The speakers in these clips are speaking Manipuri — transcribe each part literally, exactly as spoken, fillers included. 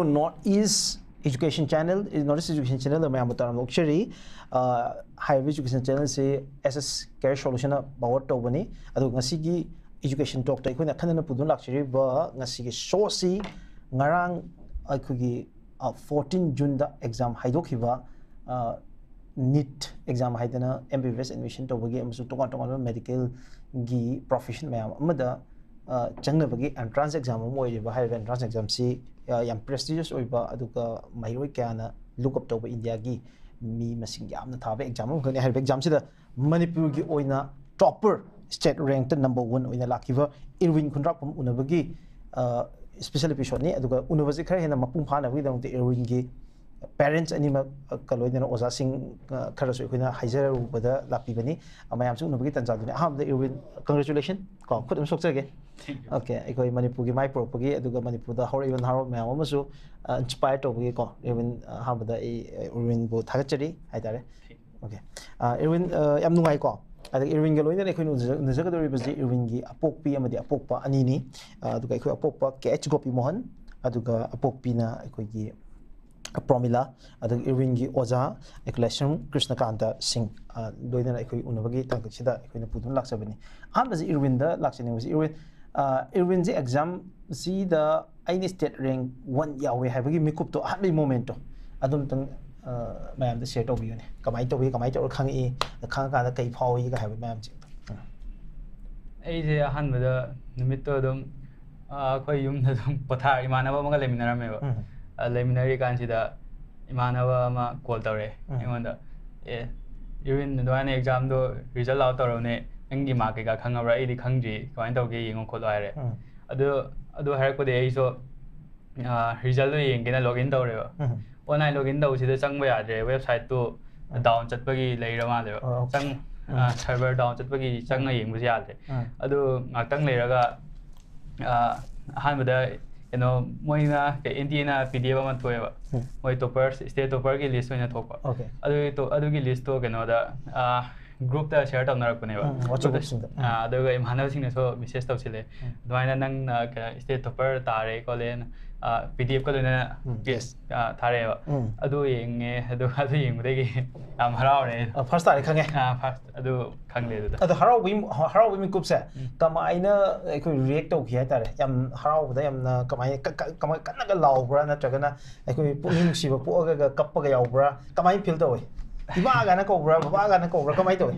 North East Education Channel, North East Education Channel ꯃꯌꯥꯝꯕꯨ ꯇꯔꯥꯝꯅ ꯑꯣꯛꯆꯔꯤ꯫ ꯑ, ꯍꯥꯏꯔꯤꯕ education channel ꯁꯤ S S Career Solution ꯅ power ꯇꯧꯕꯅꯤ꯫ ꯑꯗꯨꯒ ꯉꯁꯤꯒꯤ education talk ꯇ ꯑꯩꯈꯣꯏꯅ ꯑꯈꯟꯅꯅ ꯄꯨꯗꯨꯅ ꯂꯥꯛꯆꯔꯤꯕ ꯉꯁꯤꯒꯤ show ꯁꯤ ꯉꯔꯥꯡ ꯑꯩꯈꯣꯏꯒꯤ, ꯑ, fourteen June ꯗ exam ꯍꯥꯏꯗꯣꯛꯈꯤꯕ, ꯑ, NEET exam ꯍꯥꯏꯗꯅ M B B S admission ꯇꯧꯕꯒꯤ ꯑꯃꯁꯨꯡ ꯇꯣꯉꯥꯟ ꯇꯣꯉꯥꯟꯕ medical ꯒꯤ profession ꯃꯌꯥꯝ ꯑꯃꯗ, ꯑ, ꯆꯪꯅꯕꯒꯤ entrance exam ꯑꯃ ꯑꯣꯏꯔꯤꯕ ꯍꯥꯏꯔꯤꯕ entrance exam ꯁꯤ, ꯑ, ꯌꯥꯝ prestigious ꯑꯣꯏꯕ, ꯑꯗꯨꯒ ꯃꯍꯩꯔꯣꯏ ꯀꯌꯥꯅ look up ꯇꯧꯕ India ꯒꯤ ꯃꯤ ꯃꯁꯤꯡ ꯌꯥꯝꯅ ꯊꯥꯕ exam ꯑꯃꯈꯛꯅꯤ꯫ ꯍꯥꯏꯔꯤꯕ exam ꯁꯤꯗ ꯃꯅꯤꯄꯨꯔꯒꯤ ꯑꯣꯏꯅ topper, state rank ꯇ number one ꯑꯣꯏꯅ ꯂꯥꯛꯈꯤꯕ ꯏꯔꯋꯤꯟ ꯈꯨꯟꯗ꯭ꯔꯥꯛꯄꯝ ꯎꯅꯕꯒꯤ, ꯑ, special episode ꯅꯤ꯫ ꯑꯗꯨꯒ ꯎꯅꯕꯁꯦ ꯈꯔ ꯍꯦꯟꯅ ꯃꯄꯨꯡ ꯐꯥꯅꯕꯒꯤꯗꯃꯛꯇ ꯏꯔꯋꯤꯟꯒꯤ parents ꯑꯅꯤꯃꯛ, ꯑ, ꯀ ꯂꯣꯏꯅꯅ ꯑꯣꯖꯥꯁꯤꯡ, ꯑ, ꯈꯔꯁꯨ ꯑꯩꯈꯣꯏꯅ ꯍꯥꯏꯖꯔꯨꯕꯗ ꯂꯥꯛꯄꯤꯕꯅꯤ꯫ ꯑ, ꯃꯌꯥꯝꯁꯨ ꯎꯅꯕꯒꯤ ꯇꯥꯟꯖꯥꯗꯨꯅꯤ꯫ ꯑꯍꯥꯟꯕꯗ ꯏꯔꯋꯤꯟ, congratulation ꯀꯣ, ꯈꯨꯠ ꯑꯗꯨꯝ ꯁꯣꯛꯆꯒꯦ꯫ Thank you. Okay, ꯑꯩꯈꯣꯏ ꯃꯅꯤꯄꯨꯔꯒꯤ ꯃꯥꯏ ꯄꯨꯔꯛꯄꯒꯤ, ꯑꯗꯨꯒ ꯃꯅꯤꯄꯨꯔꯗ ꯍꯧꯔꯛꯏꯕ ꯅꯍꯥꯔꯣꯜ ꯃꯌꯥꯝ ꯑꯃꯁꯨ, ꯑ, inspire ꯇꯧꯕꯒꯤꯀꯣ, ꯏꯔꯋꯤꯟ, ꯑ, ꯑꯍꯥꯟꯕꯗ ꯑꯩ, ꯑ, ꯏꯔꯋꯤꯟꯕꯨ ꯊꯥꯒꯠꯆꯔꯤ ꯍꯥꯏꯇꯥꯔꯦ꯫ Thank you. Okay. ꯑ, ꯏꯔꯋꯤꯟ, ꯑ, ꯌꯥꯝ ꯅꯨꯡꯉꯥꯏꯀꯣ꯫ ꯑꯗꯒꯤ ꯏꯔꯋꯤꯟꯒ ꯂꯣꯏꯅꯅ ꯑꯩꯈꯣꯏꯅ ꯎꯅꯖ-, ꯎꯅꯖꯒꯗꯧꯔꯤꯕꯁꯤ ꯏꯔꯋꯤꯟꯒꯤ ꯑꯄꯣꯛꯄꯤ ꯑꯃꯗꯤ ꯑꯄꯣꯛꯄ ꯑꯅꯤꯅꯤ꯫ ꯑ, ꯑꯗꯨꯒ ꯑꯩꯈꯣꯏ ꯑꯄꯣꯛꯄ K H ꯒꯣꯄꯤꯃꯣꯍꯟ, ꯑꯗꯨꯒ ꯑꯄꯣꯛꯄꯤꯅ ꯑꯩꯈꯣꯏꯒꯤ ꯄ꯭ꯔꯣꯃꯤꯂꯥ, ꯑꯗꯒꯤ ꯏꯔꯋꯤꯟꯒꯤ ꯑꯣꯖꯥ ꯑꯩꯈꯣꯏ ꯂꯥꯏꯁ꯭ꯔꯝ ꯀ꯭ꯔꯤꯁꯅꯀꯥꯟꯇ ꯁꯤꯡ, ꯑ, ꯂꯣꯏꯅꯅ ꯑꯩꯈꯣꯏ ꯎꯅꯕꯒꯤ ꯇꯥꯡꯀꯛꯁꯤꯗ ꯑꯩꯈꯣꯏꯅ ꯄꯨꯗꯨꯅ ꯂꯥꯛꯆꯕꯅꯤ꯫ ꯑꯍꯥꯟꯕꯁꯤ ꯏꯔꯋꯤꯟꯗ ꯂꯥꯛꯆꯅꯤꯡꯕꯁꯤ, ꯏꯔꯋꯤꯟ, ꯑ, ꯏꯔꯋꯤꯟꯁꯦ exam ꯁꯤꯗ ꯑꯩꯅ state rank one ꯌꯥꯎꯋꯦ ꯍꯥꯏꯕꯒꯤ ꯃꯤꯀꯨꯞꯇꯣ, ꯑꯍꯥꯟꯕꯒꯤ moment ꯇꯣ ꯑꯗꯨꯝꯇꯪ, ꯑ, ꯃꯌꯥꯝꯗ share ꯇꯧꯕꯤꯌꯨꯅꯦ꯫ ꯀꯃꯥꯏꯅ ꯇꯧꯏ, ꯀꯃꯥꯏꯅ ꯇꯧꯔ ꯈꯪꯉꯛꯏ, ꯈꯪꯉꯀꯥꯟꯗ ꯀꯩ ꯐꯥꯎꯏꯒ ꯍꯥꯏꯕ ꯃꯌꯥꯝꯁꯦ꯫ ꯎꯝ꯫ ꯑꯩꯁꯦ ꯑꯍꯥꯟꯕꯗ ꯅꯨꯃꯤꯠꯇꯣ ꯑꯗꯨꯝ, ꯑ, ꯑꯩꯈꯣꯏ ꯌꯨꯝꯗ ꯑꯗꯨꯝ ꯄꯣꯊꯥ-, ꯏꯃꯥꯟꯅꯕ ꯑꯃꯒ ꯂꯩꯃꯤꯟꯅꯔꯝꯃꯦꯕ꯫ ꯎꯝ꯫ ꯑ, ꯂꯩꯃꯤꯟꯅꯔꯤꯀꯥꯟꯁꯤꯗ ꯏꯃꯥꯟꯅꯕ ꯑꯃ call ꯇꯧꯔꯛꯑꯦ ꯎꯝ꯫ ꯑꯩꯉꯣꯟꯗ, "ꯑꯦ, ꯏꯔꯋꯤꯟ, ꯑꯗꯨꯃꯥꯏꯅ exam ꯗꯣ result out ꯇꯧꯔꯕꯅꯦ, ꯅꯪꯒꯤ mark ꯀꯩꯀꯥ ꯈꯪꯉꯕ꯭ꯔꯥ? ꯑꯩꯗꯤ ꯈꯪꯗ꯭ꯔꯤ, ꯀꯃꯥꯏꯅ ꯇꯧꯒꯦ ꯌꯦꯡꯉꯣ ꯈꯣꯠꯂꯣ" ꯍꯥꯏꯔꯦ꯫ ꯎꯝ꯫ ꯑꯗꯨ, ꯑꯗꯨ ꯍꯥꯏꯔꯛꯄꯗꯒꯤ ꯑꯩꯁꯨ, ꯑ, result ꯗꯣ ꯌꯦꯡꯒꯦꯅ login ꯇꯧꯔꯦꯕ꯫ ꯎꯝ꯫ Online login ꯇꯧꯕꯁꯤꯗ ꯆꯪꯕ ꯌꯥꯗ꯭ꯔꯦ, website ꯇꯨ ꯎꯝ꯫ Down ꯆꯠꯄꯒꯤ ꯂꯩꯔ ꯃꯥꯜꯂꯦꯕ꯫ ꯑꯣ, okay. ꯆꯪ-, ꯎꯝ꯫ ꯑ, server down ꯆꯠꯄꯒꯤ ꯆꯪꯉ ꯌꯦꯡꯕꯁꯨ ꯌꯥꯗ꯭ꯔꯦ꯫ ꯎꯝ꯫ ꯑꯗꯨ ꯉꯥꯛꯇꯪ ꯂꯩꯔꯒ, ꯑ, ꯑꯍꯥꯟꯕꯗ ꯀꯩꯅꯣ ꯃꯣꯏꯅ ꯀꯩ-, N T A ꯅ P D F ꯑꯃ ꯊꯣꯛꯑꯦꯕ꯫ ꯎꯝ꯫ ꯃꯣꯏ toppers, state topper ꯒꯤ list ꯑꯣꯏꯅ ꯊꯣꯛꯄ꯫ Okay. ꯑꯗꯨꯒꯤ ꯇꯣ-, ꯑꯗꯨꯒꯤ list ꯇꯣ ꯀꯩꯅꯣꯗ, ꯑ, ꯒ꯭ꯔꯨꯞꯇ ꯁꯤꯌꯔ ꯇꯧꯅꯔꯛꯄꯅꯦꯕ꯫ ꯎꯝ, WhatsApp ꯒ꯭ꯔꯨꯞꯁꯤꯡꯗ꯫ ꯎꯝ꯫ ꯑꯥ, ꯑꯗꯨꯒ ꯏꯃꯥꯟꯅꯕꯁꯤꯡꯅꯁꯨ ꯃꯦꯁꯦꯖ ꯇꯧꯁꯤꯜꯂꯦ꯫ ꯎꯝ꯫ ꯑꯗꯨꯃꯥꯏꯅ ꯅꯪꯅ ꯀꯩꯅꯣ ꯁ꯭ꯇꯦꯠ ꯇꯣꯄꯔ ꯇꯥꯔꯦ ꯈꯣꯠꯂꯦꯅ, ꯑꯥ, ꯄꯤ ꯗꯤ ꯑꯦꯐꯀ ꯂꯣꯏꯅꯅ ꯎꯝ, ꯄꯦꯖ, yes꯫ ꯑꯥ, ꯊꯥꯔꯛꯑꯦꯕ꯫ ꯎꯝ꯫ ꯑꯗꯨ ꯌꯦꯡꯉꯦ, ꯑꯗꯨ, ꯑꯗꯨ ꯌꯦꯡꯕꯗꯒꯤ ꯌꯥꯝ ꯍꯔꯥꯎꯔꯦ꯫ ꯑ, ꯐꯥꯔꯁ ꯇꯥꯔꯦ ꯈꯪꯉꯦ꯫ ꯑꯥ, ꯐꯥꯔꯁ ꯑꯗꯨ ꯈꯪꯗꯦ ꯑꯗꯨꯗ꯫ ꯑꯗꯣ ꯍꯔꯥꯎꯕꯒꯤ, ꯍꯔꯥꯎꯕꯒꯤ ꯃꯤꯀꯨꯞꯁꯦ ꯎꯝ꯫ ꯀꯃꯥꯏꯅ ꯑꯩꯈꯣꯏ ꯔꯤꯌꯦꯛ ꯇꯧꯈꯤ ꯍꯥꯏꯇꯥꯔꯦ? ꯌꯥꯝ ꯍꯔꯥꯎꯕꯗ ꯌꯥꯝꯅ ꯀꯃꯥꯏꯅ ꯀ-, ꯀ-, ꯀꯃꯥꯏ ꯀꯟꯅꯒ ꯂꯥꯎꯕ꯭ꯔꯥ, ꯅꯠꯇ꯭ꯔꯒꯅ ꯑꯩꯈꯣꯏ ꯄꯨꯛꯅꯤꯡ ꯅꯨꯡꯁꯤꯕ ꯄꯣꯛꯑꯒ ꯀꯞꯄꯒ ꯌꯥꯎꯕ꯭ꯔꯥ? ꯀꯃꯥꯏꯅ ꯐꯤꯜ ꯇꯧꯏ? ꯏꯃꯥ ꯀꯥꯏꯅ ꯀꯧꯕ꯭ꯔꯥ, ꯕꯕꯥ ꯀꯥꯏꯅ ꯀꯧꯕ꯭ꯔꯥ, ꯀꯃꯥꯏꯅ ꯇꯧꯏ?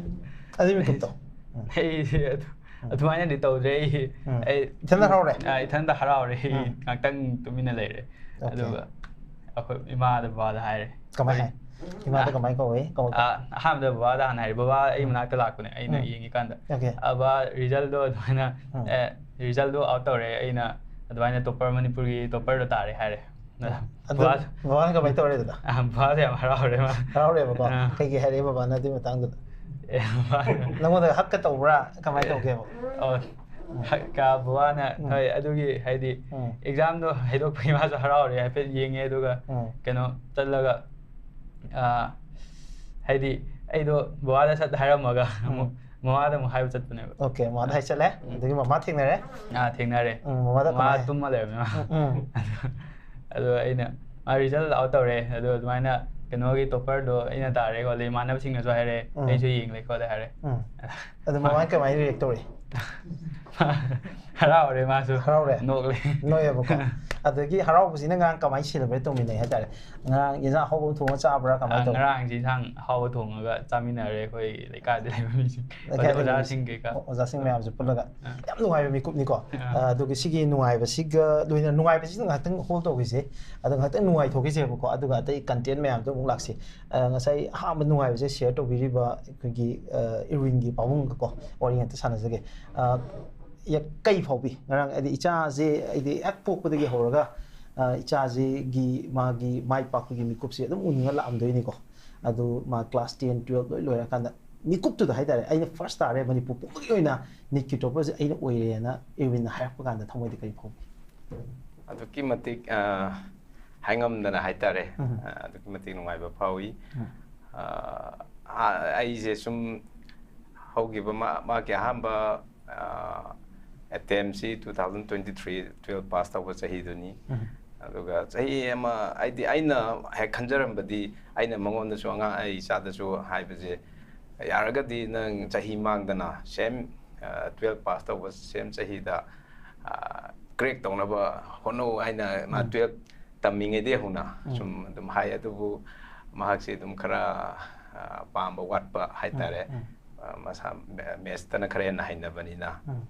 ꯑꯗꯨꯒꯤ ꯃꯤꯀꯨꯞꯇꯣ꯫ ꯎꯝ꯫ ꯑꯩꯁꯦ ꯑꯗꯨ-, ꯎꯝ꯫ ꯑꯗꯨꯃꯥꯏꯅꯗꯤ ꯇꯧꯗ꯭ꯔꯦ꯫ ꯑꯩ, ꯎꯝ꯫ ꯑꯩ ꯏꯊꯟꯗ ꯍꯔꯥꯎꯔꯦ? ꯑꯥ, ꯏꯊꯟꯗ ꯍꯔꯥꯎꯔꯦ꯫ ꯑꯩ ꯎꯝ꯫ ꯉꯥꯛꯇꯪ ꯇꯨꯃꯤꯟꯅ ꯂꯩꯔꯦ꯫ Okay꯫ ꯑꯗꯨꯒ ꯑꯩꯈꯣꯏ ꯏꯃꯥꯗ, ꯕꯕꯥꯗ ꯍꯥꯏꯔꯦ꯫ ꯀꯃꯥꯏ ꯍꯥꯏ? ꯏꯃꯥꯗ ꯀꯃꯥꯏ ꯀꯧꯏ? ꯀꯃꯥꯏ ꯀꯧꯏ? ꯑꯥ, ꯑꯍꯥꯟꯕꯗ ꯕꯕꯥꯗ ꯍꯥꯟꯅ ꯍꯥꯏꯔꯦ꯫ ꯕꯕꯥ ꯑꯩ ꯎꯝ꯫ ꯃꯅꯥꯛꯇ ꯂꯥꯛꯄꯅꯦ, ꯑꯩꯅ ꯎꯝ꯫ ꯌꯦꯡꯉꯤꯀꯥꯟꯗ꯫ Okay꯫ ꯑꯥ, ꯕꯕꯥ, ꯔꯤꯖꯜꯗꯣ ꯑꯗꯨꯃꯥꯏꯅ, ꯎꯝ꯫ ꯑꯦ, ꯔꯤꯖꯜꯗꯣ ꯑꯥꯎꯠ ꯇꯧꯔꯦ, ꯑꯩꯅ ꯑꯗꯨꯃꯥꯏꯅ ꯇꯣꯄꯔ, ꯃꯅꯤꯄꯨꯔꯒꯤ ꯇꯣꯄꯔꯗꯣ ꯇꯥꯔꯦ ꯍꯥꯏꯔꯦ꯫ ꯑꯗꯨ ꯕꯕꯥ, ꯕꯕꯥꯅ ꯀꯃꯥꯏꯅ ꯇꯧꯔꯦ ꯑꯗꯨꯗ? ꯑꯥ, ꯕꯕꯥꯁꯦ ꯌꯥꯝ ꯍꯔꯥꯎꯔꯦ ꯃꯥ꯫ ꯍꯔꯥꯎꯔꯦꯕꯀꯣ? ꯑꯥ꯫ ꯀꯩꯀꯩ ꯍꯥꯏꯔꯛꯑꯦ ꯕꯕꯥꯅ ꯑꯗꯨꯒꯤ ꯃꯇꯥꯡꯗꯨꯗ? ꯑꯦ, ꯕꯕꯥ꯫ ꯅꯪꯉꯣꯟꯗ ꯍꯛꯀ ꯇꯧꯕ꯭ꯔꯥ? ꯀꯃꯥꯏꯅ ꯇꯧꯒꯦꯕ? ꯑꯣ, ꯍꯛꯀ ꯕꯕꯥꯅ, ꯎꯝ꯫ ꯍꯣꯏ, ꯑꯗꯨꯒꯤ ꯍꯥꯏꯗꯤ ꯎꯝ꯫ ꯑꯦꯛꯖꯥꯝꯗꯣ ꯍꯥꯏꯗꯣꯛꯄꯒꯤ ꯃꯥꯁꯨ ꯍꯔꯥꯎꯔꯦ, ꯍꯥꯏꯐꯦꯠ ꯌꯦꯡꯉꯦ, ꯑꯗꯨꯒ ꯎꯝ꯫ ꯀꯩꯅꯣ ꯆꯠꯂꯒ, ꯑꯥ, ꯍꯥꯏꯗꯤ ꯑꯩꯗꯣ ꯕꯕꯥꯗ ꯁꯠ ꯍꯥꯏꯔꯝꯃꯒ ꯑꯃꯨꯛ ꯃꯃꯥꯗ ꯑꯃꯨꯛ ꯍꯥꯏꯕ ꯆꯠꯄꯅꯦꯕ꯫ Okay, ꯃꯃꯥꯗ ꯍꯥꯏ ꯆꯠꯂꯦ꯫ ꯎꯝ꯫ ꯑꯗꯒꯤ ꯃꯃꯥ ꯊꯦꯡꯅꯔꯦ꯫ ꯑꯥ, ꯊꯦꯡꯅꯔꯦ꯫ ꯎꯝ, ꯃꯃꯥꯗ ꯃꯃꯥ ꯀꯃꯥꯏ? ꯇꯨꯝꯃ ꯂꯩꯔꯝꯃꯦ ꯃꯥ꯫ ꯎꯝ, ꯎꯝ꯫ ꯑꯗꯣ, ꯑꯗꯣ ꯑꯩꯅ, "ꯃꯥ ꯔꯤꯖꯜ ꯑꯥꯎꯠ ꯇꯧꯔꯦ, ꯑꯗꯣ ꯑꯗꯨꯃꯥꯏꯅ ꯀꯩꯅꯣꯒꯤ ꯇꯣꯄꯔꯗꯣ ꯑꯩꯅ ꯇꯥꯔꯦ ꯈꯣꯠꯂꯦ", ꯏꯃꯥꯟꯅꯕꯁꯤꯡꯅꯁꯨ ꯍꯥꯏꯔꯛꯑꯦ, ꯎꯝ꯫ "ꯑꯩꯁꯨ ꯌꯦꯡꯂꯦ ꯈꯣꯠꯂꯦ" ꯍꯥꯏꯔꯦ꯫ ꯎꯝ꯫ ꯑꯗꯨ ꯃꯃꯥꯅ ꯀꯃꯥꯏꯅ ꯔꯤꯌꯦꯛ ꯇꯧꯔꯤ? ꯍꯔꯥꯎꯔꯦ ꯃꯥꯁꯨ꯫ ꯍꯔꯥꯎꯔꯦ? ꯅꯣꯛꯂꯦ꯫ ꯅꯣꯛꯑꯦꯕꯀꯣ꯫ ꯑꯗꯒꯤ ꯍꯔꯥꯎꯕꯁꯤꯅ ꯉꯔꯥꯡ ꯀꯃꯥꯏꯅ ꯁꯦꯂꯦꯕ꯭ꯔꯦꯠ ꯇꯧꯃꯤꯟꯅꯩ ꯍꯥꯏꯇꯥꯔꯦ? ꯉꯔꯥꯡ ꯌꯦꯟꯖꯥꯡ ꯑꯍꯥꯎꯕ ꯑꯃ ꯊꯣꯡꯉ ꯆꯥꯕ꯭ꯔꯥ? ꯀꯃꯥꯏꯅ ꯑꯥ, ꯇꯧꯏ? ꯉꯔꯥꯡꯁꯦ ꯏꯟꯁꯥꯡ ꯑꯍꯥꯎꯕ ꯊꯣꯡꯉꯒ ꯆꯥꯃꯤꯟꯅꯔꯦ ꯑꯩꯈꯣꯏ ꯂꯩꯀꯥꯏꯗ ꯂꯩꯕ ꯃꯤꯁꯤꯡ꯫ ꯂꯩꯀꯥꯏꯗ ꯑꯣꯖꯥꯁꯤꯡ ꯀꯩꯀꯥ꯫ ꯑꯣꯖꯥꯁꯤꯡ ꯃꯌꯥꯝꯁꯦ ꯄꯨꯜꯂꯒ꯫ ꯑꯥ꯫ ꯌꯥꯝ ꯅꯨꯡꯉꯥꯏꯕ ꯃꯤꯀꯨꯞꯅꯤꯀꯣ꯫ ꯑꯥ꯫ ꯑꯥ, ꯑꯗꯨꯒ ꯁꯤꯒꯤ ꯅꯨꯡꯉꯥꯏꯕꯁꯤꯒ ꯂꯣꯏꯅ, ꯅꯨꯡꯉꯥꯏꯕꯁꯤꯗ ꯉꯥꯏꯍꯥꯛꯇꯪ ꯍꯣꯜ ꯇꯧꯈꯤꯁꯦ꯫ ꯑꯗꯣ ꯉꯥꯏꯍꯥꯛꯇꯪ ꯅꯨꯡꯉꯥꯏꯊꯣꯛꯈꯤꯁꯦꯕꯀꯣ꯫ ꯑꯗꯨꯒ ꯑꯇꯩ ꯀꯟꯇꯦꯟ ꯃꯌꯥꯝꯗꯣ ꯑꯃꯨꯛ ꯂꯥꯛꯁꯤ꯫ ꯑꯥ, ꯉꯁꯥꯏ ꯑꯍꯥꯟꯕ ꯅꯨꯡꯉꯥꯏꯕꯁꯦ ꯁꯤꯌꯔ ꯇꯧꯕꯤꯔꯤꯕ ꯑꯩꯈꯣꯏꯒꯤ, ꯑꯥ, ꯏꯔꯋꯤꯟꯒꯤ ꯄꯥꯕꯨꯡꯒꯀꯣ ꯋꯥꯔꯤ ꯉꯥꯛꯇ ꯁꯥꯟꯅꯖꯒꯦ꯫ ꯑꯥ, ꯌꯥ-, ꯀꯩ ꯐꯥꯎꯕꯤ? ꯉꯔꯥꯡ ꯍꯥꯏꯗꯤ ꯏꯆꯥꯁꯦ ꯑꯩꯗꯤ ꯍꯦꯛ ꯄꯣꯛꯄꯗꯒꯤ ꯍꯧꯔꯒ, ꯑꯥ, ꯏꯆꯥꯁꯤꯒꯤ ꯃꯥꯒꯤ ꯃꯥꯏ ꯄꯥꯛꯄꯒꯤ ꯃꯤꯀꯨꯞꯁꯦ ꯑꯗꯨꯝ ꯎꯅꯤꯡꯉ ꯂꯥꯛꯑꯝꯗꯣꯏꯅꯤꯀꯣ꯫ ꯑꯗꯨ ꯃꯥ ꯀ꯭ꯂꯥꯁ ꯇꯦꯟ, ꯇꯨꯌꯦꯜꯞ ꯂꯣꯏ ꯂꯣꯏꯔꯀꯥꯟꯗ ꯃꯤꯀꯨꯞꯇꯨꯗ ꯍꯥꯏꯇꯥꯔꯦ, "ꯑꯩꯅ ꯐꯥꯔꯁ ꯇꯥꯔꯦ, ꯃꯅꯤꯄꯨꯔ ꯄꯨꯝꯕꯒꯤ ꯑꯣꯏꯅ ꯅꯤꯠꯀꯤ ꯇꯣꯄꯔꯁꯦ ꯑꯩꯅ ꯑꯣꯏꯔꯦꯅ" ꯏꯔꯋꯤꯟꯅ ꯍꯥꯏꯔꯛꯄ ꯀꯥꯟꯗ ꯊꯃꯣꯏꯗ ꯀꯔꯤ ꯐꯥꯎꯒꯦ? ꯑꯗꯨꯛꯀꯤ ꯃꯇꯤꯛ, ꯑ, ꯍꯥꯏꯉꯝꯗꯅ ꯍꯥꯏꯇꯥꯔꯦ꯫ ꯎꯝ꯫ ꯑ, ꯑꯗꯨꯛꯀꯤ ꯃꯇꯤꯛ ꯅꯨꯡꯉꯥꯏꯕ ꯐꯥꯎꯏ꯫ ꯎꯝ꯫ ꯑ, ꯑ, ꯑꯩꯁꯦ ꯁꯨꯝ ꯍꯧꯈꯤꯕ ꯃꯥ ꯃꯥꯒꯤ ꯑꯍꯥꯟꯕ ꯑꯦꯇꯦꯝꯁꯤ two thousand twenty three twelve pass ꯇꯧꯕ ꯆꯍꯤꯗꯨꯅꯤ꯫ ꯑꯗꯨꯒ ꯆꯍꯤ ꯑꯃ ꯍꯥꯏꯗꯤ ꯑꯩꯅ ꯍꯦꯛ ꯈꯟꯖꯔꯝꯕꯗꯤ, ꯑꯩꯅ ꯃꯉꯣꯟꯗꯁꯨ, ꯑꯉꯥꯡ ꯑꯩ ꯏꯆꯥꯗꯁꯨ ꯍꯥꯏꯕꯁꯦ, ꯌꯥꯔꯒꯗꯤ ꯅꯪ ꯆꯍꯤ ꯃꯥꯡꯗꯅ ꯁꯦꯝ twelve pass ꯇꯧꯕ ꯁꯦꯝ ꯆꯍꯤꯗ ꯀ꯭ꯔꯦꯛ ꯇꯧꯅꯕ ꯍꯣꯠꯅꯧ ꯍꯥꯏꯅ ꯃꯥ ꯎꯝ꯫ Twelve ꯇꯝꯃꯤꯉꯩꯗꯒꯤ ꯍꯧꯅ ꯎꯝ꯫ ꯁꯨꯝ ꯑꯗꯨꯝ ꯍꯥꯏ꯫ ꯑꯗꯨꯕꯨ ꯃꯍꯥꯛꯁꯦ ꯑꯗꯨꯝ ꯈꯔ ꯑ, ꯄꯥꯝꯕ ꯋꯥꯠꯄ ꯍꯥꯏꯇꯥꯔꯦ꯫ ꯎꯝ꯫ ꯑ, ꯃꯁꯥ ꯃꯦ- ꯃꯦꯠꯁꯇꯅ ꯈꯔ ꯍꯦꯟꯅ ꯍꯩꯅꯕꯅꯤꯅ꯫ ꯎꯝ꯫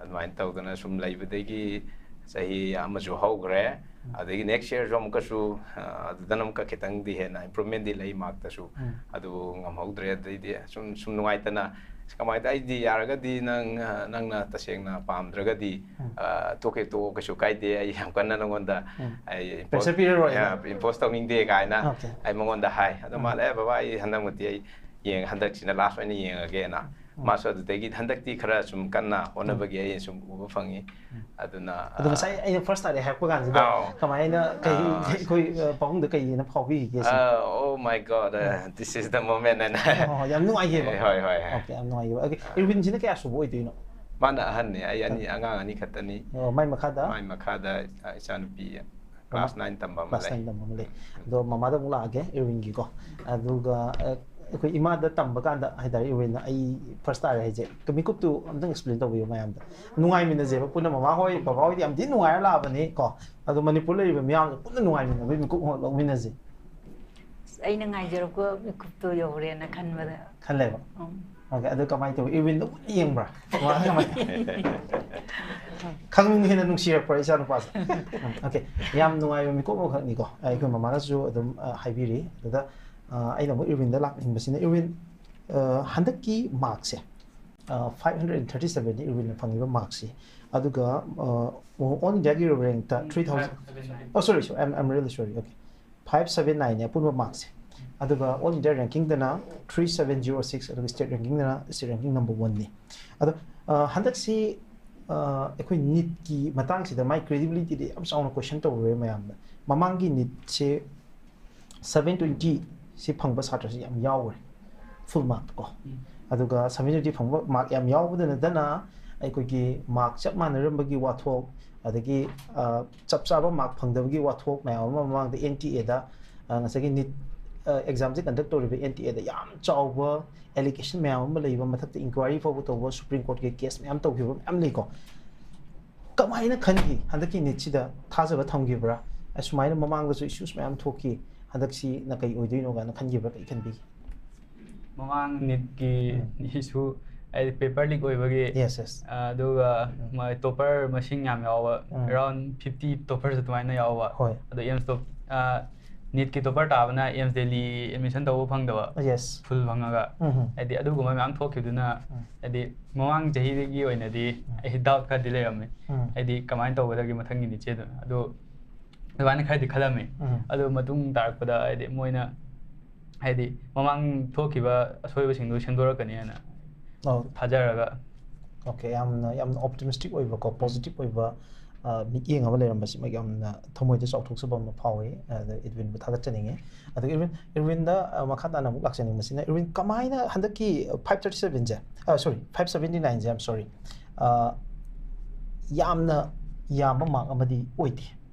ꯑꯗꯨꯃꯥꯏꯅ ꯇꯧꯗꯅ ꯁꯨꯝ ꯂꯩꯕꯗꯒꯤ ꯆꯍꯤ ꯑꯃꯁꯨ ꯍꯧꯈ꯭ꯔꯦ꯫ ꯎꯝ꯫ ꯑꯗꯒꯤ ꯅꯦꯛꯁ ꯌꯔꯁꯨ ꯑꯃꯨꯛꯀꯁꯨ ꯑ, ꯑꯗꯨꯗꯅ ꯑꯃꯨꯛꯀ ꯈꯤꯇꯪꯗꯤ ꯍꯦꯟꯅ ꯏꯝꯄ꯭ꯔꯨꯚꯃꯦꯟꯗꯤ ꯂꯩ ꯃꯥꯔꯛꯇꯁꯨ꯫ ꯎꯝ꯫ ꯑꯗꯨ ꯉꯝꯍꯧꯗ꯭ꯔꯦ꯫ ꯑꯗꯩꯗꯤ ꯁꯨꯝ ꯁꯨꯝ ꯅꯨꯡꯉꯥꯏꯇꯅ, "ꯑꯁ, ꯀꯃꯥꯏꯅ ꯇꯧ-, ꯑꯩꯗꯤ ꯌꯥꯔꯒꯗꯤ ꯅꯪ ꯑ, ꯅꯪꯅ ꯇꯁꯦꯡꯅ ꯄꯥꯝꯗ꯭ꯔꯒꯗꯤ ꯎꯝ꯫ ꯑ, ꯇꯣꯛꯀꯦ ꯇꯣꯛꯑꯣ, ꯀꯩꯁꯨ ꯀꯥꯏꯗꯦ, ꯑꯩ ꯌꯥꯝ ꯀꯟꯅ ꯅꯉꯣꯟꯗ ꯎꯝ꯫ ꯑꯩ ꯏꯝꯄꯣꯁ-, ꯄ꯭ꯔꯦꯁꯔ ꯄꯤꯔꯔꯣꯏꯅ꯫ ꯑ, ꯏꯝꯄꯣꯁ ꯇꯧꯅꯤꯡꯗꯦ" ꯀꯥꯏꯅ ꯑꯣꯀꯦ꯫ ꯑꯩ ꯃꯉꯣꯟꯗ ꯍꯥꯏ꯫ ꯑꯗꯣ ꯎꯝ꯫ ꯃꯥꯅ, "ꯑꯦ ꯕꯕꯥ, ꯑꯩ ꯍꯟꯗꯛꯃꯨꯛꯇꯤ ꯑꯩ ꯌꯦꯡ-, ꯍꯟꯗꯛꯁꯤꯅ ꯂꯥꯁ ꯑꯣꯏꯅ ꯌꯦꯡꯉꯒꯦꯅ"꯫ ꯎꯝ꯫ ꯃꯥꯁꯨ ꯑꯗꯨꯗꯒꯤ ꯍꯟꯗꯛꯇꯤ ꯈꯔ ꯁꯨꯝ ꯀꯟꯅ ꯎꯝ꯫ ꯍꯣꯠꯅꯕꯒꯤ ꯑꯩ ꯁꯨꯝ ꯎꯕ ꯐꯪꯉꯤ꯫ ꯎꯝ꯫ ꯑꯗꯨꯅ, ꯑꯗꯣ ꯑ, ꯉꯁꯥꯏ ꯑꯩꯅ ꯐꯥꯔꯁ ꯇꯥꯔꯦ ꯍꯥꯏꯔꯛꯄ ꯀꯥꯟꯁꯤꯗ ꯑꯥꯎ꯫ ꯀꯃꯥꯏꯅ ꯀꯩ-, ꯑꯥ꯫ ꯑꯩꯈꯣꯏ, ꯑ, ꯄꯥꯕꯨꯡꯗ ꯀꯩꯅ ꯐꯥꯎꯕꯤꯈꯤꯒꯦ ꯁꯤꯅꯤ? ꯑ, "Oh my God, ꯑ, ꯎꯝ꯫ This is the moment" ꯍꯥꯏꯅ꯫ ꯑꯣ, ꯌꯥꯝ ꯅꯨꯡꯉꯥꯏꯈꯤꯕ? ꯑꯦ, ꯍꯣꯏ, ꯍꯣꯏ, ꯍꯣꯏ꯫ ꯑꯣꯀꯦ, ꯌꯥꯝ ꯅꯨꯡꯉꯥꯏꯈꯤꯕ꯫ ꯑꯣꯀꯦ, ꯑ꯫ ꯏꯔꯋꯤꯟꯁꯤꯅ ꯀꯌꯥ ꯁꯨꯕ ꯑꯣꯏꯗꯣꯏꯅꯣ? ꯃꯥꯅ ꯑꯍꯟꯅꯤ꯫ ꯑꯩ ꯑꯅꯤ, ꯑ꯫ ꯑꯉꯥꯡ ꯑꯅꯤ ꯈꯛꯇꯅꯤ꯫ ꯑꯣ, ꯃꯥꯏ ꯃꯈꯥꯗ? ꯃꯥꯏ ꯃꯈꯥꯗ, ꯑ, ꯏꯆꯥꯅꯨꯄꯤ ꯀ꯭ꯂꯥꯁ ꯅꯥꯏꯟ ꯇꯝꯕ ꯑꯃ ꯀ꯭ꯂꯥꯁ ꯂꯩ꯫ ꯅꯥꯏꯟ ꯇꯝꯕ ꯑꯃ ꯂꯩ꯫ ꯎꯝ꯫ ꯑꯗꯣ ꯃꯃꯥꯗ ꯑꯃꯨꯛ ꯂꯥꯛꯑꯒꯦ, ꯏꯔꯋꯤꯟꯒꯤꯀꯣ꯫ ꯑꯗꯨꯒ, ꯑ, ꯑꯩꯈꯣꯏ ꯏꯃꯥꯗ ꯇꯝꯕ ꯀꯥꯟꯗ ꯍꯥꯏꯇꯥꯔꯦ, ꯏꯔꯋꯤꯟꯅ ꯑꯩ ꯐꯥꯔꯁ ꯇꯥꯔꯦ ꯍꯥꯏꯁꯦ, ꯃꯤꯀꯨꯞꯇꯨ ꯑꯝꯇꯪ ꯑꯦꯛꯁꯄ꯭ꯂꯦꯟ ꯇꯧꯕꯤꯌꯨ ꯃꯌꯥꯝꯗ꯫ ꯅꯨꯡꯉꯥꯏꯃꯤꯟꯅꯁꯦꯕ ꯄꯨꯟꯅ, ꯃꯃꯥ ꯍꯣꯏ, ꯕꯕꯥ ꯍꯣꯏꯗꯤ ꯌꯥꯝ ꯊꯤꯅ ꯅꯨꯡꯉꯥꯏꯔ ꯂꯥꯛꯑꯕꯅꯤ ꯀꯣ꯫ ꯑꯗꯣ ꯃꯅꯤꯄꯨꯔ ꯂꯩꯔꯤꯕ ꯃꯤꯌꯥꯝꯁꯦ ꯄꯨꯟꯅ ꯅꯨꯡꯉꯥꯏꯃꯤꯟꯅꯕꯒꯤ ꯃꯤꯀꯨꯞ ꯑꯃ ꯂꯧꯃꯤꯟꯅꯁꯦ꯫ ꯑꯁ, ꯑꯩꯅ ꯉꯥꯏꯖꯔꯛꯄ ꯃꯤꯀꯨꯞꯇꯣ ꯌꯧꯔꯦꯅ ꯈꯟꯕꯗ꯫ ꯈꯜꯂꯦꯕ? ꯎꯝ꯫ ꯑꯣꯀꯦ, ꯑꯗꯨ ꯀꯃꯥꯏꯅ ꯇꯧꯏ? ꯏꯔꯋꯤꯟꯗꯣ ꯃꯨꯟꯅ ꯌꯦꯡꯕ꯭ꯔꯥ? ꯃꯃꯥꯅ ꯀꯃꯥꯏꯅ? ꯈꯪꯅꯤꯡ ꯍꯦꯟꯅ ꯅꯨꯡꯁꯤꯔꯛꯄ꯭ꯔꯥ ꯏꯆꯥ ꯅꯨꯄꯥꯁꯦ? ꯎꯝ, ꯑꯣꯀꯦ, ꯌꯥꯝ ꯅꯨꯡꯉꯥꯏꯕ ꯃꯤꯀꯨꯞ ꯑꯃꯈꯛꯅꯤꯀꯣ꯫ ꯑꯩꯈꯣꯏ ꯃꯃꯥꯅꯁꯨ ꯑꯗꯨꯝ, ꯑ, ꯍꯥꯏꯕꯤꯔꯤ꯫ ꯑꯗꯨꯗ, ꯑ, ꯑꯩꯅ ꯑꯃꯨꯛ ꯏꯔꯋꯤꯟꯗ ꯂꯥꯛꯅꯤꯡꯕꯁꯤꯅ, ꯏꯔꯋꯤꯟ, ꯑ, ꯍꯟꯗꯛꯀꯤ ꯃꯥꯔꯛꯁꯦ, ꯑ, five hundred and thirty seven ꯅꯤ ꯏꯔꯋꯤꯟꯅ ꯐꯪꯉꯤꯕ ꯃꯥꯔꯛꯁꯤ꯫ ꯑꯗꯨꯒ, ꯑ, ꯑꯣꯜ ꯏꯟꯗꯤꯌꯥꯒꯤ ꯔꯦꯡꯛꯇ three thousand, oh, sorry, sorry, I'm, I'm really sorry, okay. Five seven nine ꯅꯦ ꯑꯄꯨꯟꯕ ꯃꯥꯔꯛꯁꯦ꯫ ꯑꯗꯨꯒ ꯑꯣꯜ ꯏꯟꯗꯤꯌꯥ ꯔꯦꯡꯀꯤꯡꯗꯅ three seven zero six, ꯑꯗꯨꯒ ꯁ꯭ꯇꯦꯠ ꯔꯦꯡꯀꯤꯡꯗꯅ, ꯁ꯭ꯇꯦꯠ ꯔꯦꯡꯀꯤꯡ ꯅꯝꯕꯔ ꯋꯥꯟꯅꯤ꯫ ꯑꯗꯣ, ꯑ, ꯍꯟꯗꯛꯁꯤ, ꯑ, ꯑꯩꯈꯣꯏ ꯅꯤꯠꯀꯤ ꯃꯇꯥꯡꯁꯤꯗ ꯃꯥꯏ ꯀ꯭ꯔꯦꯗꯤꯕꯤꯂꯤꯇꯤꯗꯤ ꯌꯥꯝ ꯆꯥꯎꯅ ꯀꯣꯏꯁꯟ ꯇꯧꯔꯨꯔꯦ ꯃꯌꯥꯝꯅ꯫ ꯃꯃꯥꯡꯒꯤ ꯅꯤꯠꯁꯦ seven twenty ꯁꯤ ꯐꯪꯕ ꯁꯥꯇ꯭ꯔꯁꯤ ꯌꯥꯝ ꯌꯥꯎꯈ꯭ꯔꯦ꯫ full mark ꯀꯣ꯫ ꯑꯗꯨꯒ seven twenty ꯐꯪꯕ mark ꯌꯥꯝ ꯌꯥꯎꯕꯗ ꯅꯠꯇꯅ ꯑꯩꯈꯣꯏꯒꯤ mark ꯆꯞ ꯃꯥꯟꯅꯔꯝꯕꯒꯤ ꯋꯥꯊꯣꯛ, ꯑꯗꯒꯤ, ꯑ, ꯆꯞ ꯆꯥꯕ mark ꯐꯪꯗꯕꯒꯤ ꯋꯥꯊꯣꯛ ꯃꯌꯥꯝ ꯑꯃ ꯃꯃꯥꯡꯗ N T A ꯗ, ꯑ, ꯉꯁꯥꯏꯒꯤ NEET, ꯑ, exam ꯁꯦ conduct ꯇꯧꯔꯤꯕ N T A ꯗ ꯌꯥꯝ ꯆꯥꯎꯕ allegation ꯃꯌꯥꯝ ꯑꯃ ꯂꯩꯕ, ꯃꯊꯛꯇ inquiry ꯐꯥꯎꯕ ꯇꯧꯕ, Supreme Court ꯀꯤ case ꯃꯌꯥꯝ ꯇꯧꯈꯤꯕ ꯃꯌꯥꯝ ꯂꯩꯀꯣ꯫ ꯀꯃꯥꯏꯅ ꯈꯟꯈꯤ? ꯍꯟꯗꯛꯀꯤ NEET ꯁꯤꯗ ꯊꯥꯖꯕ ꯊꯝꯈꯤꯕ꯭ꯔꯥ? ꯑꯁꯨꯃꯥꯏꯅ ꯃꯃꯥꯡꯗꯁꯨ issues ꯃꯌꯥꯝ ꯊꯣꯛꯈꯤ, ꯍꯟꯗꯛꯁꯤꯅ ꯀꯩ ꯑꯣꯏꯗꯣꯏꯅꯣ ꯀꯥꯏꯅ ꯈꯟꯈꯤꯕ꯭ꯔꯥ? ꯀꯩ ꯈꯟꯕꯤꯒꯦ? ꯃꯃꯥꯡ NEET ꯀꯤ ꯎꯝ꯫ Issue, ꯍꯥꯏꯗꯤ, paper leak ꯑꯣꯏꯕꯒꯤ, Yes, yes. ꯑꯗꯨꯒ ꯎꯝ꯫ ꯃꯣꯏ topper ꯃꯁꯤꯡ ꯌꯥꯝ ꯌꯥꯎꯕ, ꯎꯝ꯫ Around fifty toppers ꯑꯗꯨꯃꯥꯏꯅ ꯌꯥꯎꯕ꯫ ꯍꯣꯏ꯫ ꯑꯗꯣ AIIMS top, ꯑ, NEET ꯀꯤ topper ꯇꯥꯕꯅ AIIMS Delhi admission ꯇꯧꯕ ꯐꯪꯗꯕ꯫ Yes. Full ꯐꯪꯉꯒ꯫ ꯎꯝ ꯍꯝ꯫ ꯍꯥꯏꯗꯤ, ꯑꯗꯨꯒꯨꯝꯕ ꯃꯌꯥꯝ ꯊꯣꯛꯈꯤꯕꯗꯨꯅ, ꯎꯝ꯫ ꯍꯥꯏꯗꯤ, ꯃꯃꯥꯡ ꯆꯍꯤꯗꯒꯤ ꯑꯣꯏꯅꯗꯤ ꯎꯝ꯫ ꯑꯩ doubt ꯈꯔꯗꯤ ꯂꯩꯔꯝꯃꯦ꯫ ꯎꯝ꯫ ꯍꯥꯏꯗꯤ, ꯀꯃꯥꯏꯅ ꯇꯧꯒꯗꯒꯦ ꯃꯊꯪꯒꯤ NEET ꯁꯦ ꯑꯗꯨ꯫ ꯑꯗꯣ ꯑꯗꯨꯃꯥꯏꯅ ꯈꯔꯗꯤ ꯈꯜꯂꯝꯃꯤ꯫ ꯎꯝ꯫ ꯑꯗꯨ ꯃꯇꯨꯡ ꯇꯥꯔꯛꯄꯗ, ꯍꯥꯏꯗꯤ, ꯃꯣꯏꯅ, ꯍꯥꯏꯗꯤ, ꯃꯃꯥꯡ ꯊꯣꯛꯈꯤꯕ ꯑꯁꯣꯏꯕꯁꯤꯡꯗꯣ ꯁꯦꯝꯗꯣꯔꯛꯀꯅꯤ ꯍꯥꯏꯅ ꯑꯧ꯫ ꯊꯥꯖꯔꯒ꯫ Okay, ꯌꯥꯝꯅ, ꯌꯥꯝꯅ optimistic ꯑꯣꯏꯕꯀꯣ, positive ꯑꯣꯏꯕ, ꯑ, ꯃꯤꯠꯌꯦꯡ ꯑꯃ ꯂꯩꯔꯝꯕꯁꯤꯃ ꯌꯥꯝꯅ ꯊꯃꯣꯏꯗ ꯆꯥꯎꯊꯣꯛꯆꯕ ꯑꯃ ꯐꯥꯎꯏ꯫ ꯑꯗ ꯏꯔꯋꯤꯟꯕꯨ ꯊꯥꯒꯠꯆꯅꯤꯡꯉꯤ꯫ ꯑꯗꯨꯒ ꯏꯔꯋꯤꯟ, ꯏꯔꯋꯤꯟꯗ, ꯑ, ꯃꯈꯥ ꯇꯥꯅ ꯑꯃꯨꯛ ꯂꯥꯛꯆꯅꯤꯡꯕꯁꯤꯅ, ꯏꯔꯋꯤꯟ, ꯀꯃꯥꯏꯅ ꯍꯟꯗꯛꯀꯤ five thirty seven ꯁꯦ, ꯑ, sorry, five seventy nine say, I'm sorry, ꯑ, ꯌꯥꯝꯅ ꯌꯥꯝꯕ mark ꯑꯃꯗꯤ ꯑꯣꯏꯗꯦ꯫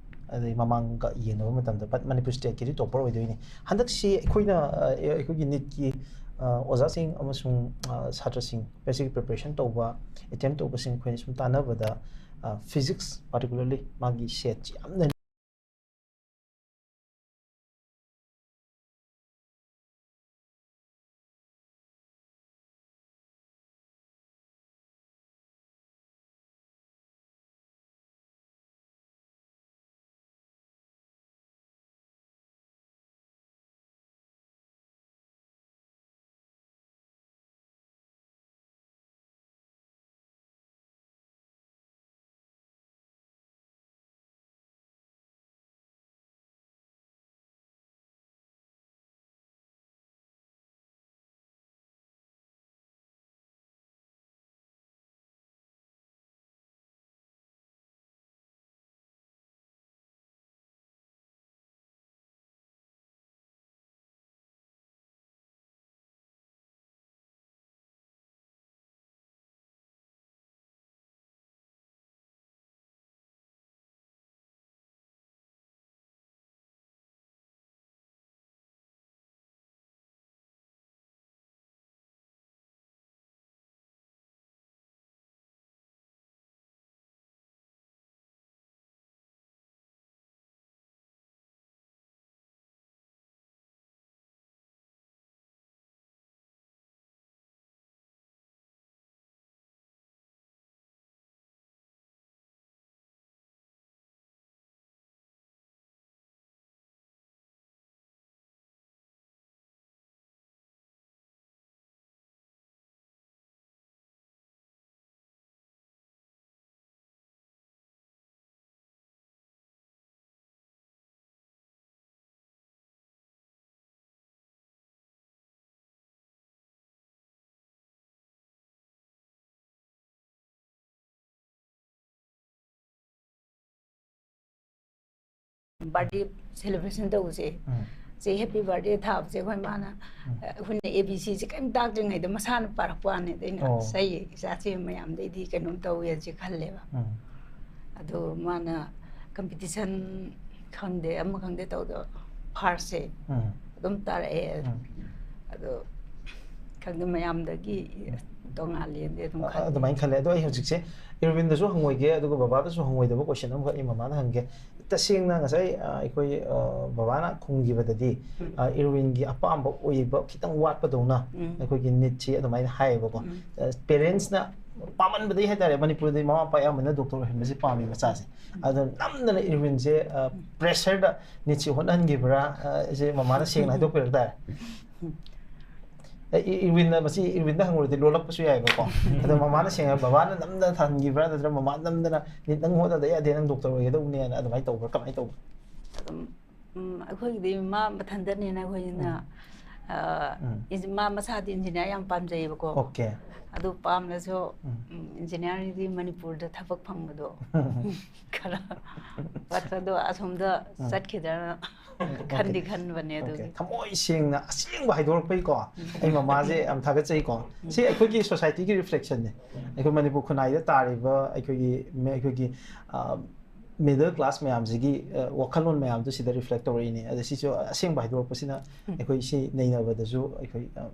ꯑꯗꯩ ꯃꯃꯥꯡꯒ ꯌꯦꯡꯅꯕ ꯃꯇꯝꯗ, but ꯃꯅꯤꯄꯨꯔ state ꯀꯤꯗꯤ topper ꯑꯣꯏꯗꯣꯏꯅꯤ꯫ ꯍꯟꯗꯛꯁꯤ ꯑꯩꯈꯣꯏꯅ, ꯑ, ꯑꯩꯈꯣꯏꯒꯤ NEET ꯀꯤ, ꯑ, ꯑꯣꯖꯥꯁꯤꯡ ꯑꯃꯁꯨꯡ, ꯑ, ꯁꯥꯇ꯭ꯔꯁꯤꯡ, ꯃꯁꯤꯒꯤ preparation ꯇꯧꯕ, attempt ꯇꯧꯕꯁꯤꯡ ꯑꯩꯈꯣꯏꯅ ꯁꯨꯝ ꯇꯥꯟꯅꯕꯗ, ꯑ, physics particularly ꯃꯥꯒꯤ set ꯁꯤ ꯌꯥꯝꯅ ꯕꯥꯔꯗꯦ ꯁꯦꯂꯦꯕ꯭ꯔꯦꯁꯟ ꯇꯧꯕꯁꯦ, ꯎꯝ. ꯆꯦ ꯍꯦꯄꯤ ꯕꯥꯔꯗꯦ ꯊꯥꯕꯁꯦ ꯑꯩꯈꯣꯏ ꯃꯥꯅ, ꯎꯝ. ꯑꯩꯈꯣꯏꯅ ꯑꯦ ꯕꯤ ꯁꯤꯁꯦ ꯀꯔꯤꯝ ꯇꯥꯛꯇ꯭ꯔꯤꯉꯩꯗ ꯃꯁꯥꯅ ꯄꯥꯔꯛꯄ ꯋꯥꯅꯤꯗ꯫ ꯑꯩꯅ ꯑꯣ. ꯁꯩꯌꯦ ꯏꯆꯥꯁꯦ ꯃꯌꯥꯝꯗꯩꯗꯤ ꯀꯩꯅꯣꯝ ꯇꯧꯋꯦꯁꯦ ꯈꯜꯂꯦꯕ꯫ ꯎꯝ. ꯑꯗꯣ ꯃꯥꯅ ꯀꯝꯄꯤꯇꯤꯁꯟ ꯈꯪꯗꯦ ꯑꯃ ꯈꯪꯗꯦ ꯇꯧꯗ ꯐꯥꯔꯁꯁꯦ ꯎꯝ. ꯑꯗꯨꯝ ꯇꯥꯔꯛꯑꯦ꯫ ꯎꯝ. ꯑꯗꯣ ꯈꯪꯗꯦ, ꯃꯌꯥꯝꯗꯒꯤ ꯇꯣꯉꯥꯜꯂꯦꯅꯗꯤ ꯑꯗꯨꯝ ꯑ- ꯈꯜꯂꯦ꯫ ꯑꯗꯨꯃꯥꯏꯅ ꯈꯜꯂꯦ꯫ ꯑꯗꯣ ꯑꯩ ꯍꯧꯖꯤꯛꯁꯦ ꯏꯔꯋꯤꯟꯗꯁꯨ ꯍꯪꯉꯣꯏꯒꯦ, ꯑꯗꯨꯒ ꯕꯕꯥꯗꯁꯨ ꯍꯪꯉꯣꯏꯗꯕ ꯀꯣꯏꯁꯟ ꯑꯃꯈꯛ ꯑꯩ ꯃꯃꯥꯗ ꯍꯪꯒꯦ꯫ ꯇꯁꯦꯡꯅ ꯉꯁꯥꯏ, ꯑ, ꯑꯩꯈꯣꯏ, ꯑ, ꯕꯕꯥꯅ ꯈꯨꯝꯈꯤꯕꯗꯗꯤ, ꯎꯝ. ꯑ, ꯏꯔꯋꯤꯟꯒꯤ ꯑꯄꯥꯝꯕ ꯑꯣꯏꯕ ꯈꯤꯇꯪ ꯋꯥꯠꯄꯗꯧꯅ ꯎꯝ. ꯑꯩꯈꯣꯏꯒꯤ ꯅꯤꯠꯁꯤ ꯑꯗꯨꯃꯥꯏꯅ ꯍꯥꯏꯌꯦꯕꯀꯣ꯫ ꯎꯝ. ꯑ, ꯄꯦꯔꯦꯟꯁꯅ ꯄꯥꯝꯃꯟꯕꯗꯒꯤ ꯍꯥꯏꯇꯥꯔꯦ, ꯃꯅꯤꯄꯨꯔꯗꯗꯤ ꯃꯃꯥ ꯃꯄꯥ ꯑꯌꯥꯝꯕꯅ ꯗꯣꯛꯇꯔ ꯑꯣꯏꯍꯟꯕꯁꯦ ꯄꯥꯝꯃꯤ ꯃꯆꯥꯁꯦ꯫ ꯑꯗꯣ ꯅꯝꯗꯅ ꯏꯔꯋꯤꯟꯁꯦ, ꯑ, ꯄ꯭ꯔꯦꯁꯔꯗ ꯅꯤꯠꯁꯤ ꯍꯣꯠꯅꯍꯟꯈꯤꯕ꯭ꯔꯥ, ꯑ, ꯁꯦ ꯃꯃꯥꯅ ꯁꯦꯡꯅ ꯍꯥꯏꯗꯣꯛꯄꯤꯔꯛ ꯇꯥꯔꯦ꯫ ꯑꯦ, ꯏ- ꯏꯔꯋꯤꯟꯅ ꯃꯁꯤ ꯏꯔꯋꯤꯟꯗ ꯍꯪꯉꯨꯔꯗꯤ ꯂꯣꯜꯂꯛꯄꯁꯨ ꯌꯥꯏꯕꯀꯣ꯫ ꯑꯗꯣ ꯃꯃꯥꯅ ꯁꯦꯡꯅ ꯕꯕꯥꯅ ꯅꯝꯗꯅ ꯊꯥꯍꯟꯈꯤꯕ꯭ꯔꯥ, ꯅꯠꯇ꯭ꯔꯒ ꯃꯃꯥꯅ ꯅꯝꯗꯅ "ꯅꯤꯠ ꯅꯪ ꯍꯣꯠꯅꯗ ꯌꯥꯗꯦ, ꯅꯪ ꯗꯣꯛꯇꯔ ꯑꯣꯏꯒꯗꯧꯕꯅꯦꯅ" ꯑꯗꯨꯃꯥꯏꯅ ꯇꯧꯕ꯭ꯔꯥ, ꯀꯃꯥꯏꯅ ꯇꯧꯕ꯭ꯔꯥ? ꯑꯗꯨꯝ, ꯎꯝ, ꯑꯩꯈꯣꯏꯒꯤꯗꯤ ꯃꯥ ꯃꯊꯟꯇꯅꯤꯅ ꯑꯩꯈꯣꯏꯅ, ꯎꯝ. ꯑ, ꯎꯝ. ꯏꯟꯖꯤ- ꯃꯥ ꯃꯁꯥꯗꯤ ꯏꯟꯖꯤꯅꯤꯌꯥꯔ ꯌꯥꯝ ꯄꯥꯝꯖꯩꯌꯦꯕꯀꯣ꯫ ꯑꯣꯀꯦ꯫ ꯑꯗꯨ ꯄꯥꯝꯂꯁꯨ, ꯎꯝ. ꯎꯝ, ꯏꯟꯖꯤꯅꯤꯌꯥꯔꯗꯤ ꯃꯅꯤꯄꯨꯔꯗ ꯊꯕꯛ ꯐꯪꯕꯗꯣ ꯈꯔ ꯋꯥꯠꯄ, ꯑꯗꯣ ꯑꯁꯣꯝꯗ ꯎꯝ. ꯆꯠꯈꯤꯗ꯭ꯔꯅ ꯑꯣꯀꯦ. ꯈꯟꯗꯤ ꯈꯟꯕꯅꯦ꯫ ꯑꯣꯀꯦ. ꯑꯗꯨꯒꯤ ꯊꯃꯣꯏ ꯁꯦꯡꯅ ꯑꯁꯦꯡꯕ ꯍꯥꯏꯗꯣꯔꯛꯄꯩꯀꯣ, ꯑꯩ ꯃꯃꯥꯁꯦ ꯌꯥꯝ ꯊꯥꯒꯠꯆꯩꯀꯣ꯫ ꯁꯤ ꯑꯩꯈꯣꯏꯒꯤ ꯁꯣꯁꯥꯏꯇꯤꯒꯤ ꯔꯤꯐ꯭ꯂꯦꯛꯁꯟꯅꯦ꯫ ꯑꯩꯈꯣꯏ ꯃꯅꯤꯄꯨꯔ ꯈꯨꯟꯅꯥꯏꯗ ꯇꯥꯔꯤꯕ ꯑꯩꯈꯣꯏꯒꯤ ꯃ- ꯑꯩꯈꯣꯏꯒꯤ, ꯑ, ꯃꯤꯗꯜ ꯀ꯭ꯂꯥꯁ ꯃꯌꯥꯝꯁꯤꯒꯤ, ꯑ, ꯋꯥꯈꯜꯂꯣꯟ ꯃꯌꯥꯝꯗꯨ ꯁꯤꯗ ꯔꯤꯐ꯭ꯂꯦꯛ ꯇꯧꯔꯛꯏꯅꯦ꯫ ꯑꯗ ꯁꯤꯁꯨ ꯑꯁꯦꯡꯕ ꯍꯥꯏꯗꯣꯔꯛꯄꯁꯤꯅ ꯑꯩꯈꯣꯏ ꯁꯤ ꯅꯩꯅꯕꯗꯁꯨ ꯑꯩꯈꯣꯏ, ꯑ,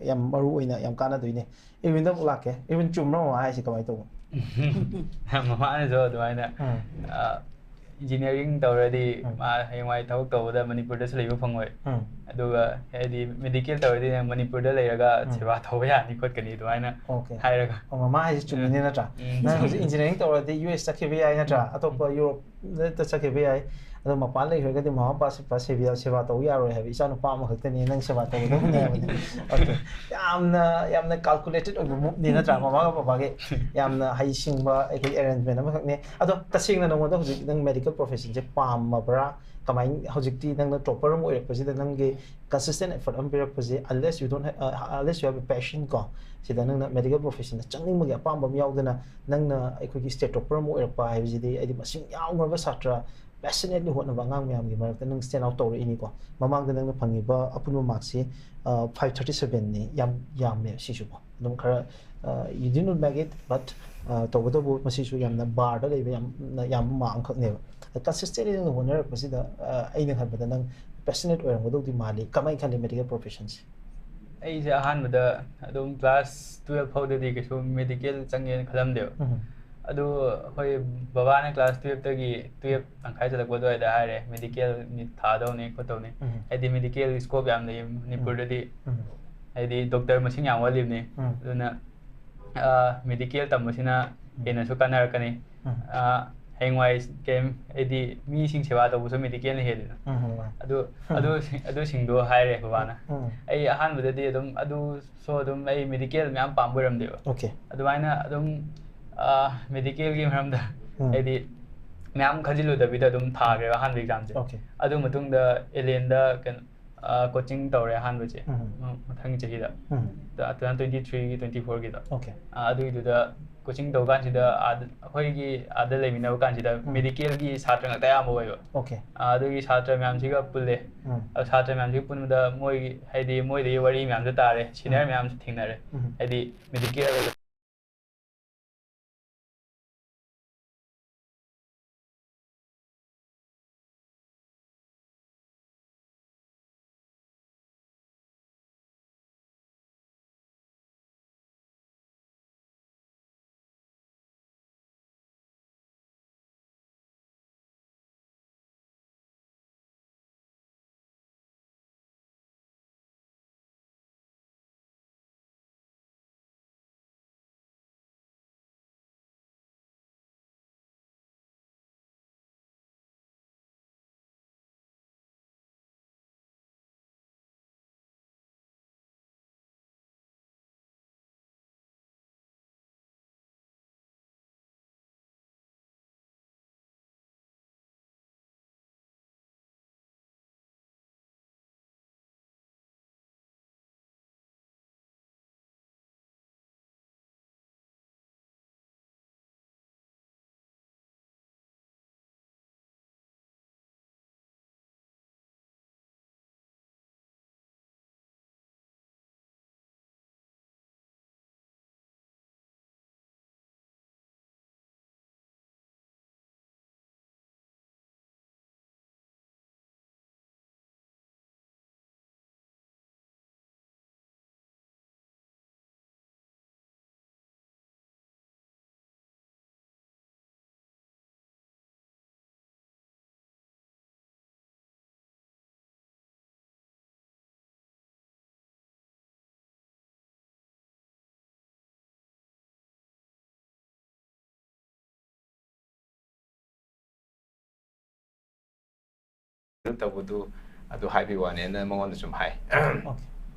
ꯌꯥꯝ ꯃꯔꯨ ꯑꯣꯏꯅ ꯌꯥꯝ ꯀꯥꯟꯅꯗꯣꯏꯅꯦ꯫ ꯏꯔꯋꯤꯟꯗ ꯑꯃꯨꯛ ꯂꯥꯛꯀꯦ꯫ ꯏꯔꯋꯤꯟ, ꯆꯨꯝꯕ꯭ꯔꯣ ꯃꯃꯥ ꯍꯥꯏꯁꯦ? ꯀꯃꯥꯏꯅ ꯇꯧꯕ? ꯃꯃꯥꯅꯁꯨ ꯑꯗꯨꯃꯥꯏꯅ, ꯎꯝ. ꯑ, ꯏꯟꯖꯤꯅꯤꯌꯥꯔꯤꯡ ꯇꯧꯔꯗꯤ ꯎꯝ. ꯃꯥ ꯍꯌꯦꯡꯋꯥꯏ ꯊꯕꯛ ꯇꯧꯕꯗ ꯃꯅꯤꯄꯨꯔꯗꯁꯨ ꯂꯩꯕ ꯐꯪꯉꯣꯏ꯫ ꯎꯝ. ꯑꯗꯨꯒ ꯍꯥꯏꯗꯤ ꯃꯦꯗꯤꯀꯦꯜ ꯇꯧꯔꯗꯤ ꯅꯪ ꯃꯅꯤꯄꯨꯔꯗ ꯂꯩꯔꯒ ꯎꯝ. ꯁꯦꯕꯥ ꯇꯧꯕ ꯌꯥꯅꯤ ꯈꯣꯠꯀꯅꯤ ꯑꯗꯨꯃꯥꯏꯅ ꯑꯣꯀꯦ. ꯍꯥꯏꯔꯒ꯫ ꯑꯣ, ꯃꯃꯥ ꯍꯥꯏꯁꯦ ꯆꯨꯝꯃꯤꯅꯦ ꯅꯠꯇ꯭ꯔꯥ? ꯎꯝ. ꯅꯪ ꯍꯧꯖꯤꯛ ꯏꯟꯖꯤꯅꯤꯌꯥꯔꯤꯡ ꯇꯧꯔꯗꯤ ꯌꯨ ꯑꯦꯁ ꯆꯠꯈꯤꯕ ꯌꯥꯏ ꯅꯠꯇ꯭ꯔꯥ? ꯑꯇꯣꯞꯄ ꯌꯨꯔꯣꯞꯇ ꯆꯠꯈꯤꯕ ꯌꯥꯏ꯫ ꯑꯗꯣ ꯃꯄꯥꯟ ꯂꯩꯈ꯭ꯔꯒꯗꯤ ꯃꯃꯥ ꯃꯄꯥ ꯁꯦꯕꯥ, ꯁꯦꯕꯥ ꯇꯧ ꯌꯥꯔꯣꯏ ꯍꯥꯏꯕ, ꯏꯆꯥ ꯅꯨꯄꯥ ꯑꯃꯈꯛꯇꯅꯤ, ꯅꯪ ꯁꯦꯕꯥ ꯇꯧꯒꯗꯧꯕꯅꯦ ꯍꯥꯏꯕꯅꯦ꯫ ꯑꯣꯀꯦ. ꯌꯥꯝꯅ, ꯌꯥꯝꯅ ꯀꯥꯜꯀꯨꯂꯦꯇꯦꯠ ꯑꯣꯏꯕ ꯃꯨꯞꯅꯤ ꯅꯠꯇ꯭ꯔꯥ? ꯃꯃꯥꯒ ꯕꯕꯥꯒꯤ ꯌꯥꯝꯅ ꯍꯩꯁꯤꯡꯕ ꯑꯩꯈꯣꯏ ꯑꯦꯔꯦꯟꯖꯃꯦꯟ ꯑꯃꯈꯛꯅꯤ꯫ ꯑꯗꯣ ꯇꯁꯦꯡꯅ ꯅꯉꯣꯟꯗ ꯍꯧꯖꯤꯛ ꯅꯪ ꯃꯦꯗꯤꯀꯦꯜ ꯄ꯭ꯔꯣꯐꯦꯁꯟꯁꯦ ꯄꯥꯝꯃꯕ꯭ꯔꯥ? ꯀꯃꯥꯏꯅ ꯍꯧꯖꯤꯛꯇꯤ ꯅꯪꯅ ꯇꯣꯄꯔ ꯑꯃ ꯑꯣꯏꯔꯛꯄꯁꯤꯗ ꯅꯪꯒꯤ ꯀꯟꯁꯤꯁꯇꯦꯟ ꯑꯦꯐꯔꯠ ꯑꯃ ꯄꯤꯔꯛꯄꯁꯦ, unless you don't ha-, uh, unless you have a passion ꯀꯣ, ꯁꯤꯗ ꯅꯪꯅ ꯃꯦꯗꯤꯀꯦꯜ ꯄ꯭ꯔꯣꯐꯦꯁꯟꯗ ꯆꯪꯅꯤꯡꯕꯒꯤ ꯑꯄꯥꯝꯕ ꯑꯃ ꯌꯥꯎꯗꯅ ꯅꯪꯅ ꯑꯩꯈꯣꯏꯒꯤ ꯁ꯭ꯇꯦꯠ ꯇꯣꯄꯔ ꯑꯃ ꯑꯣꯏꯔꯛꯄ ꯍꯥꯏꯕꯁꯤꯗꯤ, ꯍꯥꯏꯗꯤ ꯃꯁꯤꯡ ꯌꯥꯝꯈ꯭ꯔꯕ ꯁꯥꯇ꯭ꯔ ꯄꯦꯁꯅꯦꯠꯂꯤ ꯍꯣꯠꯅꯕ ꯑꯉꯥꯡ ꯃꯌꯥꯝꯒꯤ ꯃꯔꯛꯇ ꯅꯪ ꯁ꯭ꯇꯦꯟ ꯑꯥꯎꯠ ꯇꯧꯔꯛꯏꯅꯤꯀꯣ꯫ ꯃꯃꯥꯡꯗ ꯅꯪꯅ ꯐꯪꯉꯤꯕ ꯑꯄꯨꯟꯕ ꯃꯥꯔꯛꯁꯤ ꯐꯥꯏꯚ ꯊꯥꯔꯇꯤ ꯁꯕꯦꯟꯅꯤ꯫ ꯌꯥꯝ ꯌꯥꯝꯃꯦ ꯁꯤꯁꯨꯀꯣ꯫ ꯑꯗꯨꯝ ꯈꯔ, you did not make it, but ꯇꯧꯕꯇꯕꯨ ꯃꯁꯤꯁꯨ ꯌꯥꯝꯅ ꯕꯥꯔꯗ ꯂꯩꯕ ꯌꯥꯝꯅ ꯌꯥꯝꯕ ꯃꯥꯔꯛ ꯑꯃꯈꯛꯅꯦꯕ꯫ ꯀꯟꯁꯤꯁꯇꯦꯟꯂꯤ ꯅꯪꯅ ꯍꯣꯠꯅꯔꯛꯄꯁꯤꯗ, ꯑꯩꯅ ꯈꯟꯕꯗ ꯅꯪ ꯄꯦꯁꯅꯦꯠ ꯑꯣꯏꯔꯝꯒꯗꯧꯗꯤ ꯃꯥꯜꯂꯤ꯫ ꯀꯃꯥꯏꯅ ꯈꯜꯂꯤ ꯃꯦꯗꯤꯀꯦꯜ ꯄ꯭ꯔꯣꯐꯦꯁꯟꯁꯦ? ꯑꯩꯁꯦ ꯑꯍꯥꯟꯕꯗ ꯑꯗꯨꯝ ꯀ꯭ꯂꯥꯁ ꯇꯨꯌꯦꯜꯞ ꯐꯥꯎꯗꯗꯤ ꯀꯩꯁꯨ ꯃꯦꯗꯤꯀꯦꯜ ꯆꯪꯒꯦꯅ ꯈꯜꯂꯝꯗꯦꯕ꯫ ꯎꯝ꯫ ꯑꯗꯨ ꯑꯩꯈꯣꯏ ꯕꯕꯥꯅ ꯀ꯭ꯂꯥꯁ ꯇꯨꯌꯦꯜꯞꯇꯒꯤ, ꯇꯨꯌꯦꯜꯞ ꯇꯪꯈꯥꯏ ꯆꯠꯂꯛꯄ ꯑꯗꯨꯋꯥꯏꯗ ꯍꯥꯏꯔꯦ, ꯃꯦꯗꯤꯀꯦꯜ ꯅꯤꯠ ꯊꯥꯗꯧꯅꯤ ꯈꯣꯠꯇꯧꯅꯤ꯫ ꯎꯝ꯫ ꯍꯥꯏꯗꯤ ꯃꯦꯗꯤꯀꯦꯜ ꯁ꯭ꯀꯣꯞ ꯌꯥꯝ ꯂꯩ ꯃꯅꯤꯄꯨꯔꯗꯗꯤ꯫ ꯎꯝ꯫ ꯍꯥꯏꯗꯤ ꯗꯣꯛꯇꯔ ꯃꯁꯤꯡ ꯌꯥꯝ ꯋꯥꯠꯂꯤꯕꯅꯤ꯫ ꯎꯝ꯫ ꯑꯗꯨꯅ ꯃꯦꯗꯤꯀꯦꯜ ꯇꯝꯕꯁꯤꯅ ꯍꯦꯟꯅꯁꯨ ꯀꯥꯟꯅꯔꯛꯀꯅꯤ꯫ ꯎꯝ꯫ ꯍꯌꯦꯡꯋꯥꯏ ꯀꯩꯝ ꯍꯥꯏꯗꯤ ꯃꯤꯁꯤꯡ ꯁꯦꯕꯥ ꯇꯧꯕꯁꯨ ꯃꯦꯗꯤꯀꯦꯜꯅ ꯍꯦꯜꯂꯤꯅ꯫ ꯎꯝ, ꯎꯝ, ꯎꯝ꯫ ꯑꯗꯨ ꯑꯗꯨ ꯑꯗꯨꯁꯤꯡꯗꯣ ꯍꯥꯏꯔꯦ ꯕꯕꯥꯅ꯫ ꯎꯝ꯫ ꯑꯩ ꯑꯍꯥꯟꯕꯗꯗꯤ ꯑꯗꯨꯝ ꯑꯗꯨꯁꯨ ꯑꯗꯨꯝ ꯑꯩ ꯃꯦꯗꯤꯀꯦꯜ ꯃꯌꯥꯝ ꯄꯥꯝꯕ ꯑꯣꯏꯔꯝꯗꯦꯕ꯫ ꯑꯣꯀꯦ꯫ ꯑꯗꯨꯃꯥꯏꯅ ꯑꯗꯨꯝ ꯃꯦꯗꯤꯀꯦꯜꯒꯤ ꯃꯔꯝꯗ ꯎꯝ꯫ ꯍꯥꯏꯗꯤ ꯃꯌꯥꯝ ꯈꯟꯖꯤꯜꯂꯨꯗꯕꯤꯗ ꯑꯗꯨꯝ ꯊꯥꯈ꯭ꯔꯦꯕ ꯑꯍꯥꯟꯕ ꯑꯦꯛꯖꯥꯝꯁꯦ꯫ ꯑꯣꯀꯦ꯫ ꯑꯗꯨ ꯃꯇꯨꯡꯗ ꯑꯦꯂꯦꯟꯗ ꯀꯩꯅꯣ ꯀꯣꯆꯤꯡ ꯇꯧꯔꯦ ꯑꯍꯥꯟꯕꯁꯦ꯫ ꯎꯝ꯫ ꯃꯊꯪꯒꯤ ꯆꯍꯤꯗ꯫ ꯎꯝ꯫ ꯇꯨ ꯊꯥꯎꯖꯟ ꯇ꯭ꯋꯦꯟꯇꯤ ꯊ꯭ꯔꯤꯒꯤ ꯇ꯭ꯋꯦꯟꯇꯤ ꯐꯣꯔꯒꯤꯗꯣ꯫ ꯑꯣꯀꯦ꯫ ꯑꯗꯨꯒꯤꯗꯨꯗ ꯀꯣꯆꯤꯡ ꯇꯧ ꯀꯥꯟꯁꯤꯗ ꯑꯥꯗ ꯑꯩꯈꯣꯏꯒꯤ ꯑꯥꯗ ꯂꯩꯃꯤꯟꯅꯕ ꯀꯥꯟꯁꯤꯗ ꯎꯝ꯫ ꯃꯦꯗꯤꯀꯦꯜꯒꯤ ꯁꯥꯇ꯭ꯔ ꯉꯥꯛꯇ ꯑꯌꯥꯝꯕ ꯑꯣꯏꯕ꯫ ꯑꯣꯀꯦ꯫ ꯑꯗꯨꯒꯤ ꯁꯥꯇ꯭ꯔ ꯃꯌꯥꯝꯁꯤꯒ ꯄꯨꯜꯂꯦ꯫ ꯎꯝ꯫ ꯑꯗꯨ ꯁꯥꯇ꯭ꯔ ꯃꯌꯥꯝꯁꯤꯒ ꯄꯨꯟꯕꯗ ꯃꯣꯏꯒꯤ ꯍꯥꯏꯗꯤ ꯃꯣꯏꯗꯒꯤ ꯋꯥꯔꯤ ꯃꯌꯥꯝꯁꯨ ꯇꯥꯔꯦ, ꯁꯤꯅꯤꯌꯔ ꯎꯝ꯫ ꯃꯌꯥꯝꯁꯨ ꯊꯦꯡꯅꯔꯦ꯫ ꯎꯝ꯫ ꯍꯥꯏꯗꯤ ꯃꯦꯗꯤꯀꯦꯜ ꯇꯧꯕꯗꯨ ꯑꯗꯨ ꯍꯥꯏꯕꯤ ꯋꯥꯅꯦꯅ ꯃꯉꯣꯟꯗ ꯁꯨꯝ ꯍꯥꯏ꯫ Okay.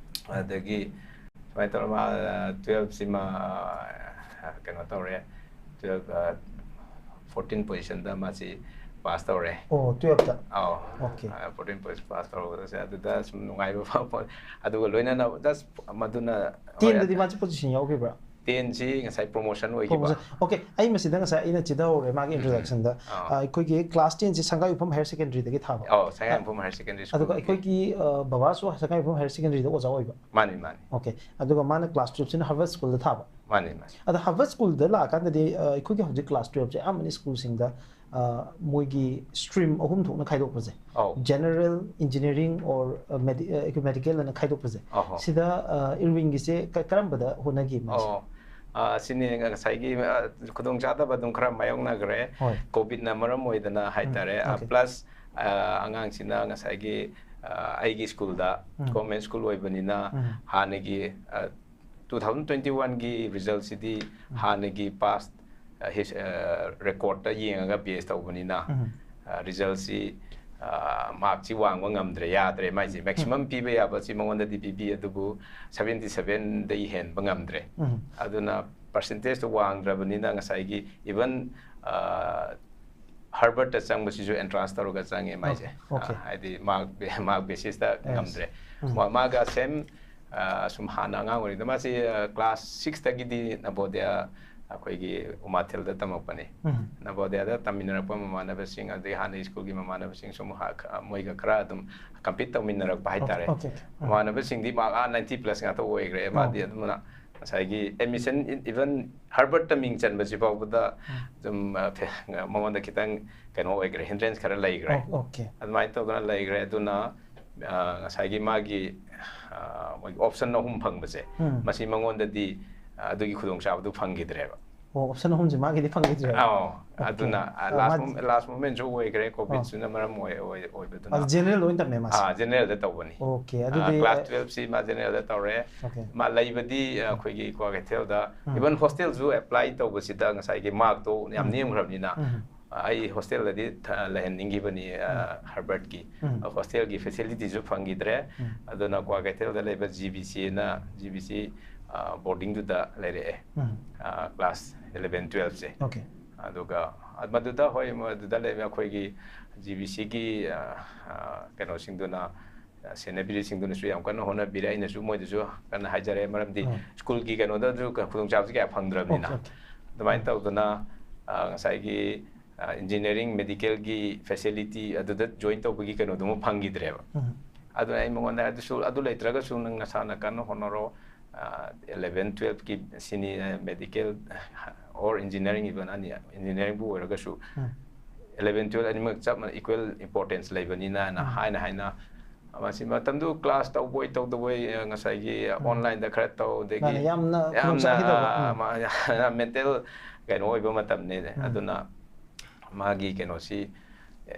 ꯑꯗꯒꯤ ꯁꯨꯃꯥꯏꯅ ꯇꯧꯔ ꯃꯥ twelve ꯁꯤꯃ ꯀꯩꯅꯣ ꯇꯧꯔꯦ, twelve fourteen positionꯗ ꯃꯥꯁꯤ pass ꯇꯧꯔꯦ꯫ ꯑꯣ twelveꯇ? ꯑꯧ Okay. fourteen position pass ꯇꯧꯔꯛꯄꯗꯁꯦ ꯑꯗꯨꯗ ꯁꯨꯝ ꯅꯨꯡꯉꯥꯏꯕ ꯐꯥꯎꯕ, ꯑꯗꯨꯒ ꯂꯣꯏꯅꯅ just ꯃꯗꯨꯅ ꯍꯣꯏ, Tenꯗꯗꯤ ꯃꯥꯁꯦ position ꯌꯥꯎꯈꯤꯕ꯭ꯔꯥ? Tenꯁꯤ ꯉꯁꯥꯏ promotion ꯑꯣꯏꯈꯤꯕ꯫ Promotion. Okay, ꯑꯩ ꯃꯁꯤꯗ ꯉꯁꯥꯏ ꯑꯩꯅ ꯆꯤꯊꯍꯧꯔꯦ ꯃꯥꯒꯤ introductionꯗ꯫ ꯑꯥ. ꯑ, ꯑꯩꯈꯣꯏꯒꯤ class tenꯁꯤ ꯁꯪꯒꯥꯏꯌꯨꯝꯐꯝ higher secondary ꯗꯒꯤ ꯊꯥꯕ꯫ ꯑꯧ, ꯁꯉꯥꯏꯌꯨꯝꯐꯝ higher secondary ꯑꯗꯨꯒ schoolꯒꯤ꯫ ꯑꯩꯈꯣꯏꯒꯤ ꯑ, ꯕꯕꯥꯁꯨ ꯁꯪꯒꯥꯏꯌꯨꯝꯐꯝ higher secondary ꯗ ꯑꯣꯖꯥ ꯑꯣꯏꯕ꯫ ꯃꯥꯅꯤ ꯃꯥꯅꯤ Okay, ꯑꯗꯨꯒ ꯃꯥꯅ class twelve ꯁꯤꯅ Harvard Schoolꯗ ꯊꯥꯕ꯫ ꯃꯥꯅꯤ ꯃꯥꯅꯤ ꯑꯗ Harvard Schoolꯗ ꯂꯥꯛꯑꯀꯥꯟꯗꯗꯤ ꯑ, ꯑꯩꯈꯣꯏꯒꯤ ꯍꯧꯖꯤꯛ class twelve ꯁꯦ ꯑꯌꯥꯝꯕꯅ schoolꯁꯤꯡꯗ ꯑ, ꯃꯣꯏꯒꯤ stream ꯑꯍꯨꯝ ꯊꯣꯛꯅ ꯈꯥꯏꯗꯣꯛꯄꯁꯦ, ꯑꯧ general, engineering or medical ꯑꯅ ꯈꯥꯏꯗꯣꯛꯄꯁꯦ, ꯑꯍꯣ ꯁꯤꯗ ꯑ, ꯏꯔꯋꯤꯟꯒꯤꯁꯦ ꯀ- ꯀꯔꯝꯕꯗ ꯍꯣꯠꯅꯒꯦ ꯃꯥꯁꯦ? ꯑꯣ ꯑ, ꯁꯤꯅꯤ ꯉꯁꯥꯏꯒꯤ ꯑ, ꯈꯨꯗꯣꯡꯆꯥꯗꯕ ꯑꯗꯨꯝ ꯈꯔ ꯃꯥꯌꯣꯛꯅꯈ꯭ꯔꯦ꯫ ꯍꯣꯏ. ꯀꯣꯚꯤꯗꯅ ꯃꯔꯝ ꯑꯣꯏꯗꯅ ꯍꯥꯏꯇꯥꯔꯦ꯫ okay. Plus ꯑꯉꯥꯡꯁꯤꯅ ꯉꯁꯥꯏꯒꯤ ꯑ, ꯑꯩꯒꯤ schoolꯗ ꯎꯝ. government school ꯑꯣꯏꯕꯅꯤꯅ ꯎꯝ. ꯍꯥꯟꯅꯒꯤ ꯑ, two thousand twenty oneꯒꯤ resultꯁꯤꯗꯤ ꯍꯥꯟꯅꯒꯤ past recordꯇ ꯌꯦꯡꯉꯒ base ꯇꯧꯕꯅꯤꯅ ꯎꯝ. resultꯁꯤ markꯁꯤ ꯋꯥꯡꯕ ꯉꯝꯗ꯭ꯔꯦ, ꯌꯥꯗ꯭ꯔꯦ꯫ ꯃꯥꯏꯁꯦ maximum ꯄꯤꯕ ꯌꯥꯕꯁꯤ ꯃꯉꯣꯟꯗꯗꯤ ꯄꯤꯕꯤ, ꯑꯗꯨꯕꯨ seventy sevenꯗꯒꯤ ꯍꯦꯟꯕ ꯉꯝꯗ꯭ꯔꯦ꯫ ꯎꯝ. ꯑꯗꯨꯅ percentageꯇꯣ ꯋꯥꯡꯗ꯭ꯔꯕꯅꯤꯅ ꯉꯁꯥꯏꯒꯤ even Harvardꯇ ꯆꯪꯕꯁꯤꯁꯨ entrance ꯇꯧꯔꯒ ꯆꯪꯉꯦ ꯃꯥꯏꯁꯦ꯫ Okay. ꯍꯥꯏꯗꯤ mark mark basisꯇ ꯉꯝꯗ꯭ꯔꯦ꯫ ꯎꯝ. ꯃꯥ- ꯃꯥꯒ same ꯁꯨꯝ ꯍꯥꯟꯅ ꯑꯉꯥꯡ ꯑꯣꯏꯔꯤꯉꯩꯗ ꯃꯥꯁꯤ class sixꯇꯒꯤꯗꯤ ꯅꯕꯣꯗꯤꯌꯥ ꯑꯩꯈꯣꯏꯒꯤ ꯎꯃꯥꯊꯦꯜꯗ ꯇꯝꯃꯛꯄꯅꯤ꯫ ꯎꯝ. ꯅꯕꯣꯗꯤꯌꯥꯗ ꯇꯝꯃꯤꯟꯅꯔꯛꯄ ꯃꯃꯥꯟꯅꯕꯁꯤꯡ, ꯑꯗꯩ ꯍꯥꯟꯅ schoolꯒꯤ ꯃꯃꯥꯟꯅꯕꯁꯤꯡ ꯁꯨꯝ ꯍꯥ- ꯃꯣꯏꯒ ꯈꯔ ꯑꯗꯨꯝ compete ꯇꯧꯃꯤꯟꯅꯔꯛꯄ ꯍꯥꯏꯇꯥꯔꯦ꯫ Okay, okay. ꯎꯝ. ꯃꯃꯥꯟꯅꯕꯁꯤꯡꯗꯤ mark ꯑꯥ ninety plus ꯉꯥꯛꯇ ꯑꯣꯏꯈ꯭ꯔꯦ꯫ ꯃꯥꯗꯤ ꯑꯣ. ꯑꯗꯨꯅ ꯉꯁꯥꯏꯒꯤ admission in- even Harvardꯇ ꯃꯤꯡ ꯆꯟꯕꯁꯤ ꯐꯥꯎꯕꯗ ꯑꯗꯨꯝ ꯃꯉꯣꯟꯗ ꯈꯤꯇꯪ ꯀꯩꯅꯣ ꯑꯣꯏꯈ꯭ꯔꯦ, hindrance ꯈꯔ ꯂꯩꯈ꯭ꯔꯦ꯫ ꯑꯣ, okay. ꯑꯗꯨꯃꯥꯏꯅ ꯇꯧꯗꯅ ꯂꯩꯈ꯭ꯔꯦ꯫ ꯑꯗꯨꯅ ꯉꯁꯥꯏꯒꯤ ꯃꯥꯒꯤ ꯃꯣꯏꯒꯤ option ꯑꯍꯨꯝ ꯐꯪꯕꯁꯦ, ꯎꯝ. ꯃꯁꯤ ꯃꯉꯣꯟꯗꯗꯤ ꯑꯗꯨꯒꯤ ꯈꯨꯗꯣꯡꯆꯥꯕꯗꯨ ꯐꯪꯈꯤꯗ꯭ꯔꯦꯕ꯫ ꯑꯣ, option ꯑꯍꯨꯝꯁꯦ ꯃꯥꯒꯤꯗꯤ ꯐꯪꯈꯤꯗ꯭ꯔꯦꯕ? ꯑꯧ, Okay. ꯑꯗꯨꯅ ꯑ, last ꯃꯥ- moment, last momentꯁꯨ ꯑꯣꯏꯈ꯭ꯔꯦ, COVIDꯁꯤꯅ ꯃꯔꯝ ꯑꯣꯏ- ꯑꯣꯏ- ꯑꯣꯏꯕꯗꯨꯅ꯫ ꯑꯗꯨ general ꯑꯣꯏꯅ ꯇꯝꯃꯦ ꯃꯥꯁꯦ? ꯑꯥ, generalꯗ ꯇꯧꯕꯅꯤ꯫ Okay, ꯑꯥ, ꯑꯗꯨꯗꯤ class twelveꯁꯤ ꯃꯥ generalꯗ ꯇꯧꯔꯦ꯫ Okay. ꯃꯥ ꯂꯩꯕꯗꯤ ꯑꯩꯈꯣꯏꯒꯤ ꯀ꯭ꯋꯥꯀꯩꯊꯦꯜꯗ, ꯎꯝ. even hostelꯁꯨ apply ꯇꯧꯕꯁꯤꯗ ꯉꯁꯥꯏꯒꯤ markꯇꯣ ꯌꯥꯝ ꯎꯝ. ꯅꯦꯝꯈ꯭ꯔꯕꯅꯤꯅ ꯎꯝ. ꯑꯩ ꯍꯣꯁꯇꯦꯜꯗꯗꯤ ꯊ- ꯂꯩꯍꯟꯅꯤꯡꯈꯤꯕꯅꯤ, ꯑ, ꯍꯔꯕꯔꯠꯀꯤ꯫ ꯎꯝ꯫ ꯍꯣꯁꯇꯦꯜꯒꯤ ꯐꯦꯁꯤꯂꯤꯇꯤꯁꯨ ꯐꯪꯈꯤꯗ꯭ꯔꯦ꯫ ꯎꯝ꯫ ꯑꯗꯨꯅ ꯀ꯭ꯋꯥꯀꯩꯊꯦꯜꯗ ꯂꯩꯕ ꯖꯤ ꯕꯤ ꯁꯤꯅ, ꯖꯤ ꯕꯤ ꯁꯤ, ꯑ, ꯕꯣꯔꯗꯤꯡꯗꯨꯗ ꯂꯩꯔꯛꯑꯦ, ꯎꯝ꯫ ꯑ, ꯀ꯭ꯂꯥꯁ ꯏꯂꯚꯦꯟ ꯇꯨꯋꯦꯜꯐꯁꯦ꯫ Okay꯫ ꯑꯗꯨꯒ ꯃꯗꯨꯗ, ꯍꯣꯏ, ꯃꯗꯨꯗ ꯂꯩꯕ ꯑꯩꯈꯣꯏꯒꯤ ꯖꯤ ꯕꯤ ꯁꯤꯒꯤ, ꯑ, ꯑ, ꯀꯩꯅꯣꯁꯤꯡꯗꯨꯅ, ꯁꯦꯟꯅꯕꯤꯔꯤꯁꯤꯡꯗꯨꯅꯁꯨ ꯌꯥꯝ ꯀꯟꯅ ꯍꯣꯠꯅꯕꯤꯔꯦ꯫ ꯑꯩꯅꯁꯨ ꯃꯣꯏꯗꯁꯨ ꯀꯟꯅ ꯍꯥꯏꯖꯔꯦ, ꯃꯔꯝꯗꯤ ꯎꯝ꯫ ꯁ꯭ꯀꯨꯜꯒꯤ ꯀꯩꯅꯣꯗꯁꯨ ꯈꯨꯗꯣꯡꯆꯥꯕꯁꯤ ꯀꯌꯥ ꯐꯪꯗ꯭ꯔꯕꯅꯤꯅ꯫ Okay, okay. ꯑꯗꯨꯃꯥꯏꯅ ꯇꯧꯗꯅ, ꯑ, ꯉꯁꯥꯏꯒꯤ, ꯑ, ꯏꯟꯖꯤꯅꯤꯌꯥꯔꯤꯡ, ꯃꯦꯗꯤꯀꯦꯜꯒꯤ ꯐꯦꯁꯤꯂꯤꯇꯤ ꯑꯗꯨꯗ ꯖꯣꯏꯟ ꯇꯧꯕꯒꯤ ꯀꯩꯅꯣꯗꯨꯃ ꯐꯪꯈꯤꯗ꯭ꯔꯦꯕ꯫ ꯎꯝ꯫ ꯑꯗꯨꯅ ꯑꯩ ꯃꯉꯣꯟꯗ, "ꯑꯗꯨꯁꯨ, ꯑꯗꯨ ꯂꯩꯇ꯭ꯔꯒꯁꯨ ꯅꯪ ꯅꯁꯥꯅ ꯀꯟꯅ ꯍꯣꯠꯅꯔꯣ, ꯏꯂꯚꯦꯟ ꯇꯨꯋꯦꯜꯐꯀꯤ ꯁꯤꯅꯤ, ꯃꯦꯗꯤꯀꯦꯜ ꯑꯣꯔ ꯏꯟꯖꯤꯅꯤꯌꯥꯔꯤꯡ, ꯏꯚꯟ ꯑꯅꯤ, ꯏꯟꯖꯤꯅꯤꯌꯥꯔꯤꯡꯕꯨ ꯑꯣꯏꯔꯒꯁꯨ ꯎꯝ꯫ ꯏꯂꯚꯦꯟ ꯇꯨꯋꯦꯜꯐ ꯑꯅꯤꯃꯛ ꯆꯞ ꯃꯥꯟꯅ, ꯏꯀ꯭ꯋꯦꯜ ꯏꯝꯄꯣꯔꯇꯦꯟꯁ ꯂꯩꯕꯅꯤꯅ" ꯍꯥꯏꯅ ꯎꯝ꯫ ꯍꯥꯏꯅ ꯍꯥꯏꯅ, ꯃꯁꯤ ꯃꯇꯝꯗꯨ ꯀ꯭ꯂꯥꯁ ꯇꯧꯕꯣꯏ ꯇꯧꯗꯕꯣꯏ, ꯑ, ꯉꯁꯥꯏꯒꯤ ꯎꯝ꯫ ꯑꯣꯟꯂꯥꯏꯟꯗ ꯈꯔ ꯇꯧ, ꯑꯗꯒꯤ ꯃꯥꯅꯦ, ꯌꯥꯝꯅ ꯌꯥꯝꯅ, ꯈꯨꯗꯣꯡꯆꯥꯈꯤꯗꯕ꯫ ꯑ, ꯎꯝ꯫ ꯃꯥ-, ꯌꯥꯝꯅ ꯃꯦꯟꯇꯦꯜ ꯀꯩꯅꯣ ꯑꯣꯏꯕ ꯃꯇꯝꯅꯤꯅꯦ꯫ ꯎꯝ꯫ ꯑꯗꯨꯅ ꯃꯥꯒꯤ ꯀꯩꯅꯣꯁꯤ,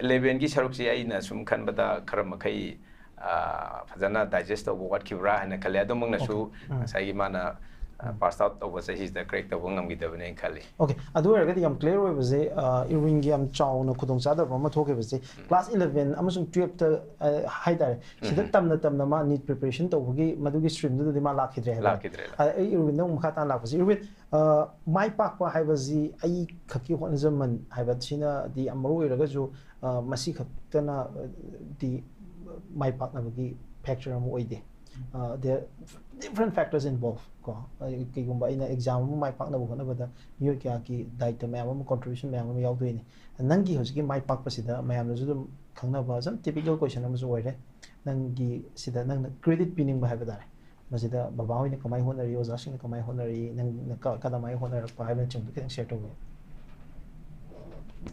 ꯏꯂꯚꯦꯟꯒꯤ ꯁꯔꯨꯛꯁꯤ ꯑꯩꯅ ꯁꯨꯝ ꯈꯟꯕꯗ ꯈꯔ ꯃꯈꯩ, ꯑ, ꯐꯖꯅ ꯗꯥꯏꯖꯦꯁ ꯇꯧꯕ ꯋꯥꯠꯈꯤꯕ꯭ꯔꯥ ꯍꯥꯏꯅ ꯈꯜꯂꯦ꯫ ꯑꯗꯨꯃꯛꯅꯁꯨ Okay. ꯎꯝ꯫ ꯉꯁꯥꯏꯒꯤ ꯃꯥꯅ, ꯑ, ꯎꯝ꯫ ꯄꯥꯁ ꯑꯥꯎꯠ ꯇꯧꯕꯁꯦ ꯁꯤꯁꯤꯗ ꯀ꯭ꯔꯦꯛ ꯇꯧꯕ ꯉꯝꯈꯤꯗꯕꯅꯦꯅ ꯈꯜꯂꯤ꯫ Okay, ꯑꯗꯨ ꯑꯣꯏꯔꯒꯗꯤ ꯌꯥꯝ ꯀ꯭ꯂꯤꯌꯥꯔ ꯑꯣꯏꯕꯁꯦ, ꯑ, ꯏꯔꯋꯤꯟꯒꯤ ꯌꯥꯝ ꯆꯥꯎꯅ ꯈꯨꯗꯣꯡꯆꯥꯗꯕ ꯑꯃ ꯊꯣꯛꯈꯤꯕꯁꯦ, ꯀ꯭ꯂꯥꯁ ꯏꯂꯚꯦꯟ ꯑꯃꯁꯨꯡ ꯇꯨꯋꯦꯜꯐꯇ, ꯑ, ꯍꯥꯏꯇꯥꯔꯦ, ꯁꯤꯗ ꯎꯝ꯫ ꯇꯝꯅ ꯇꯝꯅ ꯃꯥ ꯅꯤꯠ ꯄ꯭ꯔꯤꯄꯦꯔꯦꯁꯟ ꯇꯧꯕꯒꯤ ꯃꯗꯨꯒꯤ ꯁ꯭ꯇ꯭ꯔꯤꯝꯗꯨꯗꯗꯤ ꯃꯥ ꯂꯥꯛꯈꯤꯗ꯭ꯔꯦ ꯍꯥꯏꯕ꯫ ꯂꯥꯛꯈꯤꯗ꯭ꯔꯦ, ꯂꯥꯛꯈꯤꯗ꯭ꯔꯦ꯫ ꯑꯗ ꯑꯩ ꯏꯔꯋꯤꯟꯗ ꯑꯃꯨꯛ ꯃꯈꯥ ꯇꯥꯅ ꯂꯥꯛꯄꯁꯦ, ꯏꯔꯋꯤꯟ, ꯑ, ꯃꯥꯏ ꯄꯥꯛꯄ ꯍꯥꯏꯕꯁꯤ ꯑꯩ ꯈꯛꯀꯤ ꯍꯣꯠꯅꯖꯃꯟ ꯍꯥꯏꯕꯁꯤꯅꯗꯤ ꯌꯥꯝ ꯃꯔꯨ ꯑꯣꯏꯔꯒꯁꯨ, ꯑ, ꯃꯁꯤ ꯈꯛꯇꯅ, ꯑ, ꯗꯤ ꯃꯥꯏ ꯄꯥꯛꯅꯕꯒꯤ ꯐꯦꯛꯇꯔ ꯑꯃ ꯑꯣꯏꯗꯦ꯫ ꯑ, there are different factors involved ꯀꯣ꯫ ꯑ, ꯀꯩꯒꯨꯝꯕ ꯑꯩꯅ ꯑꯦꯛꯖꯥꯝ ꯑꯃ ꯃꯥꯏ ꯄꯥꯛꯅꯕ ꯍꯣꯠꯅꯕꯗ ꯃꯤꯑꯣꯏ ꯀꯌꯥꯒꯤ ꯗꯥꯏꯇ ꯃꯌꯥꯝ ꯑꯃ, ꯀꯣꯟꯇ꯭ꯔꯤꯕ꯭ꯌꯨꯁꯟ ꯃꯌꯥꯝ ꯑꯃ ꯌꯥꯎꯗꯣꯏꯅꯤ꯫ ꯅꯪꯒꯤ ꯍꯧꯖꯤꯛꯀꯤ ꯃꯥꯏ ꯄꯥꯛꯄꯁꯤꯗ ꯃꯌꯥꯝꯅꯁꯨ ꯑꯗꯨꯝ ꯈꯪꯅꯕ, ꯁꯨꯝ ꯇꯤꯄꯤꯀꯦꯜ ꯀꯣꯏꯁꯟ ꯑꯃꯁꯨ ꯑꯣꯏꯔꯦ꯫ ꯅꯪꯒꯤ ꯁꯤꯗ ꯅꯪꯅ ꯀ꯭ꯔꯦꯗꯤꯠ ꯄꯤꯅꯤꯡꯕ ꯍꯥꯏꯕ ꯇꯥꯔꯦ꯫ ꯃꯁꯤꯗ ꯕꯕꯥ ꯍꯣꯏꯅ ꯀꯃꯥꯏꯅ ꯍꯣꯠꯅꯔꯤ, ꯑꯣꯖꯥꯁꯤꯡꯅ ꯀꯃꯥꯏꯅ ꯍꯣꯠꯅꯔꯤ, ꯅꯪꯅ ꯀ-, ꯀꯗꯥꯏꯃꯥꯏꯅ ꯍꯣꯠꯅꯔꯛꯄ ꯍꯥꯏꯕꯅꯆꯤꯡꯕꯗꯣ ꯈꯤꯇꯪ ꯁꯤꯌꯔ ꯇꯧꯕꯤꯌꯨ꯫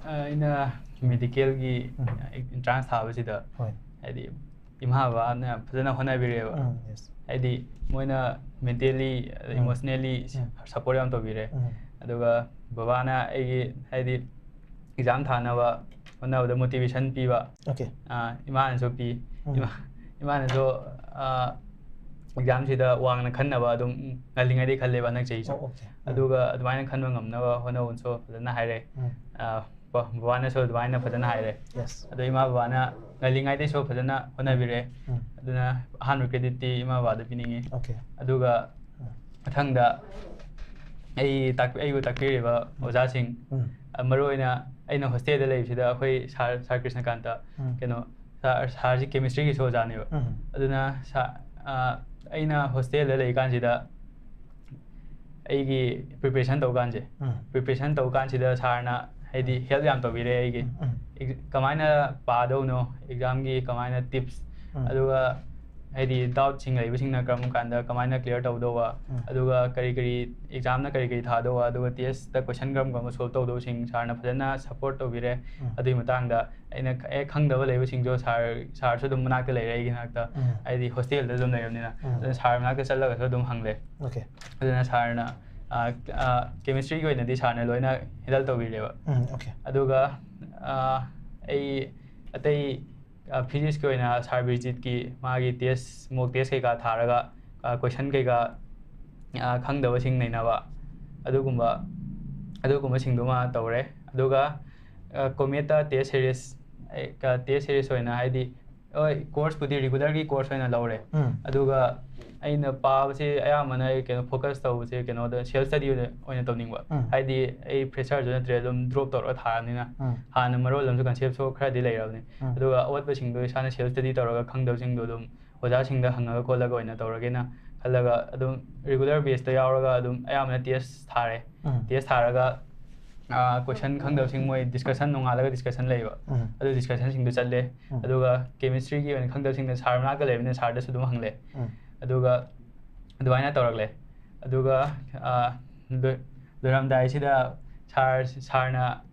ꯑꯩꯅ ꯃꯦꯗꯤꯀꯦꯜꯒꯤ ꯎꯝ꯫ ꯑꯦꯟꯇ꯭ꯔꯥꯟꯁ ꯊꯥꯕꯁꯤꯗ, ꯍꯣꯏ꯫ ꯍꯥꯏꯗꯤ, ꯏꯃꯥ ꯕꯕꯥꯅ ꯌꯥꯝ ꯐꯖꯅ ꯍꯣꯠꯅꯕꯤꯔꯦꯕ꯫ ꯎꯝ, yes꯫ ꯍꯥꯏꯗꯤ, ꯃꯣꯏꯅ ꯃꯦꯟꯇꯦꯜꯂꯤ, ꯎꯝ꯫ ꯏꯃꯣꯁꯅꯦꯜꯂꯤ ꯎꯝ꯫ ꯁꯄꯣꯔꯠ ꯌꯥꯝ ꯇꯧꯕꯤꯔꯦ꯫ ꯎꯝ꯫ ꯑꯗꯨꯒ ꯕꯕꯥꯅ ꯑꯩꯒꯤ, ꯍꯥꯏꯗꯤ, ꯑꯦꯛꯖꯥꯝ ꯊꯥꯅꯕ ꯍꯣꯠꯅꯕꯗ ꯃꯣꯇꯤꯚꯦꯁꯟ ꯄꯤꯕ, Okay꯫ ꯑꯥ, ꯏꯃꯥꯅꯁꯨ ꯄꯤ꯫ ꯎꯝ꯫ ꯏꯃꯥ-, ꯏꯃꯥꯅꯁꯨ, ꯑꯥ, ꯑꯦꯛꯖꯥꯝꯁꯤꯗ ꯋꯥꯡꯅ ꯈꯟꯅꯕ ꯑꯗꯨꯝ ꯉꯜꯂꯤꯉꯩꯗꯒꯤ ꯈꯜꯂꯦꯕ ꯍꯟꯗꯛ ꯆꯍꯤꯁꯨ꯫ ꯑꯣ, okay꯫ ꯎꯝ꯫ ꯑꯗꯨꯒ ꯑꯗꯨꯃꯥꯏꯅ ꯈꯟꯕ ꯉꯝꯅꯕ ꯍꯣꯠꯅꯧꯅꯁꯨ ꯐꯖꯅ ꯍꯥꯏꯔꯦ꯫ ꯎꯝ꯫ ꯑꯥ, ꯀꯣ, ꯕꯕꯥꯅꯁꯨ ꯑꯗꯨꯃꯥꯏꯅ ꯐꯖꯅ ꯍꯥꯏꯔꯦ꯫ ꯌꯦꯁ꯫ ꯑꯗꯣ ꯏꯃꯥ ꯕꯕꯥꯅ ꯉꯜꯂꯤꯉꯩꯗꯩꯁꯨ ꯐꯖꯅ ꯍꯣꯠꯅꯕꯤꯔꯦ꯫ ꯎꯝ꯫ ꯑꯗꯨꯅ ꯑꯍꯥꯟꯕ ꯀ꯭ꯔꯦꯗꯤꯠꯇꯤ ꯏꯃꯥ ꯕꯕꯥꯗ ꯄꯤꯅꯤꯡꯉꯤ꯫ ꯑꯣꯀꯦ꯫ ꯑꯗꯨꯒ ꯎꯝ꯫ ꯃꯊꯪꯗ ꯑꯩ ꯇꯥꯛꯄꯤ-, ꯑꯩꯕꯨ ꯇꯥꯛꯄꯤꯔꯤꯕ ꯑꯣꯖꯥꯁꯤꯡ, ꯎꯝ꯫ ꯑ, ꯃꯔꯨꯑꯣꯏꯅ ꯑꯩꯅ ꯍꯣꯁꯇꯦꯜꯗ ꯂꯩꯕꯁꯤꯗ ꯑꯩꯈꯣꯏ ꯁꯥꯔ, ꯁꯥꯔ ꯀ꯭ꯔꯤꯁꯅꯀꯥꯟꯇ, ꯎꯝ꯫ ꯀꯩꯅꯣ, ꯁꯥꯔ, ꯁꯥꯔꯁꯤ ꯀꯦꯃꯤꯁꯇ꯭ꯔꯤꯒꯤꯁꯨ ꯑꯣꯖꯥꯅꯦꯕ꯫ ꯎꯝ꯫ ꯑꯗꯨꯅ ꯁꯥ-, ꯑ, ꯑꯩꯅ ꯍꯣꯁꯇꯦꯜꯗ ꯂꯩꯀꯥꯟꯁꯤꯗ ꯑꯩꯒꯤ ꯄ꯭ꯔꯤꯄꯦꯔꯦꯁꯟ ꯇꯧ ꯀꯥꯟꯁꯦ, ꯎꯝ꯫ ꯄ꯭ꯔꯤꯄꯦꯔꯦꯁꯟ ꯇꯧ ꯀꯥꯟꯁꯤꯗ ꯁꯥꯔꯅ ꯍꯥꯏꯗꯤ ꯍꯦꯜꯞ ꯌꯥꯝ ꯇꯧꯕꯤꯔꯦ ꯑꯩꯒꯤ꯫ ꯎꯝ, ꯎꯝ꯫ ꯑꯦꯛ-, ꯀꯃꯥꯏꯅ ꯄꯥꯗꯧꯅꯣ, ꯑꯦꯛꯖꯥꯝꯒꯤ ꯀꯃꯥꯏꯅ ꯇꯤꯞꯁ, ꯎꯝ꯫ ꯑꯗꯨꯒ ꯍꯥꯏꯗꯤ ꯗꯥꯎꯠꯁꯤꯡ ꯂꯩꯕꯁꯤꯡꯅ ꯀꯔꯝ ꯀꯥꯟꯗ ꯀꯃꯥꯏꯅ ꯀ꯭ꯂꯤꯌꯥꯔ ꯇꯧꯗꯧꯕ, ꯎꯝ꯫ ꯑꯗꯨꯒ ꯀꯔꯤ ꯀꯔꯤ ꯑꯦꯛꯖꯥꯝꯅ ꯀꯔꯤ ꯀꯔꯤ ꯊꯥꯗꯧꯕ, ꯑꯗꯨꯒ ꯇꯦꯁꯇ ꯀꯣꯏꯁꯟ ꯀꯔꯝ ꯀꯔꯝꯕ ꯁꯣꯜꯕ ꯇꯧꯗꯧꯁꯤꯡ ꯁꯥꯔꯅ ꯐꯖꯅ ꯁꯞꯄꯣꯔꯠ ꯇꯧꯕꯤꯔꯦ꯫ ꯎꯝ꯫ ꯑꯗꯨꯒꯤ ꯃꯇꯥꯡꯗ ꯑꯩꯅ ꯈ-, ꯍꯦꯛ ꯈꯪꯗꯕ ꯂꯩꯕꯁꯤꯡꯁꯨ ꯁꯥꯔ, ꯁꯥꯔꯁꯨ ꯑꯗꯨꯝ ꯃꯅꯥꯛꯇ ꯂꯩꯔꯦ ꯑꯩꯒꯤ ꯅꯥꯛꯇ꯫ ꯎꯝ꯫ ꯍꯥꯏꯗꯤ ꯍꯣꯁꯇꯦꯜꯗ ꯑꯗꯨꯝ ꯂꯩꯔꯕꯅꯤꯅ꯫ ꯎꯝ꯫ ꯑꯗꯨꯅ ꯁꯥꯔ ꯃꯅꯥꯛꯇ ꯆꯠꯂꯒꯁꯨ ꯑꯗꯨꯝ ꯍꯪꯂꯦ꯫ ꯑꯣꯀꯦ꯫ ꯑꯗꯨꯅ ꯁꯥꯔꯅ, ꯑ, ꯑ, ꯀꯦꯃꯤꯁꯇ꯭ꯔꯤꯒꯤ ꯑꯣꯏꯅꯗꯤ ꯁꯥꯔꯅ ꯂꯣꯏꯅ ꯍꯦꯟꯗꯜ ꯇꯧꯕꯤꯔꯦꯕ꯫ ꯎꯝ, ꯑꯣꯀꯦ꯫ ꯑꯗꯨꯒ, ꯑ, ꯑꯩ ꯑꯇꯩ, ꯑ, ꯐꯤꯖꯤꯛꯁꯀꯤ ꯑꯣꯏꯅ ꯁꯥꯔ ꯕꯤꯔꯖꯤꯠꯀꯤ ꯃꯥꯒꯤ ꯇꯦꯁ, ꯃꯣꯛ ꯇꯦꯁ ꯀꯩꯀꯥ ꯊꯥꯔꯒ, ꯑ, ꯀꯣꯏꯁꯟ ꯀꯩꯀꯥ, ꯑ, ꯈꯪꯗꯕꯁꯤꯡ ꯅꯩꯅꯕ, ꯑꯗꯨꯒꯨꯝꯕ, ꯑꯗꯨꯒꯨꯝꯕꯁꯤꯡꯗꯨꯃ ꯇꯧꯔꯦ꯫ ꯑꯗꯨꯒ, ꯑ, ꯀꯣꯃꯦꯠꯇ ꯇꯦꯁ ꯁꯦꯔꯤꯁ, ꯑꯩ, ꯀ-, ꯇꯦꯁ ꯁꯦꯔꯤꯁ ꯑꯣꯏꯅ ꯍꯥꯏꯗꯤ, ꯍꯣꯏ, ꯀꯣꯔꯁꯄꯨꯗꯤ ꯔꯤꯒꯨꯂꯔꯒꯤ ꯀꯣꯔꯁ ꯑꯣꯏꯅ ꯂꯧꯔꯦ꯫ ꯎꯝ꯫ ꯑꯗꯨꯒ ꯑꯩꯅ ꯄꯥꯕꯁꯦ ꯑꯌꯥꯝꯕꯅ ꯑꯩ ꯀꯩꯅꯣ ꯐꯣꯀꯁ ꯇꯧꯕꯁꯦ ꯀꯩꯅꯣꯗ, ꯁꯦꯜꯐ ꯁ꯭ꯇꯗꯤ ꯑꯣꯏꯅ, ꯑꯣꯏꯅ ꯇꯧꯅꯤꯡꯕ꯫ ꯎꯝ꯫ ꯍꯥꯏꯗꯤ ꯑꯩ ꯐ꯭ꯔꯦꯁꯔꯁꯨ ꯅꯠꯇ꯭ꯔꯦ, ꯑꯗꯨꯝ ꯗ꯭ꯔꯣꯞ ꯇꯧꯔꯒ ꯊꯥꯔꯕꯅꯤꯅ ꯎꯝ꯫ ꯍꯥꯟꯅ ꯃꯔꯣꯜ ꯑꯃꯁꯨ ꯀꯟꯁꯦꯞꯁꯨ ꯈꯔꯗꯤ ꯂꯩꯔꯕꯅꯤ꯫ ꯎꯝ꯫ ꯑꯗꯨꯒ ꯑꯋꯥꯠꯄꯁꯤꯡꯗꯣ ꯏꯁꯥꯅ ꯁꯦꯜꯐ ꯁ꯭ꯇꯗꯤ ꯇꯧꯔꯒ ꯈꯪꯗꯕꯁꯤꯡꯗꯣ ꯑꯗꯨꯝ ꯑꯣꯖꯥꯁꯤꯡꯗ ꯍꯪꯉꯒ ꯈꯣꯠꯂꯒ ꯑꯣꯏꯅ ꯇꯧꯔꯒꯦꯅ ꯈꯜꯂꯒ ꯑꯗꯨꯝ ꯔꯤꯒꯨꯂꯔ ꯕꯦꯁꯇ ꯌꯥꯎꯔꯒ ꯑꯗꯨꯝ ꯑꯌꯥꯝꯕꯅ ꯇꯦꯁ ꯊꯥꯔꯦ꯫ ꯎꯝ꯫ ꯇꯦꯁ ꯊꯥꯔꯒ, ꯑ, ꯀꯣꯏꯁꯟ ꯈꯪꯗꯕꯁꯤꯡ ꯃꯣꯏ ꯗꯤꯁꯀꯁꯟ, ꯅꯣꯡꯉꯥꯜꯂꯒ ꯗꯤꯁꯀꯁꯟ ꯂꯩꯌꯦꯕ꯫ ꯎꯝ꯫ ꯑꯗꯨ ꯗꯤꯁꯀꯁꯟꯁꯤꯡꯗꯣ ꯆꯠꯂꯦ꯫ ꯎꯝ꯫ ꯑꯗꯨꯒ ꯀꯦꯃꯤꯁꯇ꯭ꯔꯤꯒꯤ ꯑꯣꯏꯅ ꯈꯪꯗꯕꯁꯤꯡꯗꯣ ꯁꯥꯔ ꯃꯅꯥꯛꯇ ꯂꯩꯕꯅꯤꯅ ꯁꯥꯔꯗꯁꯨ ꯑꯗꯨꯝ ꯍꯪꯂꯦ꯫ ꯎꯝ꯫ ꯑꯗꯨꯒ ꯑꯗꯨꯃꯥꯏꯅ ꯇꯧꯔꯛꯂꯦ꯫ ꯑꯗꯨꯒ, ꯑ, ꯂꯣꯏ-, ꯂꯣꯏꯔꯝꯗꯥꯏꯁꯤꯗ ꯁꯥꯔ, ꯁꯥꯔꯅ,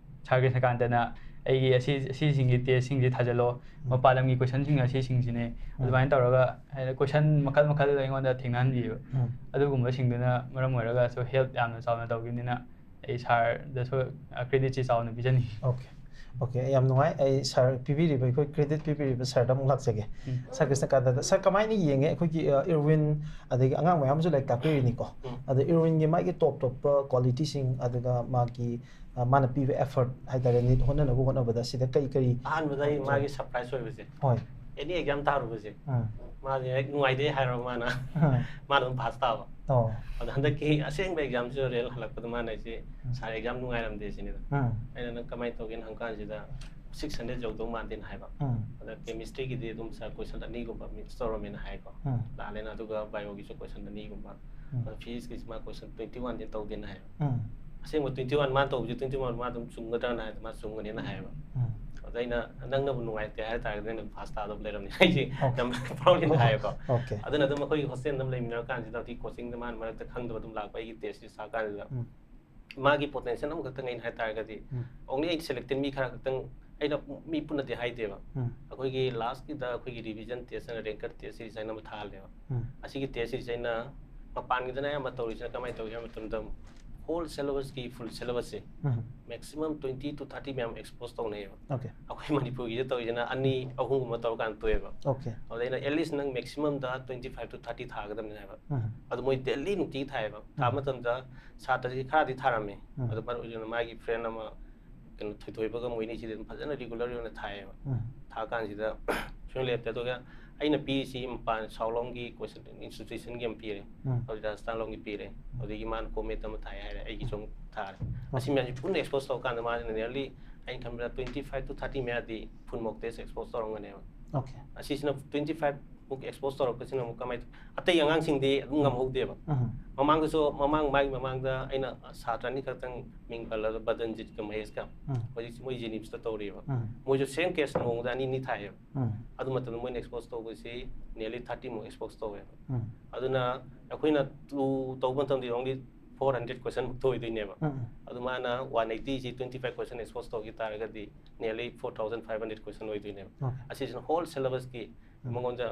ꯁꯥꯔ ꯀ꯭ꯔꯤꯁꯅꯀꯥꯟꯇꯅ ꯑꯩꯒꯤ ꯑꯁꯤ, ꯑꯁꯤꯁꯤꯡꯒꯤ ꯇꯦꯁꯁꯤꯡꯁꯤ ꯊꯥꯖꯤꯜꯂꯣ, ꯃꯄꯥꯟ ꯂꯝꯒꯤ ꯀꯣꯏꯁꯟꯁꯤꯡ ꯑꯁꯤꯁꯤꯡꯁꯤꯅꯦ꯫ ꯑꯗꯨꯃꯥꯏꯅ ꯇꯧꯔꯒ ꯍꯥꯏꯗꯤ ꯀꯣꯏꯁꯟ ꯃꯈꯜ ꯃꯈꯜ ꯑꯩꯉꯣꯟꯗ ꯊꯦꯡꯅꯍꯟꯕꯤꯌꯦꯕ꯫ ꯎꯝ꯫ ꯑꯗꯨꯒꯨꯝꯕꯁꯤꯡꯗꯨꯅ ꯃꯔꯝ ꯑꯣꯏꯔꯒꯁꯨ ꯍꯦꯜꯞ ꯌꯥꯝꯅ ꯆꯥꯎꯅ ꯇꯧꯈꯤꯕꯅꯤꯅ ꯑꯩ ꯁꯥꯔꯗꯁꯨ ꯀ꯭ꯔꯦꯗꯤꯠꯁꯤ ꯆꯥꯎꯅ ꯄꯤꯖꯅꯤꯡꯉꯤ꯫ ꯑꯣꯀꯦ꯫ ꯑꯣꯀꯦ, ꯌꯥꯝ ꯅꯨꯡꯉꯥꯏ꯫ ꯑꯩ ꯁꯥꯔ ꯄꯤꯕꯤꯔꯤꯕ, ꯑꯩꯈꯣꯏ ꯀ꯭ꯔꯦꯗꯤꯠ ꯄꯤꯕꯤꯔꯤꯕ ꯁꯥꯔꯗ ꯑꯃꯨꯛ ꯂꯥꯛꯆꯒꯦ꯫ ꯁꯥꯔ ꯀ꯭ꯔꯤꯁꯅꯀꯥꯟꯇꯗ, ꯁꯥꯔ, ꯀꯃꯥꯏꯅ ꯌꯦꯡꯉꯦ? ꯑꯩꯈꯣꯏꯒꯤ, ꯑ, ꯏꯔꯋꯤꯟ, ꯑꯗꯒꯤ ꯑꯉꯥꯡ ꯃꯌꯥꯝ ꯑꯃꯁꯨ ꯂꯥꯏꯔꯤꯛ ꯇꯥꯛꯄꯤꯔꯤꯅꯤꯀꯣ꯫ ꯑꯗ ꯏꯔꯋꯤꯟꯒꯤ ꯃꯥꯒꯤ ꯇꯣꯞ ꯇꯣꯞꯄ ꯀ꯭ꯋꯥꯂꯤꯇꯤꯁꯤꯡ, ꯑꯗꯨꯒ ꯃꯥꯒꯤ, ꯑ, ꯃꯥꯅ ꯄꯤꯕ ꯑꯦꯐꯔꯠ ꯍꯥꯏꯇꯥꯔꯦ, ꯅꯤꯠ ꯍꯣꯠꯅꯅꯕ ꯍꯣꯠꯅꯕꯗ, ꯁꯤꯗ ꯀꯔꯤ ꯀꯔꯤ? ꯑꯍꯥꯟꯕꯗ ꯑꯩ ꯃꯥꯒꯤ ꯁꯔꯄ꯭ꯔꯥꯏꯁ ꯑꯣꯏꯕꯁꯦ, ꯍꯣꯏ꯫ ꯑꯦꯅꯤ ꯑꯦꯛꯖꯥꯝ ꯊꯥꯔꯨꯕꯁꯦ, ꯎꯝ꯫ ꯃꯥꯁꯦ ꯍꯦꯛ ꯅꯨꯡꯉꯥꯏꯇꯦ ꯍꯥꯏꯔꯕ ꯃꯥꯅ, ꯎꯝ꯫ ꯃꯥꯅ ꯑꯗꯨꯝ ꯄꯥꯁ ꯇꯥꯕ꯫ ꯑꯣ꯫ ꯑꯗ ꯍꯟꯗꯛꯀꯤ ꯑꯁꯦꯡꯕ ꯑꯦꯛꯖꯥꯝꯁꯤꯗ ꯔꯤꯌꯦꯜ ꯍꯜꯂꯛꯄꯗ ꯃꯥꯅ ꯑꯩꯁꯦ, ꯎꯝ꯫ "ꯁꯥꯔ, ꯑꯦꯛꯖꯥꯝ ꯅꯨꯡꯉꯥꯏꯔꯝꯗꯦ" ꯁꯤꯅꯤꯗ꯫ ꯎꯝ꯫ ꯑꯩꯅ, "ꯅꯪ ꯀꯃꯥꯏꯅ ꯇꯧꯒꯦꯅ?" ꯍꯪꯀꯥꯟꯁꯤꯗ, "ꯁꯤꯛꯁ ꯍꯟꯗ꯭ꯔꯦꯗ ꯌꯧꯗꯧ ꯃꯥꯟꯗꯦꯅ" ꯍꯥꯏꯕ꯫ ꯎꯝ꯫ ꯑꯗ ꯀꯦꯃꯤꯁꯇ꯭ꯔꯤꯒꯤꯗꯤ ꯑꯗꯨꯝ, "ꯁꯥꯔ, ꯀꯣꯏꯁꯟ ꯑꯅꯤꯒꯨꯝꯕ ꯃꯤꯁ ꯇꯧꯔꯝꯃꯦꯅ" ꯍꯥꯏꯀꯣ꯫ ꯎꯝ꯫ ꯂꯥꯜꯂꯦꯅ꯫ ꯑꯗꯨꯒ ꯕꯥꯏꯑꯣꯒꯤꯁꯨ ꯀꯣꯏꯁꯟ ꯑꯅꯤꯒꯨꯝꯕ꯫ ꯎꯝ꯫ ꯑꯗ ꯐꯤꯖꯤꯛꯁꯀꯤꯁꯤ ꯃꯥ ꯀꯣꯏꯁꯟ ꯇ꯭ꯋꯦꯟꯇꯤ ꯋꯥꯟꯗꯤ ꯇꯧꯗꯦꯅ ꯍꯥꯏꯕ꯫ ꯎꯝ꯫ ꯑꯁꯦꯡꯕ ꯇ꯭ꯋꯦꯟꯇꯤ ꯋꯥꯟ ꯃꯥ ꯇꯧꯕꯁꯦ, ꯇ꯭ꯋꯦꯟꯇꯤ ꯋꯥꯟ ꯃꯥ ꯑꯗꯨꯝ ꯆꯨꯝꯒꯗ꯭ꯔꯅ ꯍꯥꯏꯗ ꯃꯥ ꯆꯨꯝꯒꯅꯦꯅ ꯍꯥꯏꯌꯦꯕ꯫ ꯎꯝ꯫ ꯑꯗ ꯑꯩꯅ, "ꯅꯪꯅꯕꯨ ꯅꯨꯡꯉꯥꯏꯇꯦ ꯍꯥꯏ ꯇꯥꯔꯒꯗꯤ ꯅꯪ ꯄꯥꯁ ꯇꯥꯗꯕ ꯂꯩꯔꯝꯅꯤ" ꯍꯥꯏꯁꯦ꯫ ꯑꯣꯀꯦ꯫ ꯌꯥꯝ ꯄ꯭ꯔꯥꯎꯗ ꯑꯣꯏꯅ ꯍꯥꯏꯌꯦꯀꯣ꯫ ꯑꯣꯀꯦ꯫ ꯑꯗꯨꯅ ꯑꯗꯨꯝ ꯑꯩꯈꯣꯏꯒꯤ ꯍꯣꯁꯇꯦꯜꯗ ꯑꯗꯨꯝ ꯂꯩꯃꯤꯟꯅꯔ ꯀꯥꯟꯁꯤꯗ ꯍꯧꯖꯤꯛ ꯀꯣꯆꯤꯡꯗ ꯃꯥꯅ ꯃꯔꯛꯇ ꯈꯪꯗꯕ ꯑꯗꯨꯝ ꯂꯥꯛꯄ ꯑꯩꯒꯤ ꯇꯦꯁꯁꯤ ꯁꯥ ꯀꯥꯟꯁꯤꯗ꯫ ꯎꯝ꯫ ꯃꯥꯒꯤ ꯄꯣꯇꯦꯟꯁꯤꯌꯦꯜ ꯑꯃꯈꯛꯇꯪ ꯑꯩꯅ ꯍꯥꯏ ꯇꯥꯔꯒꯗꯤ, ꯎꯝ꯫ ꯑꯣꯡꯂꯤ ꯑꯩ ꯁꯦꯂꯦꯛꯇꯦꯠ ꯃꯤ ꯈꯔ ꯈꯛꯇꯪ, ꯑꯩꯅ ꯃꯤ ꯄꯨꯟꯅꯗꯤ ꯍꯥꯏꯗꯦꯕ꯫ ꯎꯝ꯫ ꯑꯩꯈꯣꯏꯒꯤ ꯂꯥꯁꯀꯤꯗ ꯑꯩꯈꯣꯏꯒꯤ ꯔꯤꯚꯤꯖꯟ ꯇꯦꯁ ꯑꯅ ꯔꯦꯡꯀꯔ ꯇꯦꯁ ꯁꯤꯔꯤꯁ ꯍꯥꯏꯅ ꯑꯃ ꯊꯥꯍꯜꯂꯦꯕ꯫ ꯎꯝ꯫ ꯑꯁꯤꯒꯤ ꯇꯦꯁ ꯁꯤꯔꯤꯁ ꯑꯩꯅ ꯃꯄꯥꯟꯒꯤꯗꯅ ꯑꯌꯥꯝꯕ ꯇꯧꯔꯤꯁꯤꯅ ꯀꯃꯥꯏꯅ ꯇꯧꯒꯦ ꯍꯥꯏꯕ ꯃꯇꯝꯗ, ꯍꯣꯜ ꯁꯦꯂꯦꯕꯁꯀꯤ ꯐꯨꯜ ꯁꯦꯂꯦꯕꯁꯁꯦ ꯎꯝ꯫ ꯃꯦꯛꯁꯤꯃꯝ ꯇ꯭ꯋꯦꯟꯇꯤ ꯇꯨ ꯊꯥꯔꯇꯤ ꯃꯌꯥꯝ ꯑꯦꯛꯁꯄꯣꯖ ꯇꯧꯅꯩꯌꯦꯕ꯫ ꯑꯣꯀꯦ꯫ ꯑꯩꯈꯣꯏ ꯃꯅꯤꯄꯨꯔꯒꯤꯗ ꯇꯧꯔꯤꯁꯤꯅ ꯑꯅꯤ ꯑꯍꯨꯝꯒꯨꯝꯕ ꯇꯧꯔꯀꯥꯟꯗ ꯇꯣꯛꯑꯦꯕ꯫ ꯑꯣꯀꯦ꯫ ꯑꯗꯨꯗ ꯑꯩꯅ ꯑꯦꯠꯂꯤꯁ ꯅꯪ ꯃꯦꯛꯁꯤꯃꯝꯗ ꯇ꯭ꯋꯦꯟꯇꯤ ꯐꯥꯏꯚ ꯇꯨ ꯊꯥꯔꯇꯤ ꯊꯥꯒꯗꯕꯅꯤ ꯍꯥꯏꯕ꯫ ꯎꯝ꯫ ꯑꯗꯣ ꯃꯣꯏ ꯗꯦꯂꯤ ꯅꯨꯡꯇꯤꯒꯤ ꯊꯥꯏꯌꯦꯕ꯫ ꯊꯥ ꯎꯝ꯫ ꯃꯇꯝꯗ ꯁꯥꯇ꯭ꯔꯁꯤ ꯈꯔꯗꯤ ꯊꯥꯔꯝꯃꯦ꯫ ꯎꯝ꯫ ꯑꯗꯣ ꯃꯔꯨ ꯑꯣꯏꯅ ꯃꯥꯒꯤ ꯐ꯭ꯔꯦꯟ ꯑꯃ, ꯀꯩꯅꯣ, ꯊꯣꯏꯊꯣꯏꯕꯒ ꯃꯣꯏꯅꯤꯁꯤꯗꯤ ꯑꯗꯨꯝ ꯐꯖꯅ ꯔꯤꯒꯨꯂꯔ ꯑꯣꯏꯅ ꯊꯥꯏꯌꯦꯕ꯫ ꯎꯝ꯫ ꯊꯥ ꯀꯥꯟꯁꯤꯗ ꯁꯨꯡꯂꯦꯞ ꯂꯦꯞꯇꯦ꯫ ꯑꯗꯨꯒ ꯑꯩꯅ ꯄꯤꯔꯤꯁꯤ ꯃꯄꯥꯟ ꯁꯥꯎꯠ ꯂꯣꯝꯒꯤ ꯀꯣꯏꯁꯟ ꯏꯟꯁꯇꯤꯇ꯭ꯌꯨꯁꯟꯒꯤ ꯑꯃ ꯄꯤꯔꯦ꯫ ꯎꯝ꯫ ꯑꯗꯨ ꯔꯥꯖꯁꯊꯥꯟ ꯂꯣꯝꯒꯤ ꯄꯤꯔꯦ꯫ ꯎꯝ꯫ ꯑꯗꯒꯤ ꯃꯥꯅ ꯀꯣꯃꯦꯠ ꯑꯃ ꯊꯥꯏ ꯍꯥꯏꯔꯦ, ꯑꯩꯒꯤꯁꯨ ꯎꯝ꯫ ꯑꯃꯨꯛ ꯊꯥꯔꯦ꯫ ꯑꯣꯀꯦ꯫ ꯑꯁꯤ ꯃꯌꯥꯝꯁꯤ ꯄꯨꯟꯅ ꯑꯦꯛꯁꯄꯣꯖ ꯇꯧꯔꯀꯥꯟꯗ ꯃꯥꯁꯤꯅ ꯅꯤꯌꯔꯂꯤ, ꯑꯩꯅ ꯈꯟꯕꯗ ꯇ꯭ꯋꯦꯟꯇꯤ ꯐꯥꯏꯚ ꯇꯨ ꯊꯥꯔꯇꯤ ꯃꯌꯥꯗꯤ ꯐꯨꯜ ꯃꯣꯛ ꯇꯦꯁ ꯑꯦꯛꯁꯄꯣꯖ ꯇꯧꯔꯝꯒꯅꯦꯕ꯫ ꯑꯣꯀꯦ꯫ ꯑꯁꯤꯁꯤꯅ ꯇ꯭ꯋꯦꯟꯇꯤ ꯐꯥꯏꯚ ꯃꯨꯛ ꯑꯦꯛꯁꯄꯣꯖ ꯇꯧꯔꯛꯄꯁꯤꯅ ꯑꯃꯨꯛ ꯀꯃꯥꯏ ꯇꯧ-, ꯑꯇꯩ ꯑꯉꯥꯡꯁꯤꯡꯗꯤ ꯑꯗꯨꯝ ꯎꯝ꯫ ꯉꯝꯍꯧꯗꯦꯕ꯫ ꯎꯝ꯫ ꯃꯃꯥꯡꯗꯁꯨ, ꯃꯃꯥꯡ, ꯃꯥꯒꯤ ꯃꯃꯥꯡꯗ ꯑꯩꯅ ꯁꯥꯇ꯭ꯔ ꯑꯅꯤꯈꯛꯇꯪ ꯃꯤꯡ ꯄꯜꯂꯒ, ꯕꯗꯟꯖꯤꯠꯀ ꯃꯍꯦꯁꯀ, ꯎꯝ꯫ ꯍꯧꯖꯤꯛ ꯃꯣꯏ ꯖꯦꯅꯤꯝꯁꯇ ꯇꯧꯔꯤꯕ꯫ ꯎꯝ꯫ ꯃꯣꯏꯁꯨ ꯁꯦꯝ ꯀꯦꯁ ꯅꯣꯡꯃꯗ ꯑꯅꯤ ꯑꯅꯤ ꯊꯥꯏꯌꯦꯕ꯫ ꯎꯝ꯫ ꯑꯗꯨ ꯃꯇꯝꯗ ꯃꯣꯏꯅ ꯑꯦꯛꯁꯄꯣꯖ ꯇꯧꯕꯁꯤ ꯅꯤꯌꯔꯂꯤ ꯊꯥꯔꯇꯤ ꯃꯨꯛ ꯑꯦꯛꯁꯄꯣꯖ ꯇꯧꯋꯦꯕ꯫ ꯎꯝ꯫ ꯑꯗꯨꯅ ꯑꯩꯈꯣꯏꯅ ꯇꯨ ꯇꯧꯕ ꯃꯇꯝꯗ ꯑꯣꯡꯂꯤ ꯐꯣꯔ ꯍꯟꯗ꯭ꯔꯦꯗ ꯀꯣꯏꯁꯟ ꯃꯨꯛꯇ ꯑꯣꯏꯗꯣꯏꯅꯦꯕ꯫ ꯎꯝ, ꯎꯝ꯫ ꯑꯗꯨ ꯃꯥꯅ ꯋꯥꯟ ꯑꯩꯠꯇꯤꯁꯤ ꯇ꯭ꯋꯦꯟꯇꯤ ꯐꯥꯏꯚ ꯀꯣꯏꯁꯟ ꯑꯦꯛꯁꯄꯣꯖ ꯇꯧꯈꯤ ꯇꯥꯔꯒꯗꯤ ꯅꯤꯌꯔꯂꯤ ꯐꯣꯔ ꯊꯥꯎꯖꯟ ꯐꯥꯏꯚ ꯍꯟꯗ꯭ꯔꯦꯗ ꯀꯣꯏꯁꯟ ꯑꯣꯏꯗꯣꯏꯅꯦꯕ꯫ ꯑꯣꯀꯦ꯫ ꯑꯁꯤꯁꯤꯅ ꯍꯣꯜ ꯁꯦꯂꯦꯕꯁꯀꯤ ꯎꯝ꯫ ꯃꯉꯣꯟꯗ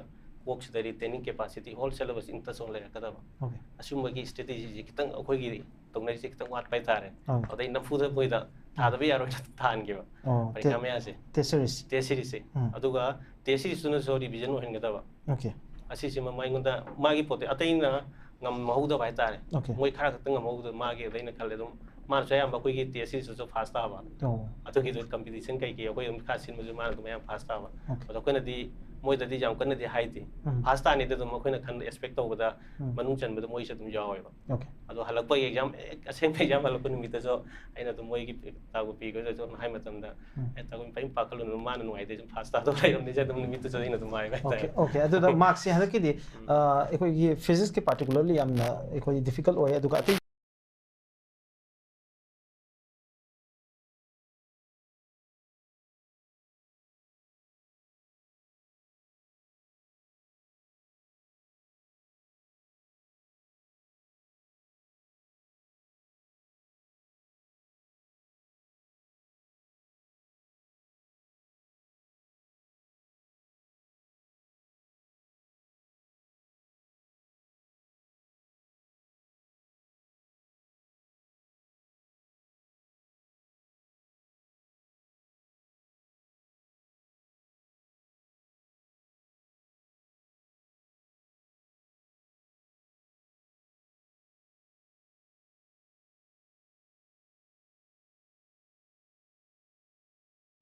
ꯀꯣꯛꯁꯤꯗ retaining capacity, whole syllabus in touch ꯑꯣꯏꯅ ꯂꯩꯔꯛꯀꯗꯕ꯫ Okay. ꯑꯁꯤꯒꯨꯝꯕꯒꯤ strategy ꯁꯤ ꯈꯤꯇꯪ ꯑꯩꯈꯣꯏꯒꯤ ꯇꯧꯅꯔꯤꯁꯦ ꯈꯤꯇꯪ ꯋꯥꯠꯄ ꯍꯥꯏꯇꯥꯔꯦ꯫ ꯑꯧ꯫ ꯑꯗꯩ ꯅꯝꯐꯨꯗ ꯃꯣꯏꯗ ꯊꯥꯗꯕ ꯌꯥꯔꯣꯏꯅ ꯊꯥꯍꯟꯈꯤꯕ ꯑꯣ, ꯄꯔꯤꯈꯥ ꯇꯦ- ꯃꯌꯥꯁꯦ꯫ test series. Test series ꯁꯦ꯫ ꯎꯝ. ꯑꯗꯨꯒ test series ꯇꯨꯅꯁꯨ revision ꯑꯣꯏꯍꯟꯒꯗꯕ꯫ Okay. ꯑꯁꯤꯁꯤꯃ ꯃꯉꯣꯟꯗ ꯃꯥꯒꯤ ꯄꯣꯠꯇꯤ ꯑꯇꯩꯅ ꯉꯝꯍꯧꯗꯕ ꯍꯥꯏꯇꯥꯔꯦ꯫ Okay. ꯃꯣꯏ ꯈꯔ ꯈꯛꯇ ꯉꯝꯍꯧꯗꯕ ꯃꯥꯒꯤ ꯑꯗꯩꯅ ꯈꯜꯂꯦ ꯑꯗꯨꯝ ꯃꯥꯅꯁꯨ ꯑꯌꯥꯝꯕ ꯑꯩꯈꯣꯏꯒꯤ test series ꯇꯨꯁꯨ first ꯇꯥꯕ꯫ ꯑꯣ꯫ ꯑꯗꯨꯒꯤꯗꯣ competition ꯀꯩꯀꯩ ꯑꯩꯈꯣꯏ ꯑꯗꯨꯝ ꯈꯔ ꯁꯤꯟꯕꯁꯨ ꯃꯥꯅ ꯑꯗꯨꯝ ꯑꯌꯥꯝꯕ first ꯇꯥꯕ꯫ Okay. ꯑꯗꯣ ꯑꯩꯈꯣꯏꯅꯗꯤ ꯃꯣꯏꯗꯗꯤ ꯌꯥꯝ ꯀꯟꯅꯗꯤ ꯍꯥꯏꯗꯦ꯫ ꯎꯝ. First ꯇꯥꯅꯤꯗꯤ ꯑꯗꯨꯝ ꯑꯩꯈꯣꯏꯅ ꯈꯟꯕ expect ꯇꯧꯕꯗ ꯎꯝ. ꯃꯅꯨꯡ ꯆꯟꯕꯗ ꯃꯣꯏꯁꯨ ꯑꯗꯨꯝ ꯌꯥꯎꯋꯦꯕ꯫ Okay. ꯑꯗꯣ ꯍꯜꯂꯛꯄꯒꯤ exam, ꯑꯁꯦꯡꯕ exam ꯍꯜꯂꯛꯄ ꯅꯨꯃꯤꯠꯇꯁꯨ ꯑꯩꯅ ꯑꯗꯨꯝ ꯃꯣꯏꯒꯤ ꯇꯥꯒꯨ ꯄꯤꯈꯣꯏꯗꯁꯨ ꯑꯗꯨꯝ ꯍꯥꯏ ꯃꯇꯝꯗ, ꯎꯝ. "ꯑꯦ, ꯇꯥꯒꯨ, ꯀꯔꯤꯝ ꯄꯥꯈꯠꯂꯨꯅꯨ, ꯃꯥꯅ ꯅꯨꯡꯉꯥꯏꯇꯦ, ꯁꯨꯝ first ꯇꯥꯗꯧ ꯂꯩꯔꯝꯅꯤꯁꯦ ꯑꯗꯨꯝ ꯅꯨꯃꯤꯠꯇꯨꯁꯨ ꯑꯩꯅ ꯑꯗꯨꯝ ꯍꯥꯏꯕ Okay, ꯍꯥꯏꯇꯥꯔꯦ꯫ okay. ꯑꯗꯨꯗ mark ꯁꯦ ꯍꯟꯗꯛꯀꯤꯗꯤ, ꯑ, ꯑꯩꯈꯣꯏꯒꯤ physics ꯀꯤ particularly ꯌꯥꯝꯅ ꯑꯩꯈꯣꯏ difficult ꯑꯣꯏ, ꯑꯗꯨꯒ ꯑꯇꯩ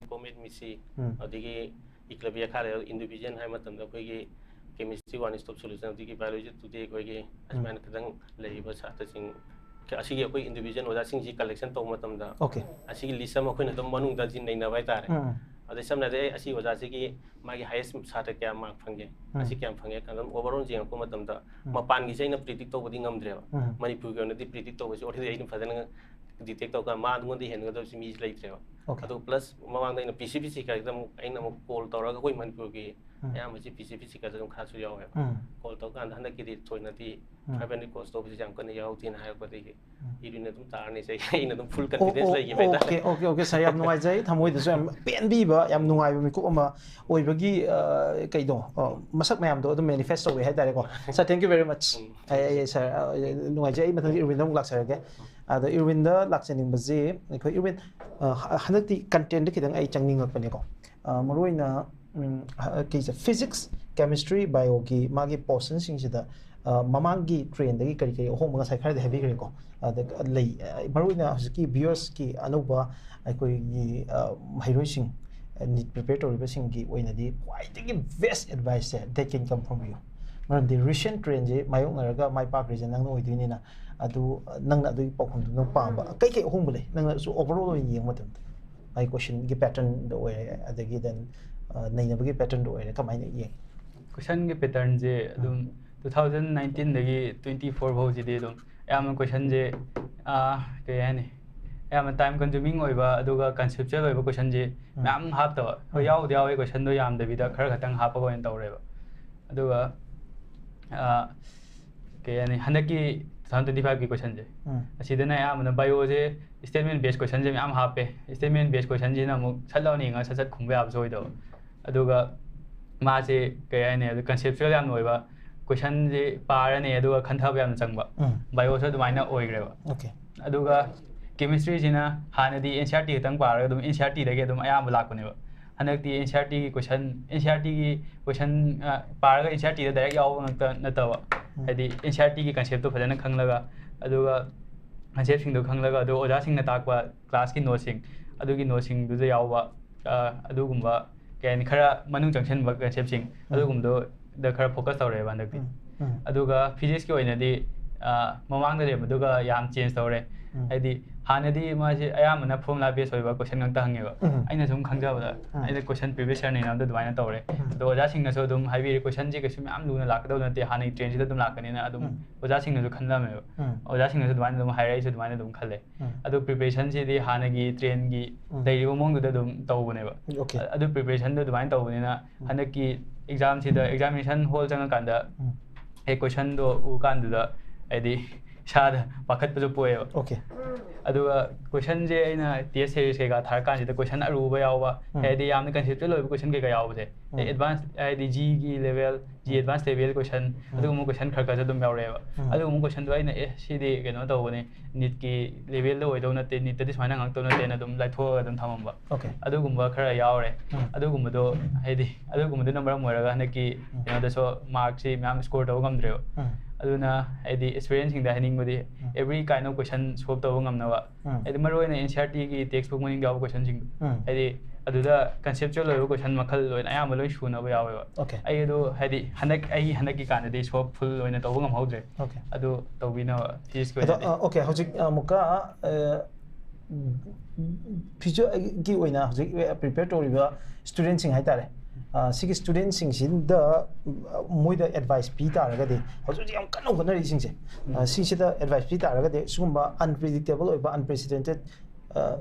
Comet Missy, ꯎꯝ. ꯑꯗꯒꯤ Eclavia ꯈꯥꯔꯦ, individual ꯍꯥꯏꯕ ꯃꯇꯝꯗ ꯑꯩꯈꯣꯏꯒꯤ Chemistry One Stop Solution, ꯑꯗꯒꯤ Biology Today ꯑꯩꯈꯣꯏꯒꯤ ꯑꯁꯨꯃꯥꯏꯅ ꯈꯤꯇꯪ ꯂꯩꯔꯤꯕ ꯁꯥꯇ꯭ꯔꯁꯤꯡ ꯑꯁꯤꯒꯤ ꯑꯩꯈꯣꯏ individual ꯑꯣꯖꯥꯁꯤꯡꯁꯤ collection ꯇꯧꯕ ꯃꯇꯝꯗ Okay. ꯑꯁꯤꯒꯤ list ꯑꯃ ꯑꯩꯈꯣꯏꯅ ꯑꯗꯨꯝ ꯃꯅꯨꯡꯗ ꯑꯁꯤ ꯅꯩꯅꯕ ꯍꯥꯏꯇꯥꯔꯦ꯫ ꯎꯝ. ꯑꯗꯩ ꯁꯝꯅ ꯍꯥꯏꯔꯕꯗ, "ꯑꯦ, ꯑꯁꯤ ꯑꯣꯖꯥꯁꯤꯒꯤ ꯃꯥꯒꯤ highest ꯁꯥꯇ꯭ꯔ ꯀꯌꯥ mark ꯐꯪꯒꯦ, ꯎꯝ. ꯑꯁꯤ ꯀꯌꯥꯝ ꯐꯪꯒꯦ?" ꯀꯥꯏꯅ ꯑꯗꯨꯝ overall ꯌꯦꯡꯉꯛꯄ ꯃꯇꯝꯗ ꯎꯝ. ꯃꯄꯥꯟꯒꯤꯁꯦ ꯑꯩꯅ predict ꯇꯧꯕꯗꯤ ꯉꯝꯗ꯭ꯔꯦꯕ꯫ ꯎꯝ. ꯃꯅꯤꯄꯨꯔꯒꯤ ꯑꯣꯏꯅꯗꯤ predict ꯇꯧꯕꯁꯤ already ꯑꯩꯅ ꯐꯖꯅ detect ꯇꯧꯔꯀꯥꯟꯗ ꯃꯥꯉꯣꯟꯗ ꯍꯦꯟꯒꯗꯕꯁꯤ ꯃꯤꯁꯤ ꯂꯩꯇ꯭ꯔꯦꯕ꯫ Okay. ꯑꯗꯨ plus ꯃꯃꯥꯡꯗ ꯑꯩꯅ P C B C ꯈꯛꯇ ꯑꯃꯨꯛ, ꯑꯩꯅ ꯑꯃꯨꯛ call ꯇꯧꯔꯒ ꯑꯩꯈꯣꯏ ꯃꯅꯤꯄꯨꯔꯒꯤ ꯎꯝ꯫ ꯑꯌꯥꯝꯕꯁꯤ ꯄꯤ ꯖꯤ ꯄꯤ ꯁꯤꯀꯥꯗ ꯑꯗꯨꯝ ꯈꯔꯁꯨ ꯌꯥꯎꯋꯦꯕ꯫ ꯎꯝ꯫ ꯀꯣꯜ ꯇꯧꯀꯥꯟꯗ ꯍꯟꯗꯛꯀꯤꯗꯤ ꯊꯣꯏꯅꯗꯤ ꯎꯝ꯫ ꯐꯥꯏꯚ ꯍꯟꯗ꯭ꯔꯦꯠ ꯀ꯭ꯔꯣꯁ ꯇꯧꯕꯁꯤ ꯌꯥꯝ ꯀꯟꯅ ꯌꯥꯎꯗꯦꯅ ꯍꯥꯏꯔꯛꯄꯗꯒꯤ ꯎꯝ꯫ ꯏꯔꯨꯅ ꯑꯗꯨꯝ ꯇꯥꯔꯅꯤ ꯁꯦ, ꯑꯩꯅ ꯑꯗꯨꯝ ꯐꯨꯜ ꯀꯟꯐꯤꯗꯦꯟꯁ ꯂꯩꯈꯤꯕ ꯍꯥꯏꯇꯥꯔꯦ꯫ ꯑꯣꯀꯦ ꯑꯣꯀꯦ ꯑꯣꯀꯦ ꯁꯥꯔ, ꯌꯥꯝ ꯅꯨꯡꯉꯥꯏꯖꯩ꯫ ꯊꯃꯣꯏꯗꯁꯨ ꯌꯥꯝ ꯄꯦꯟꯕꯤꯕ, ꯌꯥꯝ ꯅꯨꯡꯉꯥꯏꯕ ꯃꯤꯀꯨꯞ ꯑꯃ ꯑꯣꯏꯕꯒꯤ ꯑ, ꯀꯩꯅꯣ ꯑ, ꯃꯁꯛ ꯃꯌꯥꯝꯗꯣ ꯑꯗꯨꯝ ꯃꯦꯅꯤꯐꯦꯁ ꯇꯧꯋꯦ ꯍꯥꯏꯇꯥꯔꯦꯀꯣ꯫ ꯁꯥꯔ, thank you very much꯫ ꯎꯝ꯫ ꯑꯩ ꯑꯩ ꯁꯥꯔ ꯑ, ꯅꯨꯡꯉꯥꯏꯖꯩ꯫ ꯑꯩ ꯃꯊꯪꯗ ꯏꯔꯋꯤꯟꯗ ꯑꯃꯨꯛ ꯂꯥꯛꯆꯔꯒꯦ꯫ ꯑꯗꯣ ꯏꯔꯋꯤꯟꯗ ꯂꯥꯛꯆꯅꯤꯡꯕꯁꯤ ꯑꯩꯈꯣꯏ ꯏꯔꯋꯤꯟ, ꯑ, ꯍ- ꯍꯟꯗꯛꯇꯤ ꯀꯟꯇꯦꯟꯗ ꯈꯤꯇꯪ ꯑꯩ ꯆꯪꯅꯤꯡꯉꯛꯄꯅꯦꯀꯣ꯫ ꯑ, ꯃꯔꯨꯑꯣꯏꯅ ꯎꯝ, ꯍ- ꯀꯩꯁꯦ ꯐꯤꯖꯤꯛꯁ, ꯀꯦꯃꯤꯁꯇ꯭ꯔꯤ, ꯕꯥꯏꯑꯣꯒꯤ ꯃꯥꯒꯤ ꯄꯣꯔꯁꯟꯁꯤꯡꯁꯤꯗ ꯑ, ꯃꯃꯥꯡꯒꯤ ꯇ꯭ꯔꯦꯟꯗꯒꯤ ꯀꯔꯤ ꯀꯔꯤ ꯑꯍꯣꯡꯕ ꯉꯁꯥꯏ ꯈꯔꯗꯤ ꯍꯥꯏꯕꯤꯈ꯭ꯔꯦꯀꯣ꯫ ꯑꯗ ꯂꯩ ꯑ, ꯃꯔꯨꯑꯣꯏꯅ ꯍꯧꯖꯤꯛꯀꯤ ꯚ꯭ꯌꯨꯋꯔꯁꯀꯤ ꯑꯅꯧꯕ ꯑꯩꯈꯣꯏꯒꯤ ꯑ, ꯃꯍꯩꯔꯣꯏꯁꯤꯡ ꯅꯤꯠ ꯄ꯭ꯔꯤꯄꯦꯌꯔ ꯇꯧꯔꯤꯕꯁꯤꯡꯒꯤ ꯑꯣꯏꯅꯗꯤ ꯈ꯭ꯋꯥꯏꯗꯒꯤ ꯕꯦꯁ ꯑꯦꯗꯚꯥꯏꯁꯁꯦ that can come from you꯫ ꯃꯔꯝꯗꯤ ꯔꯤꯁꯦꯟ ꯇ꯭ꯔꯦꯟꯁꯦ ꯃꯥꯌꯣꯛꯅꯔꯒ ꯃꯥꯏ ꯄꯥꯛꯈ꯭ꯔꯤꯁꯦ ꯅꯪꯅ ꯑꯣꯏꯗꯣꯏꯅꯤꯅ, ꯑꯗꯨ ꯑ, ꯅꯪꯅ ꯑꯗꯨꯒꯤ ꯄꯥꯎꯈꯨꯝꯗꯨ ꯅꯪ ꯄꯥꯝꯕ ꯀꯩ ꯀꯩ ꯑꯍꯣꯡꯕ ꯂꯩ ꯅꯪꯅꯁꯨ ꯑꯣꯚꯔꯑꯣꯜ ꯑꯣꯏꯅ ꯌꯦꯡꯕ ꯃꯇꯝꯗ? ꯃꯥꯒꯤ ꯀꯣꯏꯁꯟꯒꯤ ꯄꯦꯇꯔꯟꯗ ꯑꯣꯏꯔꯦ, ꯑꯗꯒꯤ ꯗꯦꯟ ꯅꯩꯅꯕꯒꯤ ꯄꯦꯇꯔꯟꯗ ꯑꯣꯏꯔꯦ, ꯀꯃꯥꯏꯅ ꯌꯦꯡꯉꯤ? ꯀꯣꯏꯁꯟꯒꯤ ꯄꯦꯇꯔꯟꯁꯦ ꯑꯗꯨꯝ ꯇꯨ ꯊꯥꯎꯖꯟ ꯅꯥꯏꯟꯇꯤꯟꯗꯒꯤ ꯇ꯭ꯋꯦꯟꯇꯤ ꯐꯣꯔ ꯐꯥꯎꯁꯤꯗꯤ ꯑꯗꯨꯝ ꯑꯌꯥꯝꯕ ꯀꯣꯏꯁꯟꯁꯦ ꯀꯩ ꯍꯥꯏꯅꯤ, ꯌꯥꯝꯅ ꯇꯥꯏꯝ ꯀꯟꯖꯨꯃꯤꯡ ꯑꯣꯏꯕ ꯑꯗꯨꯒ ꯀꯟꯁꯦꯞꯆꯨꯋꯦꯜ ꯑꯣꯏꯕ ꯀꯣꯏꯁꯟꯁꯦ ꯎꯝ꯫ ꯃꯌꯥꯝ ꯍꯥꯞꯇꯕ꯫ ꯍꯣꯏ, ꯎꯝ꯫ ꯌꯥꯎꯕꯨꯗꯤ ꯌꯥꯎꯋꯦ, ꯀꯣꯏꯁꯟꯗꯣ ꯌꯥꯝꯗꯕꯤꯗ ꯈꯔ ꯈꯛꯇꯪ ꯍꯥꯞꯄꯒ ꯑꯣꯏꯅ ꯇꯧꯔꯦꯕ꯫ ꯑꯗꯨꯒ ꯑꯥ, ꯀꯩ ꯍꯥꯏꯅꯤ, ꯍꯟꯗꯛꯀꯤ ꯇꯨ ꯊꯥꯎꯖꯟ ꯇ꯭ꯋꯦꯟꯇꯤ ꯐꯥꯏꯚꯀꯤ ꯀꯣꯏꯁꯟꯁꯦ ꯎꯝ꯫ ꯑꯁꯤꯗꯅ ꯑꯌꯥꯝꯕꯅ ꯕꯥꯏꯑꯣꯁꯦ ꯁ꯭ꯇꯦꯠꯃꯦꯟ ꯕꯦꯁ ꯀꯣꯏꯁꯟꯁꯦ ꯃꯌꯥꯝ ꯍꯥꯞꯄꯦ꯫ ꯁ꯭ꯇꯦꯠꯃꯦꯟ ꯕꯦꯁ ꯀꯣꯏꯁꯟꯁꯤꯅ ꯑꯃꯨꯛ ꯁꯠ ꯂꯥꯎꯅ ꯌꯦꯡꯉꯒ ꯁꯠ ꯁꯠ ꯈꯨꯝꯕ ꯌꯥꯕꯁꯨ ꯑꯣꯏꯗꯕ꯫ ꯑꯗꯨꯒ ꯃꯥꯁꯦ ꯀꯩ ꯍꯥꯏꯅꯤ, ꯑꯗꯨ ꯀꯟꯁꯦꯞꯆꯨꯋꯦꯜ ꯌꯥꯝꯅ ꯑꯣꯏꯕ, ꯀꯣꯏꯁꯟꯁꯦ ꯄꯥꯔꯅꯤ ꯑꯗꯨꯒ ꯈꯟꯊꯕ ꯌꯥꯝꯅ ꯆꯪꯕ꯫ ꯎꯝ꯫ ꯕꯥꯏꯑꯣꯁꯨ ꯑꯗꯨꯃꯥꯏꯅ ꯑꯣꯏꯈ꯭ꯔꯦꯕ꯫ ꯑꯣꯀꯦ꯫ ꯑꯗꯨꯒ ꯀꯦꯃꯤꯁꯇ꯭ꯔꯤꯁꯤꯅ ꯍꯥꯟꯅꯗꯤ ꯑꯦꯟ ꯁꯤ ꯑꯥꯔ ꯇꯤ ꯈꯛꯇꯪ ꯄꯥꯔꯒ ꯑꯗꯨꯝ ꯑꯦꯟ ꯁꯤ ꯑꯥꯔ ꯇꯤꯗꯒꯤ ꯑꯗꯨꯝ ꯑꯌꯥꯝꯕ ꯂꯥꯛꯄꯅꯦꯕ꯫ ꯍꯟꯗꯛꯇꯤ ꯑꯦꯟ ꯁꯤ ꯑꯥꯔ ꯇꯤꯒꯤ ꯀꯣꯏꯁꯟ, ꯑꯦꯟ ꯁꯤ ꯑꯥꯔ ꯇꯤꯒꯤ ꯀꯣꯏꯁꯟ ꯄꯥꯔꯒ ꯑꯦꯟ ꯁꯤ ꯑꯥꯔ ꯇꯤꯗ ꯗꯥꯏꯔꯦꯛ ꯌꯥꯎꯕ ꯉꯥꯛꯇ ꯅꯠꯇꯕ, ꯎꯝ꯫ ꯍꯥꯏꯗꯤ ꯑꯦꯟ ꯁꯤ ꯑꯥꯔ ꯇꯤꯒꯤ ꯀꯟꯁꯦꯞꯇꯣ ꯐꯖꯅ ꯈꯪꯂꯒ, ꯑꯗꯨꯒ ꯀꯟꯁꯦꯞꯁꯤꯡꯗꯣ ꯈꯪꯂꯒ, ꯑꯗꯨꯒ ꯑꯣꯖꯥꯁꯤꯡꯅ ꯇꯥꯛꯄ ꯀ꯭ꯂꯥꯁꯀꯤ ꯅꯣꯠꯁꯤꯡ, ꯑꯗꯨꯒꯤ ꯅꯣꯠꯁꯤꯡꯗꯨꯗ ꯌꯥꯎꯕ, ꯑ, ꯑꯗꯨꯒꯨꯝꯕ ꯀꯩ ꯍꯥꯏꯅꯤ, ꯈꯔ ꯃꯅꯨꯡ ꯆꯪꯁꯤꯟꯕ ꯀꯟꯁꯦꯞꯁꯤꯡ, ꯎꯝ꯫ ꯑꯗꯨꯒꯨꯝꯕꯗꯣꯗ ꯈꯔ ꯐꯣꯀꯁ ꯇꯧꯔꯦꯕ ꯍꯟꯗꯛꯇꯤ꯫ ꯎꯝ, ꯎꯝ꯫ ꯑꯗꯨꯒ ꯐꯤꯖꯤꯛꯁꯀꯤ ꯑꯣꯏꯅꯗꯤ, ꯑ, ꯃꯃꯥꯡꯗ ꯂꯩꯔꯝꯕꯗꯨꯒ ꯌꯥꯝ ꯆꯦꯟꯖ ꯇꯧꯔꯦ꯫ ꯎꯝ꯫ ꯍꯥꯏꯗꯤ ꯍꯥꯟꯅꯗꯤ ꯃꯥꯁꯦ ꯑꯌꯥꯝꯕꯅ formula base ꯑꯣꯏꯕ question ꯉꯥꯛꯇ ꯍꯪꯉꯦꯕ꯫ ꯎꯝ꯫ ꯑꯩꯅ ꯁꯨꯝ ꯈꯪꯖꯕꯗ, ꯎꯝ꯫ ꯑꯩꯅ question previous year ꯅꯩꯅꯕꯗ ꯑꯗꯨꯃꯥꯏꯅ ꯇꯧꯔꯦ꯫ ꯎꯝ꯫ ꯑꯗꯣ ꯑꯣꯖꯥꯁꯤꯡꯅꯁꯨ ꯑꯗꯨꯝ ꯍꯥꯏꯕꯤꯔꯦ, questionꯁꯦ ꯀꯩꯁꯨ ꯃꯌꯥꯝ ꯂꯨꯅ ꯂꯥꯛꯀꯗꯧ ꯅꯠꯇꯦ, ꯍꯥꯟꯅꯒꯤ trendꯁꯤꯗ ꯑꯗꯨꯝ ꯂꯥꯛꯀꯅꯤꯅ ꯑꯗꯨꯝ ꯎꯝ꯫ ꯑꯣꯖꯥꯁꯤꯡꯅꯁꯨ ꯈꯜꯂꯝꯃꯦꯕ꯫ ꯎꯝ꯫ ꯑꯣꯖꯥꯁꯤꯡꯅꯁꯨ ꯑꯗꯨꯃꯥꯏꯅ ꯑꯗꯨꯝ ꯍꯥꯏꯔꯦ, ꯑꯩꯁꯨ ꯑꯗꯨꯃꯥꯏꯅ ꯑꯗꯨꯝ ꯈꯜꯂꯦ꯫ ꯎꯝ꯫ ꯑꯗꯨ preparationꯁꯤꯗꯤ ꯍꯥꯟꯅꯒꯤ trendꯒꯤ ꯎꯝ꯫ ꯂꯩꯔꯤꯕ ꯃꯑꯣꯡꯗꯨꯗ ꯑꯗꯨꯝ ꯇꯧꯕꯅꯦꯕ꯫ Okay꯫ ꯑꯗꯨ preparationꯗꯣ ꯑꯗꯨꯃꯥꯏꯅ ꯇꯧꯕꯅꯤꯅ ꯎꯝ꯫ ꯍꯟꯗꯛꯀꯤ examꯁꯤꯗ examination hall ꯆꯪꯉꯀꯥꯟꯗ ꯎꯝ꯫ ꯑꯦ, questionꯗꯣ ꯎ ꯀꯥꯟꯗꯨꯗ ꯍꯥꯏꯗꯤ ꯏꯁꯥꯗ ꯄꯥꯈꯠꯄꯁꯨ ꯄꯣꯛꯑꯦꯕ꯫ Okay꯫ ꯑꯗꯨꯒ questionꯁꯦ ꯑꯩꯅ test series ꯀꯩꯀꯥ ꯊꯥꯔꯀꯥꯟꯁꯤꯗ question ꯑꯔꯨꯕ ꯌꯥꯎꯕ, ꯎꯝ꯫ ꯍꯥꯏꯗꯤ ꯌꯥꯝꯅ conceptual ꯑꯣꯏꯕ question ꯀꯩꯀꯥ ꯌꯥꯎꯕꯁꯦ, ꯎꯝ꯫ advance ꯍꯥꯏꯗꯤ Gꯒꯤ level, G ꯎꯝ꯫ advance level question, ꯎꯝ꯫ ꯑꯗꯨꯒꯨꯝꯕ question ꯈꯔ ꯈꯔꯁꯨ ꯑꯗꯨꯝ ꯌꯥꯎꯔꯛꯑꯦꯕ꯫ ꯎꯝ꯫ ꯑꯗꯨꯒꯨꯝꯕ questionꯗꯣ ꯑꯩꯅ, "ꯑꯦ, ꯁꯤꯗꯤ ꯀꯩꯅꯣ ꯇꯧꯕꯅꯤ, NEETꯀꯤ levelꯗ ꯑꯣꯏꯗꯧ ꯅꯠꯇꯦ, NEETꯇꯗꯤ ꯁꯨꯃꯥꯏꯅ ꯍꯪꯉꯛꯇꯧ ꯅꯠꯇꯦꯅ" ꯑꯗꯨꯝ ꯂꯥꯏꯊꯣꯛꯑꯒ ꯑꯗꯨꯝ ꯊꯝꯃꯝꯕ꯫ Okay꯫ ꯑꯗꯨꯒꯨꯝꯕ ꯈꯔ ꯌꯥꯎꯔꯦ꯫ ꯎꯝ꯫ ꯑꯗꯨꯒꯨꯝꯕꯗꯣ ꯍꯥꯏꯗꯤ ꯑꯗꯨꯒꯨꯝꯕꯗꯨꯅ ꯃꯔꯝ ꯑꯣꯏꯔꯒ ꯍꯟꯗꯛꯀꯤ ꯎꯝ꯫ ꯀꯩꯅꯣꯗꯁꯨ markꯁꯤ ꯃꯌꯥꯝ score ꯇꯧꯕ ꯉꯝꯗ꯭ꯔꯦꯕ꯫ ꯎꯝ꯫ ꯑꯗꯨꯅ ꯍꯥꯏꯗꯤ aspirantꯁꯤꯡꯗ ꯍꯥꯏꯅꯤꯡꯕꯗꯤ ꯎꯝ꯫ every kind of question solve ꯇꯧꯕ ꯉꯝꯅꯕ꯫ ꯎꯝ꯫ ꯍꯥꯏꯗꯤ ꯃꯔꯨꯑꯣꯏꯅ NCERTꯒꯤ textbook ꯃꯅꯤꯡꯗ ꯌꯥꯎꯕ questionꯁꯤꯡꯗꯣ꯫ ꯎꯝ꯫ ꯍꯥꯏꯗꯤ ꯑꯗꯨꯗ conceptual ꯑꯣꯏꯕ question ꯃꯈꯜ ꯂꯣꯏꯅ, ꯑꯌꯥꯝꯕ ꯂꯣꯏ ꯁꯨꯅꯕ ꯌꯥꯎꯋꯦꯕ꯫ Okay꯫ ꯑꯩ ꯑꯗꯣ ꯍꯥꯏꯗꯤ ꯍꯟꯗꯛ, ꯑꯩ ꯍꯟꯗꯛꯀꯤ ꯀꯥꯟꯗꯗꯤ solve full ꯑꯣꯏꯅ ꯇꯧꯕ ꯉꯝꯍꯧꯗ꯭ꯔꯦ꯫ Okay꯫ ꯑꯗꯨ ꯇꯧꯕꯤꯅꯕ physicsꯀꯤ ꯑꯗꯣ, ꯑꯣꯏꯅꯗꯤ꯫ ꯑ, okay, ꯍꯧꯖꯤꯛ ꯑꯃꯨꯛꯀ, ꯑ, futureꯒꯤ ꯑꯣꯏꯅ ꯍꯧꯖꯤꯛ prepare ꯇꯧꯔꯤꯕ studentꯁꯤꯡ ꯍꯥꯏꯇꯥꯔꯦ, ꯑ, ꯁꯤꯒꯤ studentꯁꯤꯡꯁꯤꯗ, ꯑ, ꯃꯣꯏꯗ advice ꯄꯤ ꯇꯥꯔꯒꯗꯤ, ꯍꯧꯖꯤꯛ ꯍꯧꯖꯤꯛ ꯌꯥꯝ ꯀꯟꯅ ꯍꯣꯠꯅꯔꯤꯁꯤꯡꯁꯦ, ꯑ, ꯎꯝ꯫ ꯁꯤꯁꯤꯗ advice ꯄꯤ ꯇꯥꯔꯒꯗꯤ ꯁꯤꯒꯨꯝꯕ unpredictable ꯑꯣꯏꯕ, unprecedented, ꯑ,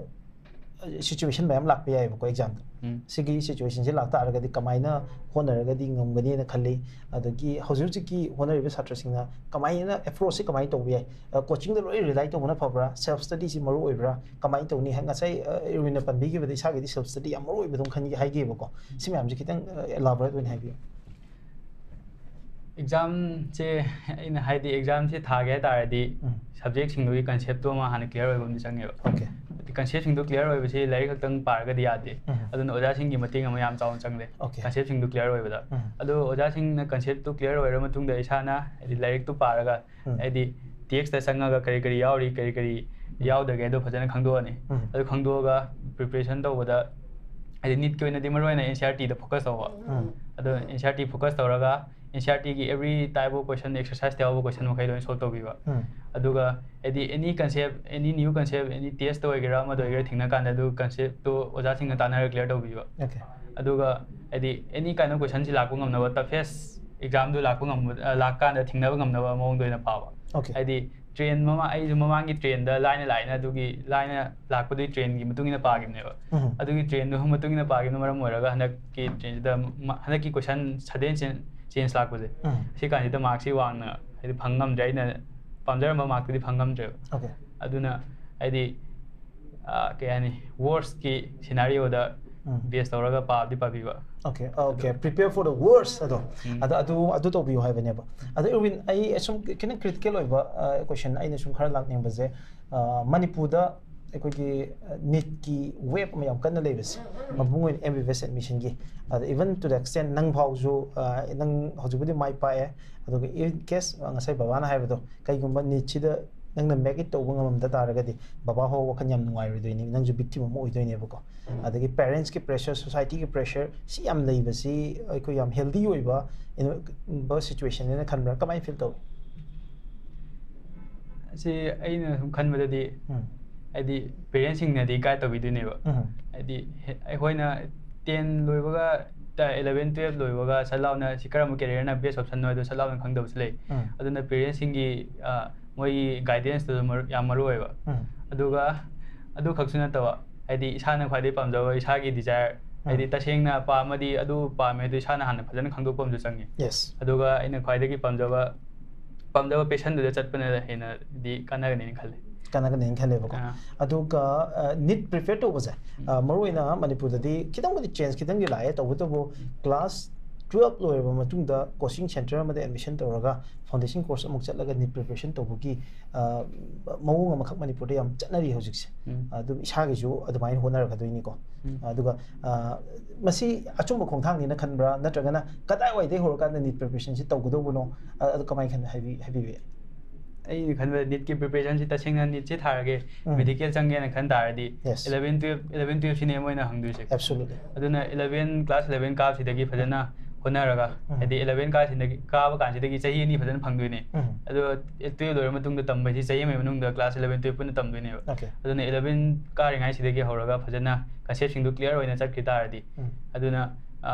situation ꯃꯌꯥꯝ ꯂꯥꯛꯄ ꯌꯥꯏꯑꯕꯀꯣ examꯗ꯫ ꯎꯝ꯫ ꯁꯤꯒꯤ situationꯁꯦ ꯂꯥꯛꯇꯥꯔꯒꯗꯤ ꯀꯃꯥꯏꯅ ꯍꯣꯠꯅꯔꯒꯗꯤ ꯉꯝꯒꯅꯤꯅ ꯈꯜꯂꯤ? ꯑꯗꯒꯤ ꯍꯧꯖꯤꯛ ꯍꯧꯖꯤꯛꯀꯤ ꯍꯣꯠꯅꯔꯤꯕ ꯁꯥꯇ꯭ꯔꯁꯤꯡꯅ ꯀꯃꯥꯏꯅ approachꯁꯦ ꯀꯃꯥꯏꯅ ꯇꯧꯕ ꯌꯥꯏ? ꯑ, coachingꯗ ꯂꯣꯏ rely ꯇꯧꯕꯅ ꯐꯕ꯭ꯔꯥ? Self studyꯁꯤ ꯃꯔꯨ ꯑꯣꯏꯕ꯭ꯔꯥ? ꯀꯃꯥꯏꯅ ꯇꯧꯅꯤ? ꯉꯁꯥꯏ, ꯑ, ꯏꯔꯋꯤꯟꯅ ꯄꯟꯕꯤꯈꯤꯕꯗ ꯏꯁꯥꯒꯤꯗꯤ self study ꯌꯥꯝ ꯃꯔꯨ ꯑꯣꯏꯕꯗꯧꯅ ꯈꯟꯒꯦ ꯍꯥꯏꯈꯤꯕꯀꯣ꯫ ꯁꯤ ꯃꯌꯥꯝꯁꯦ ꯈꯤꯇꯪ, ꯑ, elaborate ꯑꯣꯏꯅ ꯍꯥꯏꯕꯤꯌꯨ꯫ Examꯁꯦ ꯑꯩꯅ ꯍꯥꯏꯗꯤ examꯁꯦ ꯊꯥꯒꯦ ꯍꯥꯏ ꯇꯥꯔꯗꯤ ꯎꯝ꯫ Subjectꯁꯤꯡꯗꯨꯒꯤ conceptꯇꯣ ꯑꯃ ꯍꯥꯟꯅ clear ꯑꯣꯏꯕ ꯑꯃꯗꯤ ꯆꯪꯉꯦꯕ꯫ Okay꯫ ꯍꯥꯏꯗꯤ conceptꯁꯤꯡꯗꯣ clear ꯑꯣꯏꯕꯁꯤ ꯂꯥꯏꯔꯤꯛ ꯈꯛꯇꯪ ꯄꯥꯔꯒꯗꯤ ꯌꯥꯗꯦ꯫ ꯎꯝ꯫ ꯑꯗꯨꯅ ꯑꯣꯖꯥꯁꯤꯡꯒꯤ ꯃꯇꯦꯡ ꯑꯃ ꯌꯥꯝ ꯆꯥꯎꯅ ꯆꯪꯂꯦ꯫ Okay꯫ Conceptꯁꯤꯡꯗꯣ clear ꯑꯣꯏꯕꯗ꯫ ꯎꯝ꯫ ꯑꯗꯣ ꯑꯣꯖꯥꯁꯤꯡꯅ conceptꯇꯣ clear ꯑꯣꯏꯔ ꯃꯇꯨꯡꯗ ꯏꯁꯥꯅ ꯍꯥꯏꯗꯤ ꯂꯥꯏꯔꯤꯛꯇꯣ ꯄꯥꯔꯒ ꯎꯝ꯫ ꯍꯥꯏꯗꯤ textꯇ ꯆꯪꯉꯒ ꯀꯔꯤ ꯀꯔꯤ ꯌꯥꯎꯔꯤ, ꯀꯔꯤ ꯀꯔꯤ ꯎꯝ꯫ ꯌꯥꯎꯗꯒꯦ ꯑꯗꯣ ꯐꯖꯅ ꯈꯪꯗꯣꯛꯑꯅꯤ꯫ ꯎꯝ꯫ ꯑꯗꯨ ꯈꯪꯗꯣꯛꯑꯒ preparation ꯇꯧꯕꯗ ꯍꯥꯏꯗꯤ NEETꯀꯤ ꯑꯣꯏꯅꯗꯤ ꯃꯔꯨꯑꯣꯏꯅ NCERTꯗ focus ꯇꯧꯕ꯫ ꯎꯝ꯫ ꯑꯗꯣ NCERT focus ꯇꯧꯔꯒ ꯑꯦꯟ ꯁꯤ ꯑꯥꯔ ꯇꯤꯒꯤ every type of question, exercise ꯇ ꯌꯥꯎꯕ question ꯃꯈꯩ ꯂꯣꯏꯅ solve ꯇꯧꯕꯤꯕ꯫ ꯎꯝ. ꯑꯗꯨꯒ ꯍꯥꯏꯗꯤ any concept, any new concept, any test ꯇ ꯑꯣꯏꯒꯦꯔꯥ ꯑꯃꯗ ꯑꯣꯏꯒꯦꯔꯥ ꯊꯦꯡꯅ ꯀꯥꯟꯗ ꯑꯗꯨ concept ꯇꯣ ꯑꯣꯖꯥꯁꯤꯡꯒ ꯇꯥꯟꯅꯔꯒ clear ꯇꯧꯕꯤꯕ꯫ Okay. ꯑꯗꯨꯒ ꯍꯥꯏꯗꯤ any kind of question ꯁꯤ ꯂꯥꯛꯄ ꯉꯝꯅꯕ, toughest exam ꯗꯨ ꯂꯥꯛꯄ ꯉꯝꯕ ꯑ, ꯂꯥꯛꯀꯥꯟꯗ ꯊꯦꯡꯅꯕ ꯉꯝꯅꯕ ꯃꯑꯣꯡꯗ ꯑꯣꯏꯅ ꯄꯥꯕ꯫ Okay. ꯍꯥꯏꯗꯤ trend ꯃꯃꯥꯡ ꯑꯩꯁꯨ ꯃꯃꯥꯡꯒꯤ trend ꯗ ꯂꯥꯏꯅ ꯂꯥꯛꯑꯦꯅ ꯑꯗꯨꯒꯤ ꯂꯥꯏꯅ ꯂꯥꯛꯄꯗꯨꯒꯤ trend ꯒꯤ ꯃꯇꯨꯡ ꯏꯟꯅ ꯄꯥꯈꯤꯕꯅꯦꯕ꯫ ꯎꯝ. ꯑꯗꯨꯒꯤ trend ꯗꯨ ꯃꯇꯨꯡ ꯏꯟꯅ ꯄꯥꯈꯤꯕꯅ ꯃꯔꯝ ꯑꯣꯏꯔꯒ ꯍꯟꯗꯛꯀꯤ trend ꯁꯤꯗ ꯃ- ꯍꯟꯗꯛꯀꯤ question sudden change, change ꯂꯥꯛꯄꯁꯦ ꯎꯝ. ꯁꯤ ꯀꯥꯟꯁꯤꯗ mark ꯁꯤ ꯋꯥꯡꯅ ꯍꯥꯏꯗꯤ ꯐꯪ ꯉꯝꯗ꯭ꯔꯦ, ꯑꯩꯅ ꯄꯥꯝꯖꯔꯝꯕ mark ꯇꯨꯗꯤ ꯐꯪ ꯉꯝꯗ꯭ꯔꯦꯕ꯫ Okay. ꯑꯗꯨꯅ ꯍꯥꯏꯗꯤ ꯑ, ꯀꯩ ꯍꯥꯏꯅꯤ, worst ꯀꯤ scenario ꯗ ꯎꯝ. base ꯇꯧꯔꯒ ꯄꯥꯕꯗꯤ ꯄꯥꯕꯤꯕ꯫ Okay, okay. Prepare for the worst ꯑꯗꯣ꯫ ꯎꯝ. ꯑꯗꯣ ꯑꯗꯨ ꯑꯗꯨ ꯇꯧꯕꯤꯌꯨ ꯍꯥꯏꯕꯅꯦꯕ꯫ ꯑꯗꯣ ꯏꯔꯋꯤꯟ, ꯑꯩ ꯁꯨꯝ ꯈꯤꯇꯪ critical ꯑꯣꯏꯕ, ꯑ, question ꯑꯩꯅ ꯁꯨꯝ ꯈꯔ ꯂꯥꯛꯅꯤꯡꯕꯁꯦ, ꯑ, ꯃꯅꯤꯄꯨꯔꯗ ꯑꯩꯈꯣꯏꯒꯤ, ꯑ, NEET ꯀꯤ wave ꯑꯃ ꯌꯥꯝ ꯀꯟꯅ ꯂꯩꯕꯁꯦ, ꯃꯄꯨꯡ ꯑꯣꯏꯅ M B B S admission ꯒꯤ꯫ ꯑꯗ even to the extent ꯅꯪ ꯐꯥꯎꯁꯨ, ꯑ, ꯅꯪ ꯍꯧꯖꯤꯛꯄꯨꯗꯤ ꯃꯥꯏ ꯄꯥꯛꯑꯦ, ꯑꯗꯨꯒ in case, ꯑ, ꯉꯁꯥꯏ ꯕꯕꯥꯅ ꯍꯥꯏꯕꯗꯣ, ꯀꯩꯒꯨꯝꯕ NEET ꯁꯤꯗ ꯅꯪꯅ make it ꯇꯧꯕ ꯉꯝꯃꯝꯗ ꯇꯥꯔꯒꯗꯤ ꯕꯕꯥ ꯍꯣ ꯋꯥꯈꯜ ꯌꯥꯝ ꯅꯨꯡꯉꯥꯏꯔꯣꯏꯗꯣꯏꯅꯤ, ꯅꯪꯁꯨ victim ꯑꯃ ꯑꯣꯏꯗꯣꯏꯅꯦꯕꯀꯣ꯫ ꯑꯗꯒꯤ parents ꯀꯤ pressure, society ꯒꯤ pressure ꯁꯤ ꯌꯥꯝ ꯂꯩꯕꯁꯤ ꯑꯩꯈꯣꯏ ꯌꯥꯝ healthy ꯑꯣꯏꯕ ꯏꯟ-, situation ꯅꯦꯅ ꯈꯟꯕ꯭ꯔꯥ? ꯀꯃꯥꯏꯅ feel ꯇꯧꯏ? ꯁꯤ ꯑꯩꯅ ꯁꯨꯝ ꯈꯟꯕꯗꯗꯤ ꯎꯝ. ꯍꯥꯏꯗꯤ parents ꯁꯤꯡꯅꯗꯤ guide ꯇꯧꯕꯤꯗꯣꯏꯅꯦꯕ꯫ ꯎꯝ. ꯍꯥꯏꯗꯤ ꯍꯦ- ꯑꯩꯈꯣꯏꯅ ten ꯂꯣꯏꯕꯒ, ꯇ-, eleven twelve ꯂꯣꯏꯕꯒ ꯁꯠ ꯂꯥꯎꯅ ꯁꯤ ꯀꯔꯝꯕ career ꯅ best option ꯅꯣ ꯍꯥꯏꯗꯣ ꯁꯠ ꯂꯥꯎꯅ ꯈꯪꯗꯕꯁꯨ ꯂꯩ꯫ ꯎꯝ. ꯑꯗꯨꯅ parents ꯁꯤꯡꯒꯤ, ꯑ, ꯃꯣꯏꯒꯤ guidance ꯇꯨ ꯃꯔꯨ-, ꯌꯥꯝ ꯃꯔꯨ ꯑꯣꯏꯕ꯫ ꯎꯝ. ꯑꯗꯨꯒ ꯑꯗꯨ ꯈꯛꯁꯨ ꯅꯠꯇꯕ, ꯍꯥꯏꯗꯤ ꯏꯁꯥꯅ ꯈ꯭ꯋꯥꯏꯗꯒꯤ ꯄꯥꯝꯖꯕ ꯏꯁꯥꯒꯤ desire, ꯍꯥꯏꯗꯤ ꯎꯝ. ꯇꯁꯦꯡꯅ ꯄꯥꯝꯃꯗꯤ ꯑꯗꯨ ꯄꯥꯝꯃꯦ ꯑꯗꯨ ꯏꯁꯥꯅ ꯍꯥꯟꯅ ꯐꯖꯅ ꯈꯪꯗꯣꯛꯄ ꯑꯃꯁꯨ ꯆꯪꯉꯤ꯫ Yes. ꯑꯗꯨꯒ ꯑꯩꯅ ꯈ꯭ꯋꯥꯏꯗꯒꯤ ꯄꯥꯝꯖꯕ, ꯄꯥꯝꯖꯕ passion ꯗꯨꯗ ꯆꯠꯄꯅ ꯍꯦꯟꯅꯗꯤ ꯀꯥꯟꯅꯒꯅꯤꯅ ꯈꯜꯂꯤ꯫ ꯀꯥꯟꯅꯒꯅꯤꯅ ꯈꯜꯂꯦꯕꯀꯣ꯫ ꯑꯥ. ꯑꯗꯨꯒ, ꯑ, NEET prepare ꯇꯧꯕꯁꯦ, ꯑ, ꯃꯔꯨꯑꯣꯏꯅ ꯃꯅꯤꯄꯨꯔꯗꯗꯤ ꯈꯤꯇꯪꯕꯨꯗꯤ change ꯈꯤꯇꯪꯗꯤ ꯂꯥꯛꯑꯦ, ꯇꯧꯕꯇꯕꯨ class twelve ꯂꯣꯏꯔꯕ ꯃꯇꯨꯡꯗ coaching center ꯑꯃꯗ admission ꯇꯧꯔꯒ foundation course ꯑꯃꯨꯛ ꯆꯠꯂꯒ NEET preparation ꯇꯧꯕꯒꯤ, ꯑ, ꯃꯑꯣꯡ ꯑꯃꯈꯛ ꯃꯅꯤꯄꯨꯔꯗ ꯌꯥꯝ ꯆꯠꯅꯔꯤ ꯍꯧꯖꯤꯛꯁꯦ꯫ ꯎꯝ. ꯑꯗꯨꯝ ꯏꯁꯥꯒꯤꯁꯨ ꯑꯗꯨꯃꯥꯏꯅ ꯍꯣꯠꯅꯔꯛꯀꯗꯣꯏꯅꯤꯀꯣ꯫ ꯎꯝ. ꯑꯗꯨꯒ, ꯑ, ꯃꯁꯤ ꯑꯆꯨꯝꯕ ꯈꯣꯡꯊꯥꯡꯅꯤꯅ ꯈꯟꯕ꯭ꯔꯥ, ꯅꯠꯇ꯭ꯔꯒꯅ ꯀꯗꯥꯏꯋꯥꯏꯗꯩ ꯍꯧꯔꯀꯥꯟꯗ NEET preparation ꯁꯤ ꯇꯧꯒꯗꯧꯕꯅꯣ? ꯑ-, ꯑꯗꯨ ꯀꯃꯥꯏꯅ ꯈꯟ-, ꯍꯥꯏꯕꯤ-, ꯍꯥꯏꯕꯤꯕ ꯌꯥꯏ? ꯑꯩꯅ ꯈꯟꯕꯗ NEET ꯀꯤ preparation ꯁꯤ ꯇꯁꯦꯡꯅ NEET ꯁꯤ ꯊꯥꯔꯒꯦ, ꯎꯝ. medical ꯆꯪꯒꯦꯅ ꯈꯟ ꯇꯥꯔꯗꯤ, Yes. eleven twelve, eleven twelve ꯁꯤꯅꯦ ꯃꯣꯏꯅ ꯍꯪꯗꯣꯏꯁꯦ꯫ Absolutely. ꯑꯗꯨꯅ eleven, class eleven ꯀꯥꯕꯁꯤꯗꯒꯤ ꯐꯖꯅ ꯍꯣꯠꯅꯔꯒ ꯎꯝ. ꯍꯥꯏꯗꯤ eleven ꯀꯥꯁꯤꯗꯒꯤ ꯀꯥꯕ ꯀꯥꯟꯁꯤꯗꯒꯤ ꯆꯍꯤ ꯑꯅꯤ ꯐꯖꯅ ꯐꯪꯗꯣꯏꯅꯦ꯫ ꯎꯝ. ꯑꯗꯣ twelve ꯂꯣꯏꯔ ꯃꯇꯨꯡꯗ ꯇꯝꯕꯁꯤ ꯆꯍꯤ ꯑꯃꯒꯤ ꯃꯅꯨꯡꯗ class eleven twelve ꯄꯨꯟꯅ ꯇꯝꯗꯣꯏꯅꯦꯕ꯫ Okay. ꯑꯗꯨꯅ eleven ꯀꯥꯔꯤꯉꯩꯁꯤꯗꯒꯤ ꯍꯧꯔꯒ ꯐꯖꯅ concept ꯁꯤꯡꯗꯨ clear ꯑꯣꯏꯅ ꯆꯠꯈꯤ ꯇꯥꯔꯗꯤ ꯎꯝ. ꯑꯗꯨꯅ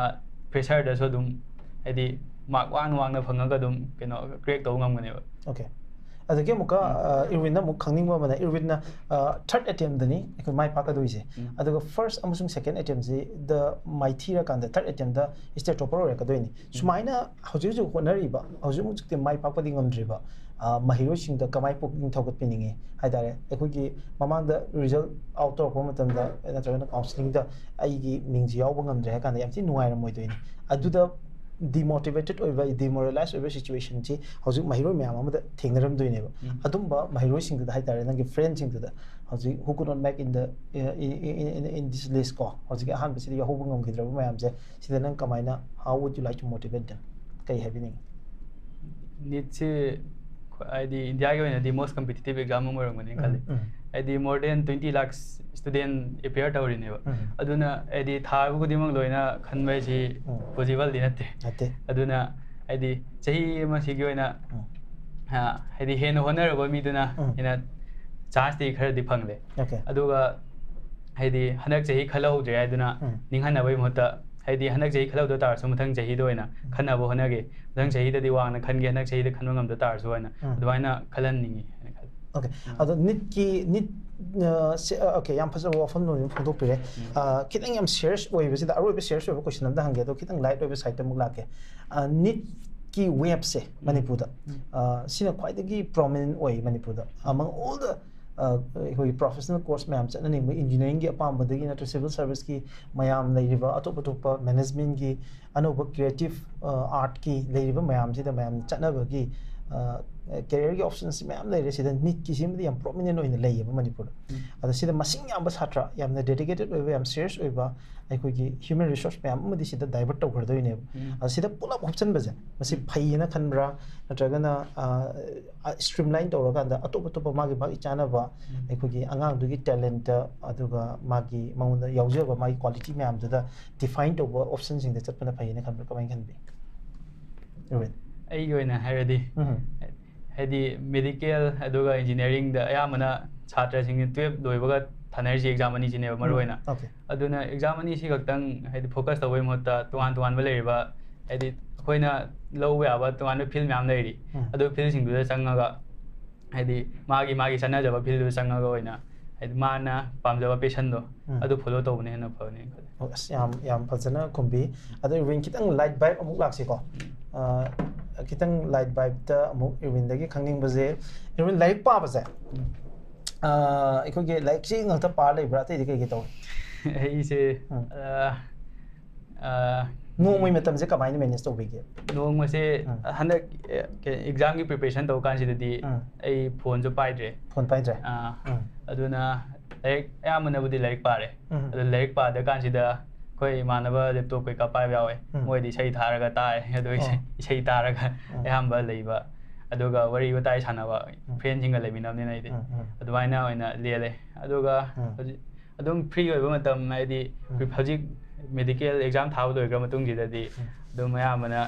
fresher ꯗꯁꯨ ꯑꯗꯨꯝ ꯍꯥꯏꯗꯤ mark ꯋꯥꯡꯅ ꯋꯥꯡꯅ ꯐꯪꯉꯒ ꯑꯗꯨꯝ ꯀꯩꯅꯣ crack ꯇꯧꯕ ꯉꯝꯒꯅꯦꯕ꯫ Okay. ꯑꯗꯒꯤ ꯑꯃꯨꯛꯀ ꯎꯝ. ꯑ, ꯏꯔꯋꯤꯟꯅ ꯑꯃꯨꯛ ꯈꯪꯅꯤꯡꯕ ꯑꯃꯅ, ꯏꯔꯋꯤꯟꯅ ꯊꯥꯔꯠ ꯑꯦꯇꯦꯝꯗꯅꯤ ꯑꯩꯈꯣꯏ ꯃꯥꯏ ꯄꯥꯛꯀꯗꯣꯏꯁꯦ꯫ ꯎꯝ. ꯑꯗꯨꯒ ꯐꯥꯔꯁ ꯑꯃꯁꯨꯡ ꯁꯦꯀꯦꯟ ꯑꯦꯇꯦꯝꯁꯤꯗ ꯃꯥꯏꯊꯤꯔꯀꯥꯟꯗ ꯊꯥꯔꯠ ꯑꯦꯇꯦꯝꯗ ꯏꯁꯇꯦꯠ ꯇꯣꯄꯔ ꯑꯣꯏꯔꯛꯀꯗꯣꯏꯅꯤ꯫ ꯁꯨꯃꯥꯏꯅ ꯍꯧꯖꯤꯛ ꯍꯧꯖꯤꯛ ꯍꯣꯠꯅꯔꯤꯕ, ꯍꯧꯖꯤꯛ ꯍꯧꯖꯤꯛꯇꯤ ꯃꯥꯏ ꯄꯥꯛꯄꯗꯤ ꯉꯝꯗ꯭ꯔꯤꯕ ꯑ, ꯃꯍꯩꯔꯣꯏꯁꯤꯡꯗ ꯀꯃꯥꯏ ꯄꯨꯛꯅꯤꯡ ꯊꯧꯒꯠꯄꯤꯅꯤꯡꯉꯤ ꯍꯥꯏ ꯇꯥꯔꯦ? ꯑꯩꯈꯣꯏꯒꯤ ꯃꯃꯥꯡꯗ ꯔꯤꯖꯜ ꯑꯥꯎꯠ ꯇꯧꯔꯛꯄ ꯃꯇꯝꯗ ꯅꯠꯇ꯭ꯔꯒꯅ ꯀꯥꯎꯟꯁꯤꯂꯤꯡꯗ ꯑꯩꯒꯤ ꯃꯤꯡꯁꯤ ꯌꯥꯎꯕ ꯉꯝꯗ꯭ꯔꯦ ꯍꯥꯏ ꯀꯥꯟꯗ ꯌꯥꯝ ꯊꯤꯅ ꯅꯨꯡꯉꯥꯏꯔꯝꯃꯣꯏꯗꯣꯏꯅꯤ꯫ ꯑꯗꯨꯗ demotivated ꯑꯣꯏꯕ, demoralize ꯑꯣꯏꯕ ꯁꯤꯆꯨꯋꯦꯁꯟꯁꯤ ꯍꯧꯖꯤꯛ ꯃꯍꯩꯔꯣꯏ ꯃꯌꯥꯝ ꯑꯃꯗ ꯊꯦꯡꯅꯔꯝꯗꯣꯏꯅꯦꯕ꯫ ꯎꯝ. ꯑꯗꯨꯝꯕ ꯃꯍꯩꯔꯣꯏꯁꯤꯡꯗꯨꯗ ꯍꯥꯏ ꯇꯥꯔꯦ, ꯅꯪꯒꯤ ꯐ꯭ꯔꯦꯟꯁꯤꯡꯗꯨꯗ ꯍꯧꯖꯤꯛ who could not make in the in, in, in, in this list ꯀꯣ, ꯍꯧꯖꯤꯛꯀꯤ ꯑꯍꯥꯟꯕꯁꯤꯗ ꯌꯥꯎꯍꯧꯕ ꯉꯝꯈꯤꯗ꯭ꯔꯕ ꯃꯌꯥꯝꯁꯦ, ꯁꯤꯗ ꯅꯪ ꯀꯃꯥꯏꯅ, how would you like to motivate them? ꯀꯩ ꯍꯥꯏꯕꯤꯅꯤꯡꯉꯤ? ꯅꯤꯠꯁꯤ ꯍꯥꯏꯗꯤ ꯏꯟꯗꯤꯌꯥꯒꯤ ꯑꯣꯏꯅꯗꯤ most competitive exam ꯑꯃ ꯑꯣꯏꯔꯝꯒꯅꯤ ꯈꯜꯂꯤ꯫ ꯎꯝ. ꯍꯥꯏꯗꯤ more than twenty lakhs student appear ꯇꯧꯔꯤꯅꯦꯕ꯫ ꯎꯝ. ꯑꯗꯨꯅ ꯍꯥꯏꯗꯤ ꯊꯥꯔꯤꯕ ꯈꯨꯗꯤꯡꯃꯛ ꯂꯣꯏꯅ ꯈꯟꯕ ꯍꯥꯏꯁꯤ ꯎꯝ. possible ꯗꯤ ꯅꯠꯇꯦ꯫ ꯅꯠꯇꯦ. ꯑꯗꯨꯅ ꯍꯥꯏꯗꯤ ꯆꯍꯤ ꯑꯃꯁꯤꯒꯤ ꯑꯣꯏꯅ ꯎꯝ. ꯑ, ꯍꯥꯏꯗꯤ ꯍꯦꯟꯅ ꯍꯣꯠꯅꯔꯕ ꯃꯤꯗꯨꯅ ꯎꯝ. ꯍꯦꯟꯅ ꯆꯥꯟꯁꯇꯤ ꯈꯔꯗꯤ ꯐꯪꯂꯦ꯫ Okay. ꯑꯗꯨꯒ ꯍꯥꯏꯗꯤ ꯍꯟꯗꯛ ꯆꯍꯤ ꯈꯜꯍꯧꯗ꯭ꯔꯦ ꯍꯥꯏꯗꯨꯅ ꯎꯝ. ꯅꯤꯡꯍꯟꯅꯕꯒꯤ ꯃꯍꯨꯠꯇ ꯍꯥꯏꯗꯤ ꯍꯟꯗꯛ ꯆꯍꯤ ꯈꯜꯍꯧꯗ ꯇꯥꯔꯁꯨ ꯃꯊꯪ ꯆꯍꯤꯗ ꯑꯣꯏꯅ ꯈꯟꯅꯕ ꯍꯣꯠꯅꯒꯦ, ꯃꯊꯪ ꯆꯍꯤꯗꯗꯤ ꯋꯥꯡꯅ ꯈꯟꯒꯦ, ꯍꯟꯗꯛ ꯆꯍꯤꯗ ꯈꯟꯕ ꯉꯝꯗ ꯇꯥꯔꯁꯨ ꯍꯥꯏꯅ ꯎꯝ. ꯑꯗꯨꯃꯥꯏꯅ ꯈꯜꯍꯟꯅꯤꯡꯉꯤ ꯍꯥꯏꯅ ꯈꯜꯂꯤ꯫ Okay. ꯑꯗꯣ ꯅꯤꯠꯀꯤ, ꯅꯤꯠ, ꯑ, ꯁꯤ, ꯑ, okay, ꯌꯥꯝ ꯐꯖꯕ ꯋꯥꯐꯝ ꯑꯃ ꯐꯣꯡꯗꯣꯛꯄꯤꯔꯦ꯫ ꯎꯝ. ꯑ, ꯈꯤꯇꯪ ꯌꯥꯝ ꯁꯤꯔꯤꯌꯁ ꯑꯣꯏꯕꯁꯤꯗ, ꯑꯔꯣꯏꯕ ꯁꯤꯔꯤꯌꯁ ꯑꯣꯏꯕ ꯀꯣꯏꯁꯟ ꯑꯃꯗ ꯍꯪꯒꯦ, ꯑꯗꯣ ꯈꯤꯇꯪ ꯂꯥꯏꯠ ꯑꯣꯏꯕ ꯁꯥꯏꯗꯇ ꯑꯃꯨꯛ ꯂꯥꯛꯀꯦ꯫ ꯑ, ꯅꯤꯠꯀꯤ ꯋꯦꯕꯁꯦ ꯃꯅꯤꯄꯨꯔꯗ, ꯎꯝ. ꯑ, ꯁꯤꯅ ꯈ꯭ꯋꯥꯏꯗꯒꯤ ꯄ꯭ꯔꯣꯃꯤꯅꯦꯟ ꯑꯣꯏ ꯃꯅꯤꯄꯨꯔꯗ꯫ Among all the, ꯑ, ꯑꯩꯈꯣꯏꯒꯤ ꯄ꯭ꯔꯣꯐꯦꯁꯅꯦꯜ ꯀꯣꯔꯁ ꯃꯌꯥꯝ ꯆꯠꯅꯅꯤꯡꯕ, ꯏꯟꯖꯤꯅꯤꯌꯥꯔꯤꯡꯒꯤ ꯑꯄꯥꯝꯕꯗꯒꯤ ꯅꯠꯇ꯭ꯔꯒ ꯁꯤꯚꯤꯜ ꯁꯥꯔꯚꯤꯁꯀꯤ ꯃꯌꯥꯝ ꯂꯩꯔꯤꯕ, ꯑꯇꯣꯞ ꯑꯇꯣꯞꯄ ꯃꯦꯅꯦꯖꯃꯦꯟꯒꯤ ꯑꯅꯧꯕ ꯀ꯭ꯔꯤꯌꯦꯇꯤꯞ, ꯑ, ꯑꯥꯔꯠꯀꯤ ꯂꯩꯔꯤꯕ ꯃꯌꯥꯝꯁꯤꯗ ꯃꯌꯥꯝ ꯆꯠꯅꯕꯒꯤ, ꯀꯦꯔꯤꯌꯔꯒꯤ ꯑꯣꯞꯁꯟꯁ ꯃꯌꯥꯝ ꯂꯩꯔꯦ꯫ ꯁꯤꯗ ꯅꯤꯠꯀꯤꯁꯤꯃꯗꯤ ꯌꯥꯝ ꯄ꯭ꯔꯣꯃꯤꯅꯦꯟ ꯑꯣꯏꯅ ꯂꯩꯌꯦꯕ ꯃꯅꯤꯄꯨꯔꯗ꯫ ꯑꯗꯣ ꯁꯤꯗ ꯃꯁꯤꯡ ꯌꯥꯝꯕ ꯁꯥꯇ꯭ꯔ, ꯌꯥꯝꯅ ꯗꯦꯗꯤꯀꯦꯇꯦꯠ ꯑꯣꯏꯕ, ꯌꯥꯝ ꯁꯤꯔꯤꯌꯁ ꯑꯣꯏꯕ ꯑꯩꯈꯣꯏꯒꯤ ꯍ꯭ꯌꯨꯃꯦꯟ ꯔꯤꯁꯣꯔꯁ ꯃꯌꯥꯝ ꯑꯃꯗꯤ ꯁꯤꯗ ꯗꯥꯏꯚꯔꯠ ꯇꯧꯈ꯭ꯔꯗꯣꯏꯅꯦꯕ꯫ ꯑꯗꯣ ꯁꯤꯗ ꯄꯨꯂꯞ ꯍꯥꯞꯆꯤꯟꯕꯁꯦ ꯃꯁꯤ ꯐꯩꯌꯦꯅ ꯈꯟꯕ꯭ꯔꯥ, ꯅꯠꯇ꯭ꯔꯒꯅ ꯁ꯭ꯇ꯭ꯔꯤꯝꯂꯥꯏꯟ ꯇꯧꯔꯀꯥꯟꯗ ꯑꯇꯣꯞ ꯑꯇꯣꯞꯄ ꯃꯥꯒꯤ ꯃꯥꯒꯤ ꯆꯥꯅꯕ ꯑꯩꯈꯣꯏꯒꯤ ꯑꯉꯥꯡꯗꯨꯒꯤ ꯇꯦꯂꯦꯟꯠꯇ, ꯑꯗꯨꯒ ꯃꯥꯒꯤ ꯃꯉꯣꯟꯗ ꯌꯥꯎꯖꯕ ꯃꯥꯒꯤ ꯀ꯭ꯋꯥꯂꯤꯇꯤ ꯃꯌꯥꯝꯗꯨꯗ ꯗꯤꯐꯥꯏꯟ ꯇꯧꯕ ꯑꯣꯞꯁꯟꯁꯤꯡꯗ ꯆꯠꯄꯅ ꯐꯩꯌꯦꯅ ꯈꯟꯕ꯭ꯔꯥ? ꯀꯃꯥꯏꯅ ꯈꯟꯕꯤ? ꯔꯣꯕꯤꯟ? ꯑꯩꯒꯤ ꯑꯣꯏꯅ ꯍꯥꯏꯔꯗꯤ, ꯎꯝ꯫ ꯍꯥꯏꯗꯤ ꯃꯦꯗꯤꯀꯦꯜ ꯑꯗꯨꯒ ꯏꯟꯖꯤꯅꯤꯌꯥꯔꯤꯡꯗ ꯑꯌꯥꯝꯕꯅ ꯁꯥꯇ꯭ꯔꯁꯤꯡꯁꯤ ꯇꯨꯌꯦꯜꯞ ꯂꯣꯏꯕꯒ ꯊꯥꯅꯔꯤꯁꯤ ꯑꯦꯛꯖꯥꯝ ꯑꯅꯤꯁꯤꯅꯦꯕ ꯃꯔꯨ ꯑꯣꯏꯅ꯫ ꯑꯣꯀꯦ꯫ ꯑꯗꯨꯅ ꯑꯦꯛꯖꯥꯝ ꯑꯅꯤꯁꯤ ꯈꯛꯇꯪ ꯍꯥꯏꯗꯤ ꯐꯣꯀꯁ ꯇꯧꯕꯩ ꯃꯍꯨꯠꯇ ꯇꯣꯉꯥꯟ ꯇꯣꯉꯥꯟꯕ ꯂꯩꯔꯤꯕ, ꯍꯥꯏꯗꯤ ꯑꯩꯈꯣꯏꯅ ꯂꯧꯕ ꯌꯥꯕ ꯇꯣꯉꯥꯟꯕ ꯐꯤꯜ ꯃꯌꯥꯝ ꯂꯩꯔꯤ꯫ ꯎꯝ꯫ ꯑꯗꯨ ꯐꯤꯜꯁꯤꯡꯗꯨꯗ ꯆꯪꯉꯒ ꯍꯥꯏꯗꯤ ꯃꯥꯒꯤ ꯃꯥꯒꯤ ꯆꯠꯅꯖꯕ ꯐꯤꯜꯗꯨꯗ ꯆꯪꯉꯒ ꯑꯣꯏꯅ ꯍꯥꯏꯗꯤ ꯃꯥꯅ ꯄꯥꯝꯖꯕ ꯄꯦꯁꯟꯗꯣ ꯎꯝ꯫ ꯑꯗꯨ ꯐꯣꯂꯣ ꯇꯧꯕꯅ ꯍꯦꯟꯅ ꯐꯒꯅꯤ ꯈꯜꯂꯤ꯫ ꯑꯣ, ꯑꯁ, ꯌꯥꯝ ꯌꯥꯝ ꯐꯖꯅ ꯈꯨꯝꯕꯤ꯫ ꯑꯗꯣ ꯏꯔꯋꯤꯟ, ꯈꯤꯇꯪ ꯂꯥꯏꯠ ꯚꯥꯏꯕ ꯑꯃꯨꯛ ꯂꯥꯛꯁꯤꯀꯣ꯫ ꯑ, ꯈꯤꯇꯪ ꯂꯥꯏꯠ ꯚꯥꯏꯕꯇ ꯑꯃꯨꯛ ꯏꯔꯋꯤꯟꯗꯒꯤ ꯈꯪꯅꯤꯡꯕꯁꯦ, ꯏꯔꯋꯤꯟ, ꯂꯥꯏꯔꯤꯛ ꯄꯥꯕꯁꯦ, ꯑ, ꯑꯩꯈꯣꯏꯒꯤ ꯂꯥꯏꯔꯤꯛꯁꯤ ꯉꯥꯛꯇ ꯄꯥꯔ ꯂꯩꯕ꯭ꯔꯥ, ꯑꯇꯩꯗꯤ ꯀꯩꯀꯩ ꯇꯧꯏ? ꯑꯩꯁꯦ ꯎꯝ꯫ ꯑ, ꯑ, ꯅꯣꯡꯃꯒꯤ ꯃꯇꯝꯁꯦ ꯀꯃꯥꯏꯅ ꯃꯦꯅꯦꯖ ꯇꯧꯕꯤꯒꯦ? ꯅꯣꯡꯃꯁꯦ ꯎꯝ꯫ ꯍꯟꯗꯛ ꯑꯦ, ꯀꯩ, ꯑꯦꯛꯖꯥꯝꯒꯤ ꯄ꯭ꯔꯤꯄꯦꯔꯦꯁꯟ ꯇꯧ ꯀꯥꯟꯁꯤꯗꯗꯤ ꯎꯝ꯫ ꯑꯩ ꯐꯣꯟꯁꯨ ꯄꯥꯏꯗ꯭ꯔꯦ꯫ ꯐꯣꯟ ꯄꯥꯏꯗ꯭ꯔꯦ? ꯑꯥ, ꯎꯝ꯫ ꯑꯗꯨꯅ ꯂꯥꯏꯔꯤꯛ ꯑꯌꯥꯝꯕꯅꯕꯨꯗꯤ ꯂꯥꯏꯔꯤꯛ ꯄꯥꯔꯦ꯫ ꯎꯝ꯫ ꯑꯗꯨ ꯂꯥꯏꯔꯤꯛ ꯄꯥꯗ ꯀꯥꯟꯁꯤꯗ ꯑꯩꯈꯣꯏ ꯏꯃꯥꯟꯅꯕ ꯂꯦꯞꯇꯣꯞ ꯀꯩꯀꯥ ꯄꯥꯏꯕ ꯌꯥꯎꯋꯦ꯫ ꯎꯝ꯫ ꯃꯣꯏꯗꯤ ꯏꯁꯩ ꯊꯥꯔꯒ ꯇꯥꯏ꯫ ꯑꯗꯣ ꯏꯁꯩ, ꯑꯣ꯫ ꯏꯁꯩ ꯇꯥꯔꯒ ꯎꯝ꯫ ꯑꯌꯥꯝꯕ ꯂꯩꯕ꯫ ꯑꯗꯨꯒ ꯋꯥꯔꯤ ꯋꯥꯇꯥꯏ ꯁꯥꯟꯅꯕ, ꯎꯝ꯫ ꯐ꯭ꯔꯦꯟꯁꯤꯡꯒ ꯂꯩꯃꯤꯟꯅꯕꯅꯤꯅ ꯑꯩꯗꯤ꯫ ꯎꯝ, ꯎꯝ꯫ ꯑꯗꯨꯃꯥꯏꯅ ꯑꯣꯏꯅ ꯂꯦꯜꯂꯦ꯫ ꯑꯗꯨꯒ ꯎꯝ꯫ ꯍꯧꯖꯤꯛ ꯑꯗꯨꯝ ꯐ꯭ꯔꯤ ꯑꯣꯏꯕ ꯃꯇꯝ ꯍꯥꯏꯗꯤ ꯎꯝ꯫ ꯍꯧꯖꯤꯛ ꯃꯦꯗꯤꯀꯦꯜ ꯑꯦꯛꯖꯥꯝ ꯊꯥꯕ ꯂꯣꯏꯈ꯭ꯔ ꯃꯇꯨꯡꯁꯤꯗꯗꯤ ꯎꯝ꯫ ꯑꯗꯨꯝ ꯑꯌꯥꯝꯕꯅ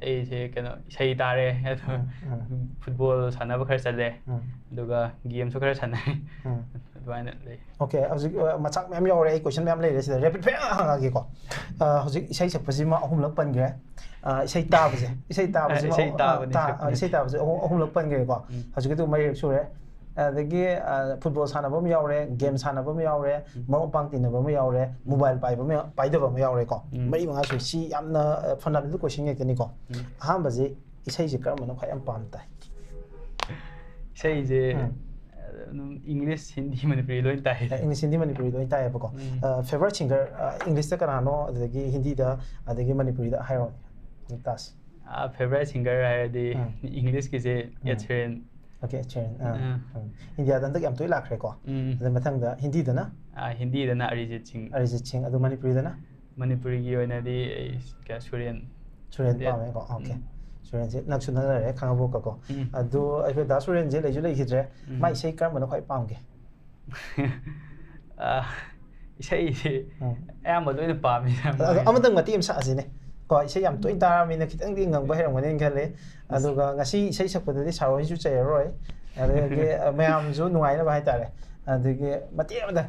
ꯑꯩꯁꯦ ꯀꯩꯅꯣ ꯏꯁꯩ ꯇꯥꯔꯦ, ꯑꯗꯨ ꯎꯝ, ꯎꯝ꯫ ꯐꯨꯠꯕꯣꯜ ꯁꯥꯟꯅꯕ ꯈꯔ ꯆꯠꯂꯦ, ꯎꯝ꯫ ꯑꯗꯨꯒ ꯒꯦꯝꯁꯨ ꯈꯔ ꯁꯥꯟꯅꯩ꯫ ꯎꯝ꯫ ꯑꯗꯨꯃꯥꯏꯅ ꯂꯩ꯫ ꯑꯣꯀꯦ, ꯍꯧꯖꯤꯛ, ꯑ, ꯃꯆꯥꯛ ꯃꯌꯥꯝ ꯌꯥꯎꯔꯦ, ꯑꯩ ꯀꯣꯏꯁꯟ ꯃꯌꯥꯝ ꯂꯩꯔꯦ ꯁꯤꯗ, ꯔꯦꯄꯤꯗ ꯐꯥꯏꯌꯔ ꯍꯪꯉꯛꯑꯒꯦꯀꯣ꯫ ꯑ, ꯍꯧꯖꯤꯛ ꯏꯁꯩ ꯁꯛꯄꯁꯤꯃ ꯑꯍꯨꯝꯂꯛ ꯄꯟꯈ꯭ꯔꯦ꯫ ꯑ, ꯏꯁꯩ ꯇꯥꯕꯁꯦ, ꯏꯁꯩ ꯇꯥꯕꯁꯤꯃ ꯏꯁꯩ ꯑꯍꯨꯝ-, ꯇꯥꯕꯅꯤ, ꯇꯥ-, ꯁꯛꯄꯅꯤ꯫ ꯏꯁꯩ ꯇꯥꯕꯁꯦ ꯑꯍꯨꯝ-, ꯑꯍꯨꯝꯂꯛ ꯄꯟꯈ꯭ꯔꯦꯀꯣ꯫ ꯎꯝ꯫ ꯍꯧꯖꯤꯛꯀꯤꯗꯨ ꯃꯔꯤꯔꯛ ꯁꯨꯔꯦ꯫ ꯑꯗꯒꯤ, ꯑ, ꯐꯨꯠꯕꯣꯜ ꯁꯥꯟꯅꯕ ꯑꯃ ꯌꯥꯎꯔꯦ, ꯒꯦꯝ ꯁꯥꯟꯅꯕ ꯑꯃ ꯌꯥꯎꯔꯦ, ꯎꯝ꯫ ꯃꯔꯨꯞ ꯃꯄꯥꯡ ꯇꯤꯟꯅꯕ ꯑꯃ ꯌꯥꯎꯔꯦ, ꯃꯣꯕꯥꯏꯜ ꯄꯥꯏꯕ ꯑꯃ ꯌꯥ-, ꯄꯥꯏꯗꯕ ꯑꯃ ꯌꯥꯎꯔꯦꯀꯣ꯫ ꯎꯝ꯫ ꯃꯔꯤ ꯃꯉꯥ ꯁꯨꯔꯦ꯫ ꯁꯤ ꯌꯥꯝꯅ, ꯑ, ꯐꯟꯗꯥꯃꯦꯟꯇꯦꯜ ꯀꯣꯏꯁꯟ ꯉꯥꯛꯇꯅꯤꯀꯣ꯫ ꯎꯝ꯫ ꯑꯍꯥꯟꯕꯁꯤ, ꯏꯁꯩꯁꯦ ꯀꯔꯝꯕꯅ ꯈ꯭ꯋꯥꯏ ꯌꯥꯝ ꯄꯥꯝ ꯇꯥꯏ? ꯏꯁꯩꯁꯦ ꯎꯝ꯫ ꯑꯗꯨꯝ ꯏꯪꯂꯤꯁ, ꯍꯤꯟꯗꯤ, ꯃꯅꯤꯄꯨꯔꯤ ꯂꯣꯏ ꯇꯥꯏ꯫ ꯑꯦ, ꯏꯪꯂꯤꯁ, ꯍꯤꯟꯗꯤ, ꯃꯅꯤꯄꯨꯔꯤ ꯂꯣꯏ ꯇꯥꯏꯌꯦꯕꯀꯣ꯫ ꯎꯝ꯫ ꯑ, ꯐꯦꯚꯔꯥꯏꯠ ꯁꯤꯡꯒꯔ, ꯑ, ꯏꯪꯂꯤꯁꯇ ꯀꯅꯥꯅꯣ, ꯑꯗꯨꯗꯒꯤ ꯍꯤꯟꯗꯤꯗ, ꯑꯗꯒꯤ ꯃꯅꯤꯄꯨꯔꯤꯗ ꯍꯥꯏꯔꯣ, ꯑꯗꯨꯝ ꯇꯥꯁꯤ꯫ ꯐꯦꯕꯔꯥꯏꯠ ꯁꯤꯡꯒꯔ ꯍꯥꯏꯔꯗꯤ ꯎꯝ. ꯏꯪꯂꯤꯁꯀꯤꯁꯦ ꯎꯝ. ꯑꯦꯠ ꯁꯤꯔꯦꯟ. ꯑꯣꯀꯦ, ꯁꯤꯔꯦꯟ. ꯑꯥ. ꯎꯝ. ꯏꯟꯗꯤꯌꯥꯗ ꯍꯟꯗꯛ ꯌꯥꯝ ꯇꯣꯏꯅ ꯂꯥꯛꯈ꯭ꯔꯦꯀꯣ. ꯎꯝ. ꯑꯗ ꯃꯊꯪꯗ ꯍꯤꯟꯗꯤꯗꯅ ꯑꯥ, ꯍꯤꯟꯗꯤꯗꯅ ꯑꯔꯤꯖꯤꯠ ꯁꯤꯡ. ꯑꯔꯤꯖꯤꯠ ꯁꯤꯡ. ꯑꯗꯨ ꯃꯅꯤꯄꯨꯔꯤꯗꯅ? ꯃꯅꯤꯄꯨꯔꯤꯒꯤ ꯑꯣꯏꯅꯗꯤ ꯑꯩ ꯀꯩꯅꯣ, ꯁꯨꯔꯦꯟ. ꯁꯨꯔꯦꯟ ꯗꯦꯠ. ꯄꯥꯝꯃꯦꯀꯣ. ꯑꯣꯀꯦ. ꯎꯝ. ꯁꯨꯔꯦꯟꯁꯦ ꯅꯛꯁꯨ ꯅꯛꯅꯔꯦ, ꯈꯪꯉꯕꯣꯛꯀꯀꯣ. ꯎꯝ. ꯑꯗꯣ ꯑꯩꯈꯣꯏ ꯗꯥ ꯁꯨꯔꯦꯟꯁꯦ ꯂꯩꯁꯨ ꯂꯩꯈꯤꯗ꯭ꯔꯦ. ꯎꯝ. ꯃꯥ ꯏꯁꯩ ꯀꯔꯝꯕꯅ ꯈ꯭ꯋꯥꯏ ꯄꯥꯝꯒꯦ? ꯑꯥ, ꯏꯁꯩꯁꯦ ꯎꯝ. ꯑꯌꯥꯝꯕ ꯂꯣꯏꯅ ꯄꯥꯝꯃꯤ. ꯑꯗꯣ ꯑꯃꯇꯪ ꯃꯇꯦꯛ ꯑꯃ ꯁꯛꯑꯁꯤꯅꯦ ꯀꯣ. ꯏꯁꯩ ꯌꯥꯝ ꯇꯣꯏꯅ ꯇꯥꯔꯕꯅꯤꯅ ꯈꯤꯇꯪꯗꯤ ꯉꯪꯕ ꯍꯩꯔꯝꯒꯅꯤꯅ ꯈꯜꯂꯤ. ꯑꯗꯨꯒ ꯉꯁꯤ ꯏꯁꯩ ꯁꯛꯄꯗꯗꯤ ꯁꯥꯔ ꯍꯣꯏꯁꯨ ꯆꯩꯔꯔꯣꯏ, ꯑꯗꯨꯗꯒꯤ ꯑ, ꯃꯌꯥꯝꯁꯨ ꯅꯨꯡꯉꯥꯏꯅꯕ ꯍꯥꯏꯇꯥꯔꯦ. ꯑꯗꯒꯤ ꯃꯇꯦꯛ ꯑꯃꯗ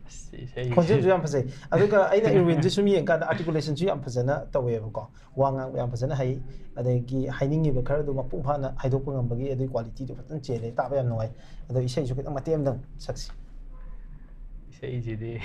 ꯑꯁ, ꯏꯁꯩ ꯈꯣꯟꯖꯦꯜꯁꯨ ꯌꯥꯝ ꯐꯖꯩ. ꯑꯗꯨꯒ ꯑꯩꯅ ꯏꯔꯋꯤꯟꯁꯦ ꯁꯨꯝ ꯌꯦꯡꯀꯥꯟꯗ ꯑꯥꯔꯇꯤꯀꯨꯂꯦꯁꯟꯁꯨ ꯌꯥꯝ ꯐꯖꯅ ꯇꯧꯋꯦꯕꯀꯣ. ꯋꯥ ꯉꯥꯡꯕ ꯌꯥꯝ ꯐꯖꯅ ꯍꯩ, ꯑꯗꯒꯤ ꯍꯥꯏꯅꯤꯡꯉꯤꯕ ꯈꯔꯗꯨ ꯃꯄꯨꯡ ꯐꯥꯅ ꯍꯥꯏꯗꯣꯛꯄ ꯉꯝꯕꯒꯤ ꯑꯗꯨꯒꯤ ꯀ꯭ꯋꯥꯂꯤꯇꯤꯗꯨ ꯐꯖꯅ ꯆꯦꯜꯂꯦ, ꯇꯥꯕ ꯌꯥꯝ ꯅꯨꯡꯉꯥꯏ. ꯑꯗꯣ ꯏꯁꯩꯁꯨ ꯈꯤꯇꯪ ꯃꯇꯦꯛ ꯑꯃꯇꯪ ꯁꯛꯁꯤ. ꯏꯁꯩꯁꯤꯗꯤ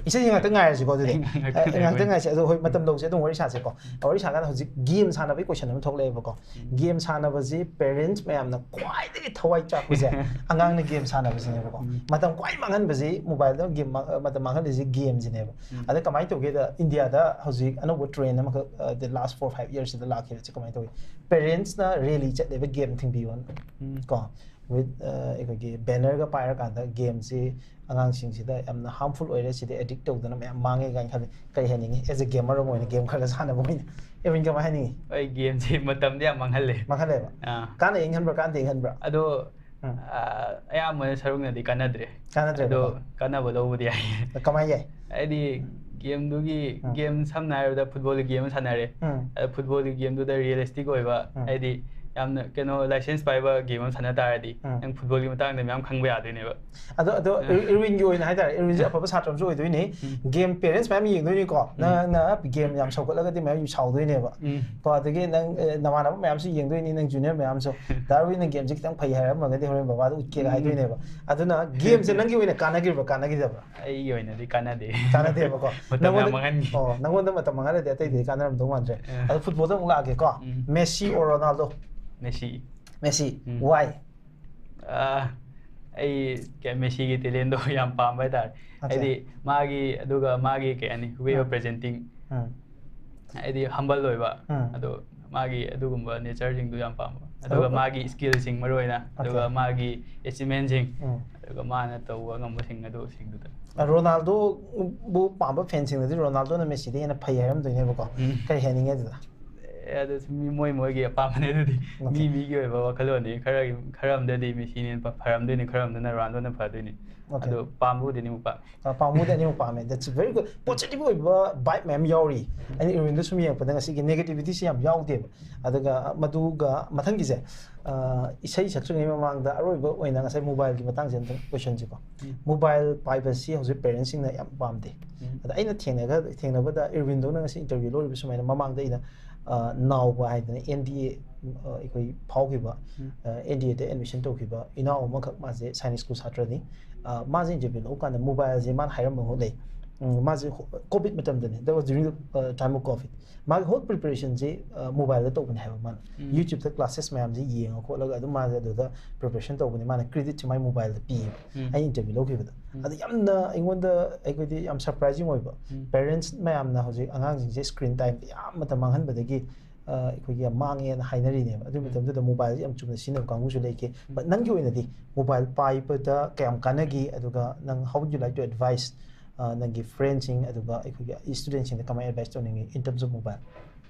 ꯏꯁꯩꯁꯤ ꯉꯥꯛꯇꯪ ꯉꯥꯏꯔꯁꯤꯀꯣ ꯑꯗꯨꯗꯤ. ꯉꯥꯛꯇꯪ ꯑ, ꯉꯥꯛꯇꯪ ꯉꯥꯏꯈꯣ. ꯉꯥꯏꯁꯤ. ꯑꯗꯣ ꯍꯣꯏ, ꯃꯇꯝ ꯂꯧꯁꯦ, ꯑꯗꯨꯝ ꯋꯥꯔꯤ ꯁꯥꯁꯦꯀꯣ. ꯋꯥꯔꯤ ꯁꯥꯀꯥꯟꯗ ꯍꯧꯖꯤꯛ ꯒꯦꯝ ꯁꯥꯟꯅꯕꯒꯤ ꯀꯣꯏꯁꯟ ꯑꯃ ꯊꯣꯛꯂꯛꯑꯦꯕꯀꯣ. ꯒꯦꯝ ꯁꯥꯟꯅꯕꯁꯤ ꯄꯦꯔꯦꯟꯁ ꯃꯌꯥꯝꯅ ꯈ꯭ꯋꯥꯏꯗꯒꯤ ꯊꯋꯥꯏ ꯆꯥꯛꯄꯁꯦ ꯑꯉꯥꯡꯅ ꯒꯦꯝ ꯁꯥꯟꯅꯕꯁꯤꯅꯦꯕꯀꯣ. ꯎꯝ. ꯃꯇꯝ ꯈ꯭ꯋꯥꯏ ꯃꯥꯡꯍꯟꯕꯁꯤ ꯃꯣꯕꯥꯏꯜꯗ ꯒꯦꯝ ꯃꯥ-, ꯃꯇꯝ ꯃꯥꯡꯍꯜꯂꯤꯁꯤ ꯒꯦꯝꯁꯤꯅꯦꯕ. ꯎꯝ. ꯑꯗ ꯀꯃꯥꯏꯅ ꯇꯧꯒꯦꯗ, ꯏꯟꯗꯤꯌꯥꯗ ꯍꯧꯖꯤꯛ ꯑꯅꯧꯕ ꯇ꯭ꯔꯦꯟ ꯑꯃꯈꯛ, ꯑ, the last four five yearsꯁꯤꯗ ꯂꯥꯛꯈꯤꯕꯁꯤ ꯀꯃꯥꯏꯅ ꯇꯧꯏ? ꯄꯦꯔꯦꯟꯁꯅ ꯔꯦꯂꯤ ꯆꯠꯂꯦꯕ ꯒꯦꯝ ꯊꯤꯡꯕꯤꯌꯣꯅ. ꯎꯝ. ꯀꯣ, with, ꯑ, ꯑꯩꯈꯣꯏꯒꯤ ꯕꯦꯅꯔꯒ ꯄꯥꯏꯔꯀꯥꯟꯗ ꯒꯦꯝꯁꯤ ꯑꯉꯥꯡꯁꯤꯡꯁꯤꯗ ꯌꯥꯝꯅ harmful ꯑꯣꯏꯔꯦ, ꯁꯤꯗꯤ ꯑꯦꯗꯤꯛ ꯇꯧꯗꯅ ꯃꯌꯥꯝ ꯃꯥꯡꯉꯦ ꯀꯥꯏꯅ ꯈꯜꯂꯤ꯫ ꯀꯔꯤ ꯍꯥꯏꯅꯤꯡꯉꯤ? As a gamer ꯑꯃ ꯑꯣꯏꯅ ꯒꯦꯝ ꯈꯔ ꯈꯔ ꯁꯥꯟꯅꯕ ꯑꯣꯏꯅ꯫ ꯑꯦꯔꯋꯤꯟ, ꯀꯃꯥꯏ ꯍꯥꯏꯅꯤꯡꯉꯤ? ꯍꯣꯏ, ꯒꯦꯝꯁꯤ ꯃꯇꯝꯗꯤ ꯌꯥꯝ ꯃꯥꯡꯍꯜꯂꯦ꯫ ꯃꯥꯡꯍꯜꯂꯦꯕ? ꯑꯥ. ꯀꯥꯟꯅꯩꯅ ꯈꯟꯕ꯭ꯔꯥ, ꯀꯥꯟꯅꯗꯦꯅ ꯈꯟꯕ꯭ꯔꯥ? ꯑꯗꯣ ꯎꯝ. ꯑꯥ, ꯑꯌꯥꯝꯕꯅ ꯁꯔꯨꯛꯅꯗꯤ ꯀꯥꯟꯅꯗ꯭ꯔꯦ꯫ ꯀꯥꯟꯅꯗ꯭ꯔꯦꯕꯀꯣ? ꯑꯗꯣ ꯀꯥꯟꯅꯕ ꯂꯧꯕꯗꯤ ꯌꯥꯏ꯫ ꯀꯃꯥꯏ ꯌꯥꯏ? ꯍꯥꯏꯗꯤ ꯒꯦꯝꯗꯨꯒꯤ ꯎꯝ. ꯒꯦꯝ, ꯁꯝꯅ ꯍꯥꯏꯔꯕꯗ ꯐꯨꯠꯕꯣꯜꯒꯤ ꯒꯦꯝ ꯑꯃ ꯁꯥꯟꯅꯔꯦ꯫ ꯎꯝ. ꯑꯗ ꯐꯨꯠꯕꯣꯜꯒꯤ ꯒꯦꯝꯗꯨꯗ ꯔꯤꯌꯦꯂꯤꯁꯇꯤꯛ ꯑꯣꯏꯕ, ꯎꯝ. ꯍꯥꯏꯗꯤ ꯌꯥꯝꯅ ꯀꯩꯅꯣ, ꯂꯥꯏꯁꯦꯟꯁ ꯄꯥꯏꯕ ꯒꯦꯝ ꯑꯃ ꯁꯥꯟꯅ ꯇꯥꯔꯗꯤ ꯎꯝ. ꯅꯪ ꯐꯨꯠꯕꯣꯜꯒꯤ ꯃꯇꯥꯡꯗ ꯃꯌꯥꯝ ꯈꯪꯕ ꯌꯥꯗꯣꯏꯅꯦꯕ꯫ ꯑꯗꯣ, ꯑꯗꯣ ꯑ. ꯏꯔ-, ꯏꯔꯋꯤꯟꯒꯤ ꯑꯣꯏꯅ ꯍꯥꯏꯇꯥꯔꯦ, ꯏꯔꯋꯤꯟꯁꯦ ꯑꯐꯕ ꯁꯥꯇ꯭ꯔ ꯑꯃꯁꯨ ꯑꯣꯏꯗꯣꯏꯅꯤ꯫ ꯎꯝ. ꯒꯦꯝ, ꯄꯦꯔꯦꯟꯁ ꯃꯌꯥꯝ ꯌꯦꯡꯗꯣꯏꯅꯤꯀꯣ. ꯎꯝ. ꯅꯪꯅ ꯒꯦꯝ ꯌꯥꯝ ꯁꯧꯒꯠꯂꯒꯗꯤ ꯃꯌꯥꯝ ꯁꯥꯎꯗꯣꯏꯅꯦꯕ꯫ ꯎꯝ. ꯀꯣ, ꯑꯗꯒꯤ ꯅꯪ, ꯑ, ꯅꯃꯥꯟꯅꯕ ꯃꯌꯥꯝꯁꯨ ꯌꯦꯡꯗꯣꯏꯅꯤ, ꯅꯪ ꯖꯨꯅꯤꯌꯔ ꯃꯌꯥꯝꯁꯨ꯫ "ꯗꯥ ꯏꯔꯋꯤꯟꯅ ꯒꯦꯝꯁꯦ ꯈꯤꯇꯪ ꯐꯩ ꯍꯥꯏꯔꯝꯃꯒꯗꯤ ꯍꯣꯔꯦꯟ ꯕꯕꯥꯗ ꯎꯠꯀꯦꯒ" ꯎꯝ. ꯍꯥꯏꯗꯣꯏꯅꯦꯕ꯫ ꯑꯗꯨꯅ ꯒꯦꯝꯁꯦ ꯅꯪꯒꯤ ꯑꯣꯏꯅ ꯀꯥꯟꯅꯈꯤꯕ꯭ꯔꯥ, ꯀꯥꯟꯅꯈꯤꯗꯕ꯭ꯔꯥ? ꯑꯩꯒꯤ ꯑꯣꯏꯅꯗꯤ ꯀꯥꯟꯅꯗꯦ꯫ ꯀꯥꯟꯅꯗꯦꯕꯀꯣ. ꯃꯇꯝ ꯌꯥꯝ ꯅꯪꯉꯣꯟꯗ-, ꯃꯥꯡꯍꯟꯈꯤ꯫ ꯑꯣ, ꯅꯪꯉꯣꯟꯗ ꯃꯇꯝ ꯃꯥꯡꯍꯜꯂꯗꯤ ꯑꯇꯩꯗꯤ ꯀꯥꯟꯅꯔꯝꯗꯧ ꯃꯥꯟꯗ꯭ꯔꯦ꯫ ꯑ. ꯑꯗꯣ ꯐꯨꯠꯕꯣꯜꯗ ꯑꯃꯨꯛ ꯂꯥꯛꯑꯒꯦꯀꯣ. Um. Messi or Ronaldo? Messi. Messi. Um. Why? ꯑꯥ, ꯑꯩ ꯀꯩ, ꯃꯦꯁꯤꯒꯤ ꯇꯦꯂꯦꯟꯗꯣ ꯌꯥꯝ ꯄꯥꯝꯕ ꯍꯥꯏꯇꯥꯔꯦ꯫ ꯑꯠꯆꯥ. ꯍꯥꯏꯗꯤ ꯃꯥꯒꯤ, ꯑꯗꯨꯒ ꯃꯥꯒꯤ ꯀꯩ ꯍꯥꯏꯅꯤ, way of ꯎꯝ. presenting. ꯎꯝ. ꯍꯥꯏꯗꯤ humble ꯑꯣꯏꯕ, ꯎꯝ꯫ ꯑꯗꯣ ꯃꯥꯒꯤ ꯑꯗꯨꯒꯨꯝꯕ natureꯁꯤꯡꯗꯣ ꯌꯥꯝ ꯄꯥꯝꯕ, ꯑꯗꯨꯒ ꯑꯗꯣ ꯃꯥꯒꯤ skillꯁꯤꯡ ꯃꯔꯨ ꯑꯣꯏꯅ, ꯑꯗꯨꯒ OK꯫ ꯃꯥꯒꯤ achievementꯁꯤꯡ, ꯎꯝ꯫ ꯑꯗꯨꯒ ꯃꯥꯅ ꯇꯧꯕ ꯉꯝꯕꯁꯤꯡ ꯑꯗꯨꯁꯤꯡꯗꯨꯗ꯫ ꯑ, ꯔꯣꯅꯥꯜꯗꯣꯕꯨ ꯄꯥꯝꯕ fanꯁꯤꯡꯅꯗꯤ ꯔꯣꯅꯥꯜꯗꯣꯅ ꯃꯦꯁꯤꯗꯩ ꯍꯦꯟꯅ ꯐꯩ ꯍꯥꯏꯔꯝꯗꯣꯏꯅꯦꯕꯀꯣ꯫ ꯎꯝ꯫ ꯀꯔꯤ ꯍꯥꯏꯅꯤꯡꯉꯦ ꯑꯗꯨꯗ? ꯑꯦ, ꯑꯗꯨ ꯃꯤ, ꯃꯣꯏ ꯃꯣꯏꯒꯤ ꯑꯄꯥꯝꯕꯅꯦ ꯑꯗꯨꯗꯤ꯫ OK꯫ ꯃꯤ ꯃꯤꯒꯤ ꯑꯣꯏꯕ ꯋꯥꯈꯜꯂꯣꯟꯅꯤ꯫ ꯈꯔ, ꯈꯔ ꯑꯃꯗꯗꯤ ꯃꯦꯁꯤꯅ ꯍꯦꯟꯅ ꯐ-, ꯐꯔꯝꯗꯣꯏꯅꯤ, ꯈꯔ ꯑꯃꯗꯅ ꯔꯣꯅꯥꯜꯗꯣꯅ ꯐꯗꯣꯏꯅꯤ꯫ OK꯫ ꯑꯗꯣ ꯄꯥꯝꯕꯕꯨꯗꯤ ꯑꯅꯤꯃꯛ ꯄꯥꯝꯃꯦ꯫ ꯑ, ꯄꯥꯝꯕꯕꯨꯗꯤ ꯑꯅꯤꯃꯛ ꯄꯥꯝꯃꯦ꯫ That's very good꯫ Positive ꯑꯣꯏꯕ vibe ꯃꯌꯥꯝ ꯌꯥꯎꯔꯤ꯫ ꯑꯩꯅ ꯏꯔꯋꯤꯟꯗ ꯁꯨꯝ ꯌꯦꯡꯉꯛꯄꯗ ꯉꯁꯤꯒꯤ negativityꯁꯤ ꯌꯥꯝ ꯌꯥꯎꯗꯦꯕ꯫ ꯑꯗꯨꯒ ꯃꯗꯨꯒ ꯃꯊꯪꯒꯤꯁꯦ, ꯑ, ꯏꯁꯩ ꯁꯛꯇ꯭ꯔꯤꯉꯩ ꯃꯃꯥꯡꯗ ꯑꯔꯣꯏꯕ ꯑꯣꯏꯅ ꯉꯁꯥꯏ mobileꯒꯤ ꯃꯇꯥꯡꯁꯦ ꯑꯝꯇꯪ questionꯁꯦꯀꯣ꯫ ꯎꯝ꯫ Mobile ꯄꯥꯏꯕꯁꯤ ꯍꯧꯖꯤꯛ parentsꯁꯤꯡꯅ ꯌꯥꯝ ꯄꯥꯝꯗꯦ꯫ ꯎꯝ꯫ ꯑꯗ ꯑꯩꯅ ꯊꯦꯡꯅꯒ-, ꯊꯦꯡꯅꯕꯗ ꯏꯔꯋꯤꯟꯗꯧꯅ ꯉꯁꯤ interview ꯂꯧꯔꯤꯕ ꯁꯨꯃꯥꯏꯅ ꯃꯃꯥꯡꯗ ꯑꯩꯅ, ꯑ, ꯅꯥꯎꯕ ꯍꯥꯏꯗꯅ NDA, ꯑ, ꯑꯩꯈꯣꯏ ꯐꯥꯎꯈꯤꯕ, ꯎꯝ꯫ ꯑ, NDAꯗ admission ꯇꯧꯈꯤꯕ ꯏꯅꯥꯎ ꯑꯃꯈꯛ, ꯃꯥꯁꯦ Sainik School ꯁꯥꯇ꯭ꯔꯅꯤ꯫ ꯑ, ꯃꯥꯁꯦ interview ꯂꯧꯕ ꯀꯥꯟꯗ mobileꯁꯦ ꯃꯥꯅ ꯍꯥꯏꯔꯝꯕ ꯑꯃ ꯂꯩ꯫ ꯎꯝ, ꯃꯥꯁꯦ ꯍꯣ-, COVID ꯃꯇꯝꯗꯅꯤ, that was during the, uh, time of COVID꯫ ꯃꯥꯒꯤ whole preparationꯁꯦ, ꯑ, mobileꯗ ꯇꯧꯕꯅꯦ ꯍꯥꯏꯕ ꯃꯥꯅ꯫ ꯎꯝ꯫ YouTubeꯇ classes ꯃꯌꯥꯝꯁꯦ ꯌꯦꯡꯉ ꯈꯣꯠꯂꯒ ꯑꯗꯨꯝ ꯃꯥꯁꯦ ꯑꯗꯨꯗ preparation ꯇꯧꯕꯅꯦ꯫ ꯃꯥꯅ creditꯁꯦ ꯃꯥꯏ mobileꯗ ꯄꯤꯌꯦꯕ꯫ ꯎꯝ꯫ ꯑꯩ interview ꯂꯧꯈꯤꯕꯗ꯫ ꯎꯝ꯫ ꯑꯗ ꯌꯥꯝꯅ ꯑꯩꯉꯣꯟꯗ, ꯑꯩꯈꯣꯏꯗꯤ ꯌꯥꯝ surprising ꯑꯣꯏꯕ꯫ ꯎꯝ꯫ Parents ꯃꯌꯥꯝꯅ ꯍꯧꯖꯤꯛ ꯑꯉꯥꯡꯁꯤꯡꯁꯦ screen time ꯌꯥꯝ ꯃꯇꯝ ꯃꯥꯡꯍꯟꯕꯗꯒꯤ, ꯑ, ꯑꯩꯈꯣꯏꯒꯤ ꯌꯥꯝ ꯃꯥꯡꯉꯦꯅ ꯍꯥꯏꯅꯔꯤꯅꯦꯕ꯫ ꯑꯗꯨꯒꯤ ꯎꯝ꯫ ꯃꯇꯝꯗꯨꯗ mobileꯁꯦ ꯌꯥꯝ ꯆꯨꯝꯅ ꯁꯤꯖꯤꯟꯅꯕ ꯀꯥꯡꯕꯨꯁꯨ ꯂꯩꯈꯤ꯫ ꯎꯝ꯫ But ꯅꯪꯒꯤ ꯑꯣꯏꯅꯗꯤ mobile ꯄꯥꯏꯕꯗ ꯀꯌꯥꯝ ꯀꯥꯟꯅꯈꯤ, ꯑꯗꯨꯒ ꯅꯪ how would you like to advise, ꯑ, ꯅꯪꯒꯤ friendꯁꯤꯡ, ꯑꯗꯨꯒ ꯑꯩꯈꯣꯏꯒꯤ studentꯁꯤꯡꯗ ꯀꯃꯥꯏꯅ advice ꯇꯧꯅꯤꯡꯉꯤ in terms of mobile?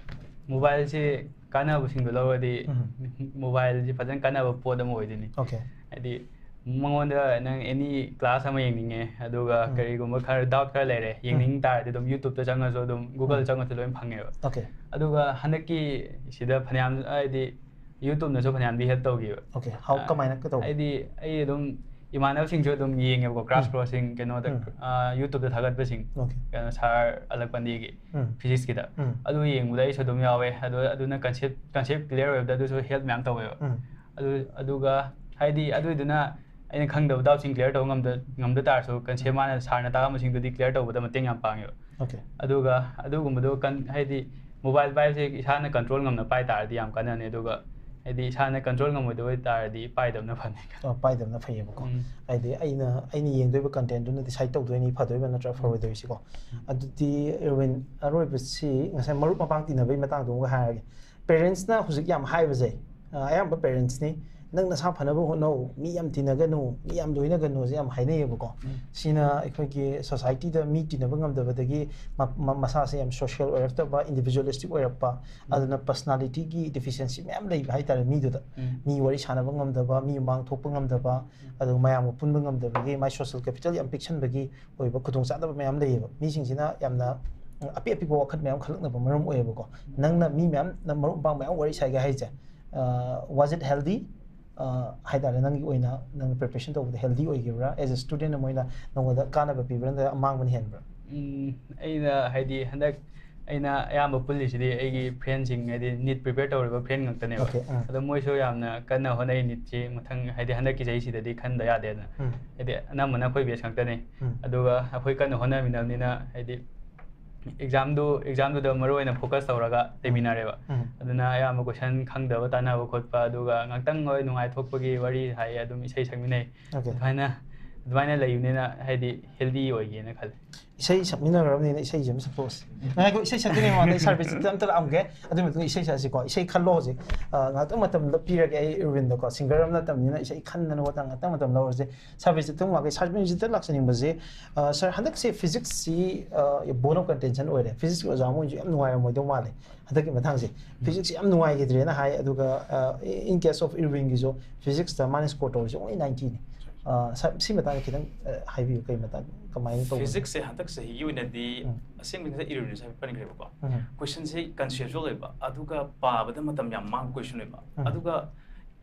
Mobileꯁꯤ ꯀꯥꯟꯅꯕꯁꯤꯡꯗꯣ ꯂꯧꯔꯗꯤ, ꯎꯝ꯫ Mobileꯁꯤ ꯐꯖꯅ ꯀꯥꯟꯅꯕ ꯄꯣꯠ ꯑꯃ ꯑꯣꯏꯗꯣꯏꯅꯤ꯫ OK꯫ ꯍꯥꯏꯗꯤ ꯃꯉꯣꯟꯗ ꯅꯪ any class ꯑꯃ ꯌꯦꯡꯅꯤꯡꯉꯦ, ꯑꯗꯨꯒ ꯎꯝ꯫ ꯀꯔꯤꯒꯨꯝꯕ ꯈꯔ doubt ꯈꯔ ꯂꯩꯔꯦ, ꯎꯝ꯫ ꯌꯦꯡꯅꯤꯡ ꯇꯥꯔꯗꯤ ꯑꯗꯨꯝ YouTubeꯇ ꯆꯪꯉꯁꯨ ꯑꯗꯨꯝ, Google ꯎꯝ꯫ ꯆꯪꯉꯁꯨ ꯂꯣꯏꯅ ꯐꯪꯉꯦꯕ꯫ OK꯫ ꯑꯗꯨꯒ ꯍꯟꯗꯛꯀꯤ ꯁꯤꯗ ꯐꯅꯌꯥꯝ, ꯍꯥꯏꯗꯤ YouTubeꯅꯁꯨ ꯐꯅꯌꯥꯝꯗꯤ help ꯇꯧꯈꯤꯕ꯫ OK꯫ How, ꯑ, ꯀꯃꯥꯏꯅ ꯀꯩꯗꯧꯕ? ꯍꯥꯏꯗꯤ ꯑꯩ ꯑꯗꯨꯝ ꯏꯃꯥꯟꯅꯕꯁꯤꯡꯁꯨ ꯑꯗꯨꯝ ꯌꯦꯡꯉꯦꯕꯀꯣ, class ꯎꯝ꯫ Crossꯁꯤꯡ ꯀꯩꯅꯣꯗ, ꯎꯝ꯫ ꯑ, YouTubeꯇ ꯊꯥꯒꯠꯄꯁꯤꯡ, OK꯫ ꯀꯩꯅꯣ, sir ꯑꯂꯛꯄꯟꯗꯤꯒꯤ ꯎꯝ꯫ Physicsꯀꯤꯗ꯫ ꯎꯝ꯫ ꯑꯗꯨ ꯌꯦꯡꯕꯗ ꯑꯩꯁꯨ ꯑꯗꯨꯝ ꯌꯥꯎꯋꯦ꯫ ꯑꯗꯨ, ꯑꯗꯨꯅ concept, concept clear ꯑꯣꯏꯕꯗ ꯑꯗꯨꯁꯨ help ꯃꯌꯥꯝ ꯇꯧꯋꯦꯕ꯫ ꯎꯝ꯫ ꯑꯗꯨ, ꯑꯗꯨꯒ ꯍꯥꯏꯗꯤ ꯑꯗꯨꯏꯗꯨꯅ ꯑꯩꯅ ꯈꯪꯗꯕ doubtꯁꯤꯡ clear ꯇꯧꯕ ꯉꯝꯗ-, ꯉꯝꯗ ꯇꯥꯔꯁꯨ, concept ꯎꯝ꯫ ꯃꯥꯅ sirꯅ ꯇꯥꯛꯂꯝꯕꯁꯤꯡꯗꯨꯗꯤ clear ꯇꯧꯕꯗ ꯃꯇꯦꯡ ꯌꯥꯝ ꯄꯥꯡꯉꯦꯕ꯫ OK꯫ ꯑꯗꯨꯒ ꯑꯗꯨꯒꯨꯝꯕꯗꯣ ꯀꯟ-, ꯍꯥꯏꯗꯤ mobile ꯄꯥꯏꯕꯁꯦ ꯏꯁꯥꯅ control ꯉꯝꯅ ꯄꯥꯏ ꯇꯥꯔꯗꯤ ꯌꯥꯝ ꯀꯥꯟꯅꯅꯤ꯫ ꯑꯗꯨꯒ ꯍꯥꯏꯗꯤ ꯏꯁꯥꯅ ꯀꯟꯇ꯭ꯔꯣꯜ ꯉꯝꯃꯣꯏꯗꯧꯕ ꯑꯣꯏꯇꯥꯔꯗꯤ ꯄꯥꯏꯗꯕꯅ ꯐꯅꯤ꯫ ꯑ, ꯄꯥꯏꯗꯕꯅ ꯐꯩꯌꯦꯕꯀꯣ꯫ ꯎꯝ. ꯍꯥꯏꯗꯤ ꯑꯩꯅ ꯑꯩꯅ ꯌꯦꯡꯗꯣꯏꯕ ꯀꯟꯇꯦꯟꯠꯇꯨꯅ ꯗꯤꯁꯥꯏꯠ ꯇꯧꯗꯣꯏꯅꯤ ꯐꯗꯣꯏꯕ ꯅꯠꯇ꯭ꯔꯒ ꯐꯔꯣꯏꯗꯣꯏꯁꯤꯀꯣ꯫ ꯑꯗꯨꯗꯤ ꯏꯔꯋꯤꯟ, ꯑꯔꯣꯏꯕꯁꯤ ꯉꯁꯥꯏ ꯃꯔꯨꯞ ꯃꯄꯥꯡ ꯇꯤꯟꯅꯕꯒꯤ ꯃꯇꯥꯡꯗꯣ ꯑꯃꯒ ꯍꯥꯏꯔꯒꯦ꯫ ꯄꯦꯔꯦꯟꯠꯁꯅ ꯍꯧꯖꯤꯛ ꯌꯥꯝ ꯍꯥꯏꯕꯁꯦ, ꯑ, ꯑꯌꯥꯝꯕ ꯄꯦꯔꯦꯟꯠꯁꯅꯤ, "ꯅꯪ ꯅꯁꯥ ꯐꯅꯕ ꯍꯣꯠꯅꯧ, ꯃꯤ ꯌꯥꯝ ꯇꯤꯟꯅꯒꯅꯨ, ꯃꯤ ꯌꯥꯝ ꯂꯣꯏꯅꯒꯅꯨ"ꯁꯦ ꯌꯥꯝ ꯍꯥꯏꯅꯩꯌꯦꯕꯀꯣ꯫ ꯎꯝ. ꯁꯤꯅ ꯑꯩꯈꯣꯏꯒꯤ ꯁꯣꯁꯥꯏꯇꯤꯗ ꯃꯤ ꯇꯤꯟꯅꯕ ꯉꯝꯗꯕꯗꯒꯤ ꯃ-, ꯃ-, ꯃꯁꯥꯁꯦ ꯌꯥꯝ ꯁꯣꯁꯤꯌꯦꯜ ꯑꯣꯏꯔꯛꯇꯕ, ꯏꯟꯗꯤꯕꯤꯖꯨꯋꯦꯂꯤꯁꯇꯤꯛ ꯑꯣꯏꯔꯛꯄ, ꯑꯗꯨꯅ ꯄꯔꯁꯅꯥꯂꯤꯇꯤꯒꯤ ꯗꯤꯐꯤꯁꯤꯌꯦꯟꯁꯤ ꯃꯌꯥꯝ ꯂꯩꯕ ꯍꯥꯏꯇꯥꯔꯦ ꯃꯤꯗꯨꯗ꯫ ꯎꯝ. ꯃꯤ ꯋꯥꯔꯤ ꯁꯥꯟꯅꯕ ꯉꯝꯗꯕ, ꯃꯤ ꯃꯃꯥꯡ ꯊꯣꯛꯄ ꯉꯝꯗꯕ, ꯑꯗꯨꯒ ꯃꯌꯥꯝꯒ ꯄꯨꯟꯕ ꯉꯝꯗꯕꯒꯤ ꯃꯥꯏ ꯁꯣꯁꯤꯌꯦꯜ ꯀꯦꯄꯤꯇꯦꯜ ꯌꯥꯝ ꯄꯤꯛꯁꯟꯕꯒꯤ ꯑꯣꯏꯕ ꯈꯨꯗꯣꯡꯆꯥꯗꯕ ꯃꯌꯥꯝ ꯂꯩꯌꯦꯕ꯫ ꯃꯤꯁꯤꯡꯁꯤꯅ ꯌꯥꯝꯅ, ꯎꯝ, ꯑꯄꯤꯛ ꯑꯄꯤꯛꯄ ꯋꯥꯈꯜ ꯃꯌꯥꯝ ꯈꯜꯂꯛꯅꯕ ꯃꯔꯝ ꯑꯣꯏꯌꯦꯕꯀꯣ꯫ ꯅꯪꯅ ꯃꯤ ꯃꯌꯥꯝ, ꯅꯪ ꯃꯔꯨꯞ ꯃꯄꯥꯡ ꯃꯌꯥꯝ ꯋꯥꯔꯤ ꯁꯥꯒꯦ ꯍꯥꯏꯁꯦ, ꯑ, was it healthy? ꯑ, ꯍꯥꯏꯇꯥꯔꯦ, ꯅꯪꯒꯤ ꯑꯣꯏꯅ ꯅꯪ ꯄ꯭ꯔꯤꯄꯦꯔꯦꯁꯟ ꯇꯧꯕꯗ ꯍꯦꯜꯗꯤ ꯑꯣꯏꯈꯤꯕ꯭ꯔꯥ? ꯑꯦꯁ ꯑꯦ ꯁ꯭ꯇꯨꯗꯦꯟꯠ ꯑꯃ ꯑꯣꯏꯅ ꯅꯉꯣꯟꯗ ꯀꯥꯟꯅꯕ ꯄꯤꯕ꯭ꯔꯥ ꯅꯠꯇ꯭ꯔꯒ ꯑꯃꯥꯡꯕꯅ ꯍꯦꯟꯕ꯭ꯔꯥ? ꯎꯝ, ꯑꯩꯅ ꯍꯥꯏꯗꯤ ꯍꯟꯗꯛ ꯑꯩꯅ ꯑꯌꯥꯝꯕ ꯄꯨꯜꯂꯤꯁꯤꯗꯤ ꯑꯩꯒꯤ ꯐ꯭ꯔꯦꯟꯁꯤꯡ, ꯍꯥꯏꯗꯤ ꯅꯤꯠ ꯄ꯭ꯔꯤꯄꯦꯌꯔ ꯇꯧꯔꯤꯕ ꯐ꯭ꯔꯦꯟ ꯉꯥꯛꯇꯅꯦꯕ꯫ Okay, ꯑꯥ. ꯑꯗꯣ ꯃꯣꯏꯁꯨ ꯌꯥꯝꯅ ꯀꯟꯅ ꯍꯣꯠꯅꯩ ꯅꯤꯠꯁꯤ ꯃꯊꯪ, ꯍꯥꯏꯗꯤ ꯍꯟꯗꯛꯀꯤ ꯆꯍꯤꯁꯤꯗꯗꯤ ꯈꯟꯗ ꯌꯥꯗꯦꯅ꯫ ꯎꯝ. ꯍꯥꯏꯗꯤ ꯑꯅꯝꯕꯅ ꯑꯩꯈꯣꯏ ꯕꯦꯁ ꯉꯥꯛꯇꯅꯦ꯫ ꯎꯝ. ꯑꯗꯨꯒ ꯑꯩꯈꯣꯏ ꯀꯟꯅ ꯍꯣꯠꯅꯃꯤꯟꯅꯕꯅꯤꯅ ꯍꯥꯏꯗꯤ ꯑꯦꯛꯖꯥꯝꯗꯨ, ꯑꯦꯛꯖꯥꯝꯗꯨꯗ ꯃꯔꯨ ꯑꯣꯏꯅ ꯐꯣꯀꯁ ꯇꯧꯔꯒ ꯂꯩꯃꯤꯟꯅꯔꯦꯕ꯫ ꯎꯝ. ꯑꯗꯨꯅ ꯑꯌꯥꯝꯕ ꯀꯣꯏꯁꯟ ꯈꯪꯗꯕ ꯇꯥꯟꯅꯕ ꯈꯣꯠꯄ, ꯑꯗꯨꯒ ꯉꯥꯛꯇꯪ ꯍꯣꯏ ꯅꯨꯡꯉꯥꯏꯊꯣꯛꯄꯒꯤ ꯋꯥꯔꯤ ꯍꯥꯏꯌꯦ, ꯑꯗꯨꯝ ꯏꯁꯩ ꯁꯛꯃꯤꯟꯅꯩ꯫ Okay. ꯑꯗꯨꯃꯥꯏꯅ, ꯑꯗꯨꯃꯥꯏꯅ ꯂꯩꯕꯅꯤꯅ ꯍꯥꯏꯗꯤ ꯍꯦꯜꯗꯤ ꯑꯣꯏꯒꯦꯅ ꯈꯜꯂꯦ꯫ ꯏꯁꯩ ꯁꯛꯃꯤꯟꯅꯈ꯭ꯔꯕꯅꯤꯅ ꯏꯁꯩꯁꯦ ꯑꯃ ꯁꯛꯇꯣꯛꯑꯁꯤ꯫ ꯉꯥꯏꯈꯣ, ꯏꯁꯩ ꯁꯛꯇ꯭ꯔꯤꯉꯩ ꯃꯃꯥꯡꯗ ꯑꯩ ꯁꯥꯔ ꯕꯤꯖꯤꯠꯇ ꯑꯝꯇ ꯂꯥꯛꯑꯝꯒꯦ꯫ ꯑꯗꯨꯒꯤ ꯃꯇꯨꯡꯗ ꯏꯁꯩ ꯁꯛꯑꯁꯤꯀꯣ꯫ ꯏꯁꯩ ꯈꯜꯂꯣ ꯍꯧꯖꯤꯛ꯫ ꯑ, ꯉꯥꯛꯇꯪ ꯃꯇꯝꯗ ꯄꯤꯔꯒꯦ ꯑꯩ ꯏꯔꯋꯤꯟꯗꯀꯣ꯫ ꯁꯤꯡꯒꯔ ꯑꯃ ꯅꯠꯇꯕꯅꯤꯅ ꯏꯁꯩ ꯈꯟꯗꯅ ꯈꯣꯠꯇꯅ ꯉꯥꯛꯇꯪ ꯃꯇꯝ ꯂꯧꯔꯁꯦ꯫ ꯁꯥꯔ ꯕꯤꯖꯤꯠꯇ ꯑꯃꯨꯛ ꯂꯥꯛꯀꯦ꯫ ꯁꯥꯔ ꯕꯤꯖꯤꯠꯇ ꯂꯥꯛꯆꯅꯤꯡꯕꯁꯦ, ꯑ, ꯁꯥꯔ, ꯍꯟꯗꯛꯁꯦ ꯐꯤꯖꯤꯛꯁꯁꯤ, ꯑ, bone of contention ꯑꯣꯏꯔꯦ꯫ ꯐꯤꯖꯤꯛꯁꯀꯤ ꯑꯣꯖꯥ ꯑꯃ ꯑꯣꯏꯅꯁꯨ ꯌꯥꯝ ꯅꯨꯡꯉꯥꯏꯔꯝꯃꯣꯏꯗꯧ ꯃꯥꯜꯂꯦ ꯍꯟꯗꯛꯀꯤ ꯃꯇꯥꯡꯁꯦ꯫ ꯐꯤꯖꯤꯛꯁ ꯌꯥꯝ ꯅꯨꯡꯉꯥꯏꯈꯤꯗ꯭ꯔꯦꯅ ꯍꯥꯏ꯫ ꯑꯗꯨꯒ, ꯑ, in case of ꯏꯔꯋꯤꯟꯒꯤꯁꯨ ꯐꯤꯖꯤꯛꯁꯇ ꯃꯥꯅ ꯁ꯭ꯀꯣꯔ ꯇꯧꯔꯤꯁꯦ only ninety ꯅꯤ꯫ ꯑ, ꯁꯥꯔ, ꯁꯤ ꯃꯇꯥꯡꯗ ꯈꯤꯇꯪ, ꯑ, ꯍꯥꯏꯕꯤꯌꯨ, ꯀꯩ ꯃꯇꯥꯡ, ꯀꯃꯥꯏꯅ ꯇꯧꯕꯅꯣ? ꯐꯤꯖꯤꯛꯁꯁꯦ ꯍꯟꯗꯛ ꯆꯍꯤꯒꯤ ꯑꯣꯏꯅꯗꯤ ꯎꯝ. ꯑꯁꯦꯡꯕꯗꯤ ꯉꯁꯥꯏ ꯏꯔꯋꯤꯟꯁꯨ ꯍꯥꯏꯐꯦꯠ ꯄꯟꯈ꯭ꯔꯦꯕꯀꯣ꯫ ꯎꯝ. ꯀꯣꯏꯁꯟꯁꯦ ꯀꯟꯁꯦꯞꯆꯨꯋꯦꯜ ꯑꯣꯏꯕ, ꯑꯗꯨꯒ ꯄꯥꯕꯗ ꯃꯇꯝ ꯌꯥꯝ ꯃꯥꯡꯕ ꯀꯣꯏꯁꯟ ꯑꯣꯏꯕ꯫ ꯎꯝ. ꯑꯗꯨꯒ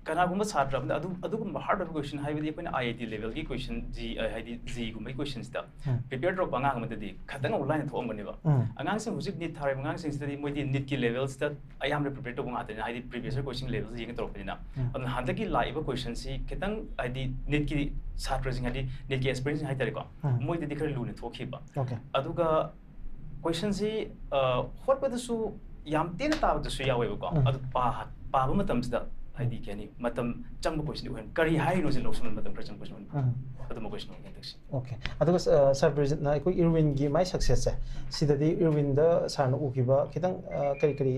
ꯀꯅꯥꯒꯨꯝꯕ ꯁꯥꯇ꯭ꯔ ꯑꯃꯗ ꯑꯗꯨ, ꯑꯗꯨꯒꯨꯝꯕ ꯍꯥꯔꯗ ꯑꯣꯏꯕ ꯀꯣꯏꯁꯟ, ꯍꯥꯏꯕꯗꯤ ꯑꯩꯈꯣꯏꯅ ꯑꯥꯏ ꯑꯥꯏ ꯇꯤ ꯂꯦꯚꯦꯜꯒꯤ ꯀꯣꯏꯁꯟ, ꯖꯤ, ꯑ, ꯍꯥꯏꯗꯤ ꯖꯤꯒꯨꯝꯕꯒꯤ ꯀꯣꯏꯁꯟꯁꯤꯗ ꯎꯝ. ꯄ꯭ꯔꯤꯄꯦꯌꯔ ꯇꯧꯔꯛꯄ ꯑꯉꯥꯡ ꯑꯃꯗꯗꯤ ꯈꯇꯪ ꯑꯃꯨꯛ ꯂꯥꯏꯅ ꯊꯣꯛꯑꯝꯒꯅꯦꯕ꯫ ꯎꯝ. ꯑꯉꯥꯡꯁꯤꯡ ꯍꯧꯖꯤꯛ ꯅꯤꯠ ꯊꯥꯔꯤꯕ ꯑꯉꯥꯡꯁꯤꯡꯁꯤꯗꯗꯤ ꯃꯣꯏꯗꯤ ꯅꯤꯠꯀꯤ ꯂꯦꯚꯦꯜꯁꯤꯗ ꯑꯌꯥꯝꯕ ꯄ꯭ꯔꯤꯄꯦꯌꯔ ꯇꯧꯕ ꯉꯥꯛꯇꯅꯤꯅ, ꯍꯥꯏꯗꯤ ꯄ꯭ꯔꯤꯚꯤꯌꯁ ꯏꯌꯔ ꯀꯣꯏꯁꯟ ꯂꯦꯚꯦꯜꯁꯤ ꯌꯦꯡꯉ ꯇꯧꯔꯛꯄꯅꯤꯅ꯫ ꯎꯝ. ꯑꯗꯨꯅ ꯍꯟꯗꯛꯀꯤ ꯂꯥꯛꯏꯕ ꯀꯣꯏꯁꯟꯁꯤ ꯈꯤꯇꯪ, ꯍꯥꯏꯗꯤ ꯅꯤꯠꯀꯤ ꯁꯥꯇ꯭ꯔꯁꯤꯡ, ꯍꯥꯏꯗꯤ ꯅꯤꯠꯀꯤ ꯑꯦꯁꯄꯤꯔꯦꯟꯁꯤꯡ ꯍꯥꯏꯇꯥꯔꯦꯀꯣ, ꯎꯝ. ꯃꯣꯏꯗꯗꯤ ꯈꯔ ꯂꯨꯅ ꯊꯣꯛꯈꯤꯕ꯫ Okay. ꯑꯗꯨꯒ ꯀꯣꯏꯁꯟꯁꯤ, ꯑ, ꯍꯣꯠꯄꯗꯁꯨ ꯌꯥꯝ ꯇꯦꯟꯅ ꯇꯥꯕꯗꯁꯨ ꯌꯥꯎꯋꯦꯕꯀꯣ꯫ ꯎꯝ. ꯑꯗꯨ ꯄꯥ-, ꯄꯥꯕ ꯃꯇꯝꯁꯤꯗ ꯍꯥꯏꯗꯤ ꯀꯩ ꯍꯥꯏꯅꯤ, ꯃꯇꯝ ꯆꯪꯕ question ꯑꯣꯏꯍꯟ, ꯀꯔꯤ ꯍꯥꯏꯔꯤꯅꯣꯁꯦ ꯂꯧꯁꯤꯟꯕ ꯃꯇꯝ ꯈꯔ ꯆꯪꯕ question ꯑꯣꯏꯍꯟ, ꯎꯝ꯫ ꯑꯗꯨꯝꯕ question ꯑꯣꯏꯍꯟ ꯍꯟꯗꯛꯁꯦ꯫ Okay, ꯑꯗꯨꯒ ꯁꯥꯔ ꯕ꯭ꯔꯤꯖꯤꯠꯅ ꯑꯩꯈꯣꯏ ꯏꯔꯋꯤꯟꯒꯤ ꯃꯥꯏ successꯁꯦ ꯁꯤꯗꯗꯤ ꯏꯔꯋꯤꯟꯗ ꯁꯥꯔꯅ ꯎꯈꯤꯕ ꯈꯤꯇꯪ ꯑ, ꯀꯔꯤ ꯀꯔꯤ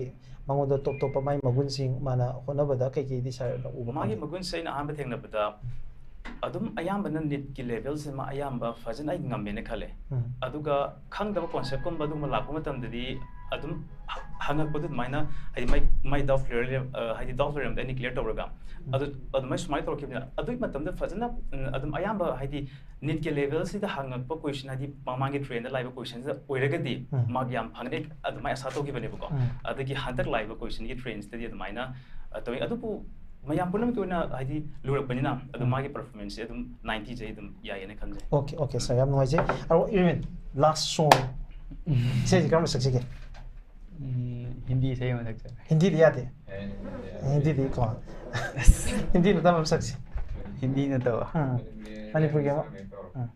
ꯃꯉꯣꯟꯗ ꯇꯣꯞ ꯇꯣꯞꯄ ꯃꯥꯏ ꯃꯒꯨꯟꯁꯤꯡ ꯃꯥꯅ ꯍꯣꯠꯅꯕꯗ ꯀꯩꯀꯩꯗꯤ ꯁꯥꯔꯅ ꯎꯕ ꯃꯥꯒꯤ ꯐꯪꯒꯦ? ꯃꯒꯨꯟꯁꯦ ꯑꯩꯅ ꯑꯍꯥꯟꯕ ꯊꯦꯡꯅꯕꯗ ꯑꯗꯨꯝ ꯑꯌꯥꯝꯕꯅ NEETꯀꯤ levelꯁꯦ ꯃꯥ ꯑꯌꯥꯝꯕ ꯐꯖꯅ ꯑꯩ ꯉꯝꯃꯦꯅ ꯈꯜꯂꯦ꯫ ꯎꯝ꯫ ꯑꯗꯨꯒ ꯈꯪꯗꯕ conceptꯀꯨꯝꯕ ꯑꯗꯨꯒꯨꯝꯕ ꯂꯥꯛꯄ ꯃꯇꯝꯗꯗꯤ ꯑꯗꯨꯝ ꯍ- ꯍꯪꯉꯛꯄꯗꯣ ꯑꯗꯨꯃꯥꯏꯅ ꯍꯥꯏꯗꯤ ꯃꯥꯏ ꯃꯥꯏ doubt clear ꯍꯥꯏꯗꯤ doubt ꯂꯩꯔꯝꯗ ꯑꯩꯅ clear ꯇꯧꯔꯒ ꯑꯗꯨ ꯑꯗꯨꯃꯥꯏꯅ ꯁꯨꯃꯥꯏꯅ ꯇꯧꯔꯛꯈꯤꯕꯅꯤꯅ ꯑꯗꯨꯒꯤ ꯃꯇꯝꯗ ꯐꯖꯅ ꯎꯝ, ꯑꯗꯨꯝ ꯑꯌꯥꯝꯕ ꯍꯥꯏꯗꯤ NEETꯀꯤ levelꯁꯤꯗ ꯍꯪꯉꯛꯄ question ꯍꯥꯏꯗꯤ ꯃꯃꯥꯡꯒꯤ trendꯗ ꯂꯥꯛꯏꯕ questionꯁꯤꯗ ꯑꯣꯏꯔꯒꯗꯤ ꯎꯝ꯫ mark ꯌꯥꯝ ꯐꯪꯒꯅꯤ ꯑꯗꯨꯃꯥꯏꯅ ꯑꯁꯥ ꯇꯧꯈꯤꯕꯅꯦꯕꯀꯣ꯫ ꯎꯝ꯫ ꯑꯗꯒꯤ ꯍꯟꯗꯛ ꯂꯥꯛꯏꯕ questionꯒꯤ trendꯁꯤꯗꯗꯤ ꯑꯗꯨꯃꯥꯏꯅ ꯑ, ꯇꯧꯋꯤ꯫ ꯑꯗꯨꯕꯨ ꯃꯌꯥꯝ ꯄꯨꯝꯅꯃꯛꯀꯤ ꯑꯣꯏꯅ ꯍꯥꯏꯗꯤ ꯂꯨꯔꯛꯄꯅꯤꯅ ꯑꯗꯨꯝ ꯎꯝ꯫ ꯃꯥꯒꯤ performanceꯁꯦ ꯑꯗꯨꯝ ninety ꯁꯦ ꯑꯗꯨꯝ ꯌꯥꯏꯌꯦꯅ ꯈꯟꯖꯩ꯫ Okay, okay, ꯁꯥꯔ, ꯌꯥꯝ ꯅꯨꯡꯉꯥꯏꯖꯩ꯫ ꯑꯗꯣ ꯏꯔꯋꯤꯟ, last song, ꯏꯁꯩꯁꯦ ꯀꯔꯝꯕ ꯁꯛꯁꯤꯒꯦ? ꯎꯝ, ꯍꯤꯟꯗꯤ ꯏꯁꯩ ꯑꯃ ꯁꯛꯆꯔꯦ꯫ ꯍꯤꯟꯗꯤꯗꯤ ꯌꯥꯗꯦ? ꯍꯤꯟꯗꯤꯗꯤ ꯀꯣ, ꯍꯤꯟꯗꯤ ꯅꯠꯇꯕ ꯑꯃ ꯁꯛꯁꯤ꯫ ꯍꯤꯟꯗꯤ ꯅꯠꯇꯕ꯫ ꯎꯝ, ꯃꯅꯤꯄꯨꯔꯒꯤ ꯑꯃ꯫ ꯎꯝ꯫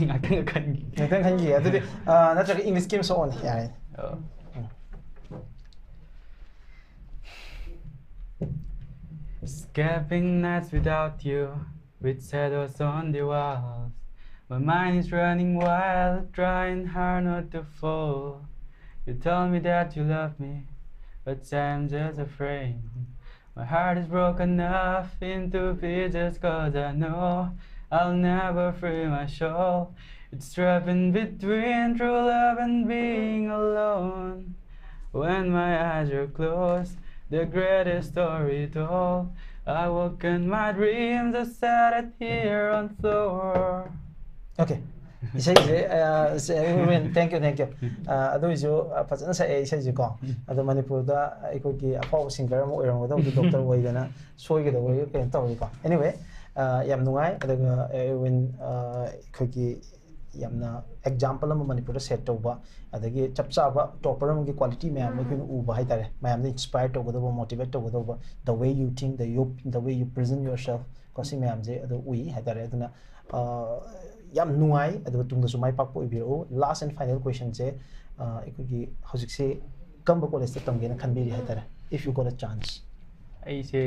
ꯉꯥꯛꯇꯪ ꯈꯟꯈꯤ꯫ ꯉꯥꯛꯇꯪ ꯈꯟꯈꯤꯒꯦ꯫ ꯑꯗꯨꯗꯤ ꯑ, ꯅꯠꯇ꯭ꯔꯒ Englishꯀꯤ ꯑꯃ ꯁꯛꯑꯣꯅꯦ, ꯌꯥꯔꯦ꯫ ꯑꯣ꯫ ꯎꯝ꯫ Escaping nights without you, with shadows on the walls. My mind is running wild, trying hard not to fall. You told me that you love me, but I'm just a frame. My heart is broken up into pieces, 'cause I know I'll never free my soul. It's trapped in between true love and being alone. When my eyes are closed, the greatest story told. I woke in my dreams, I sat here on floor. Okay, ꯏꯁꯩꯁꯦ ꯑ, ꯁꯦ, Erwin, thank you, thank you. ꯑ, ꯑꯗꯨ ꯑꯣꯏꯁꯨ ꯑ, ꯐꯖꯅ ꯁꯛꯑꯦ ꯏꯁꯩꯁꯦ ꯀꯣ꯫ ꯑꯗꯣ ꯃꯅꯤꯄꯨꯔꯗ ꯑꯩꯈꯣꯏꯒꯤ ꯑꯐꯥꯎꯕ singer ꯑꯃ ꯑꯣꯏꯔꯝꯒꯗꯧꯕꯗꯤ doctor ꯑꯣꯏꯗꯅ ꯁꯣꯏꯒꯗꯧꯕ ꯀꯩꯅꯣ ꯇꯧꯋꯤꯀꯣ꯫ Anyway, ꯑ, ꯌꯥꯝ ꯅꯨꯡꯉꯥꯏ꯫ ꯑꯗꯨꯒ ꯏꯔꯋꯤꯟ, ꯑ, ꯑꯩꯈꯣꯏꯒꯤ ꯌꯥꯝꯅ example ꯑꯃ ꯃꯅꯤꯄꯨꯔꯗ set ꯇꯧꯕ, ꯑꯗꯒꯤ ꯆꯞ ꯆꯥꯕ topper ꯑꯃꯒꯤ quality ꯃꯌꯥꯝ ꯑꯃ ꯑꯩꯈꯣꯏꯅ ꯎꯕ ꯍꯥꯏꯇꯥꯔꯦ꯫ ꯃꯌꯥꯝꯗ inspire ꯇꯧꯒꯗꯧꯕ, motivate ꯇꯧꯒꯗꯧꯕ, the way you think, the you, the way you present yourself ꯀꯣ, ꯁꯤ ꯃꯌꯥꯝꯁꯦ ꯑꯗꯨ ꯎꯏ ꯍꯥꯏꯇꯥꯔꯦ꯫ ꯑꯗꯨꯅ ꯑ, ꯌꯥꯝ ꯅꯨꯡꯉꯥꯏ, ꯑꯗꯨꯒ ꯇꯨꯡꯗꯁꯨ ꯃꯥꯏ ꯄꯥꯛꯄ ꯑꯣꯏꯕꯤꯔꯛꯎ꯫ Last and final questionꯁꯦ, ꯑꯩꯈꯣꯏꯒꯤ ꯍꯧꯖꯤꯛꯁꯦ ꯀꯔꯝꯕ ꯀꯣꯂꯦꯖꯇ ꯇꯝꯒꯦꯅ ꯈꯟꯕꯤꯔꯤ ꯍꯥꯏꯇꯥꯔꯦ, if you got a chance? ꯑꯩꯁꯦ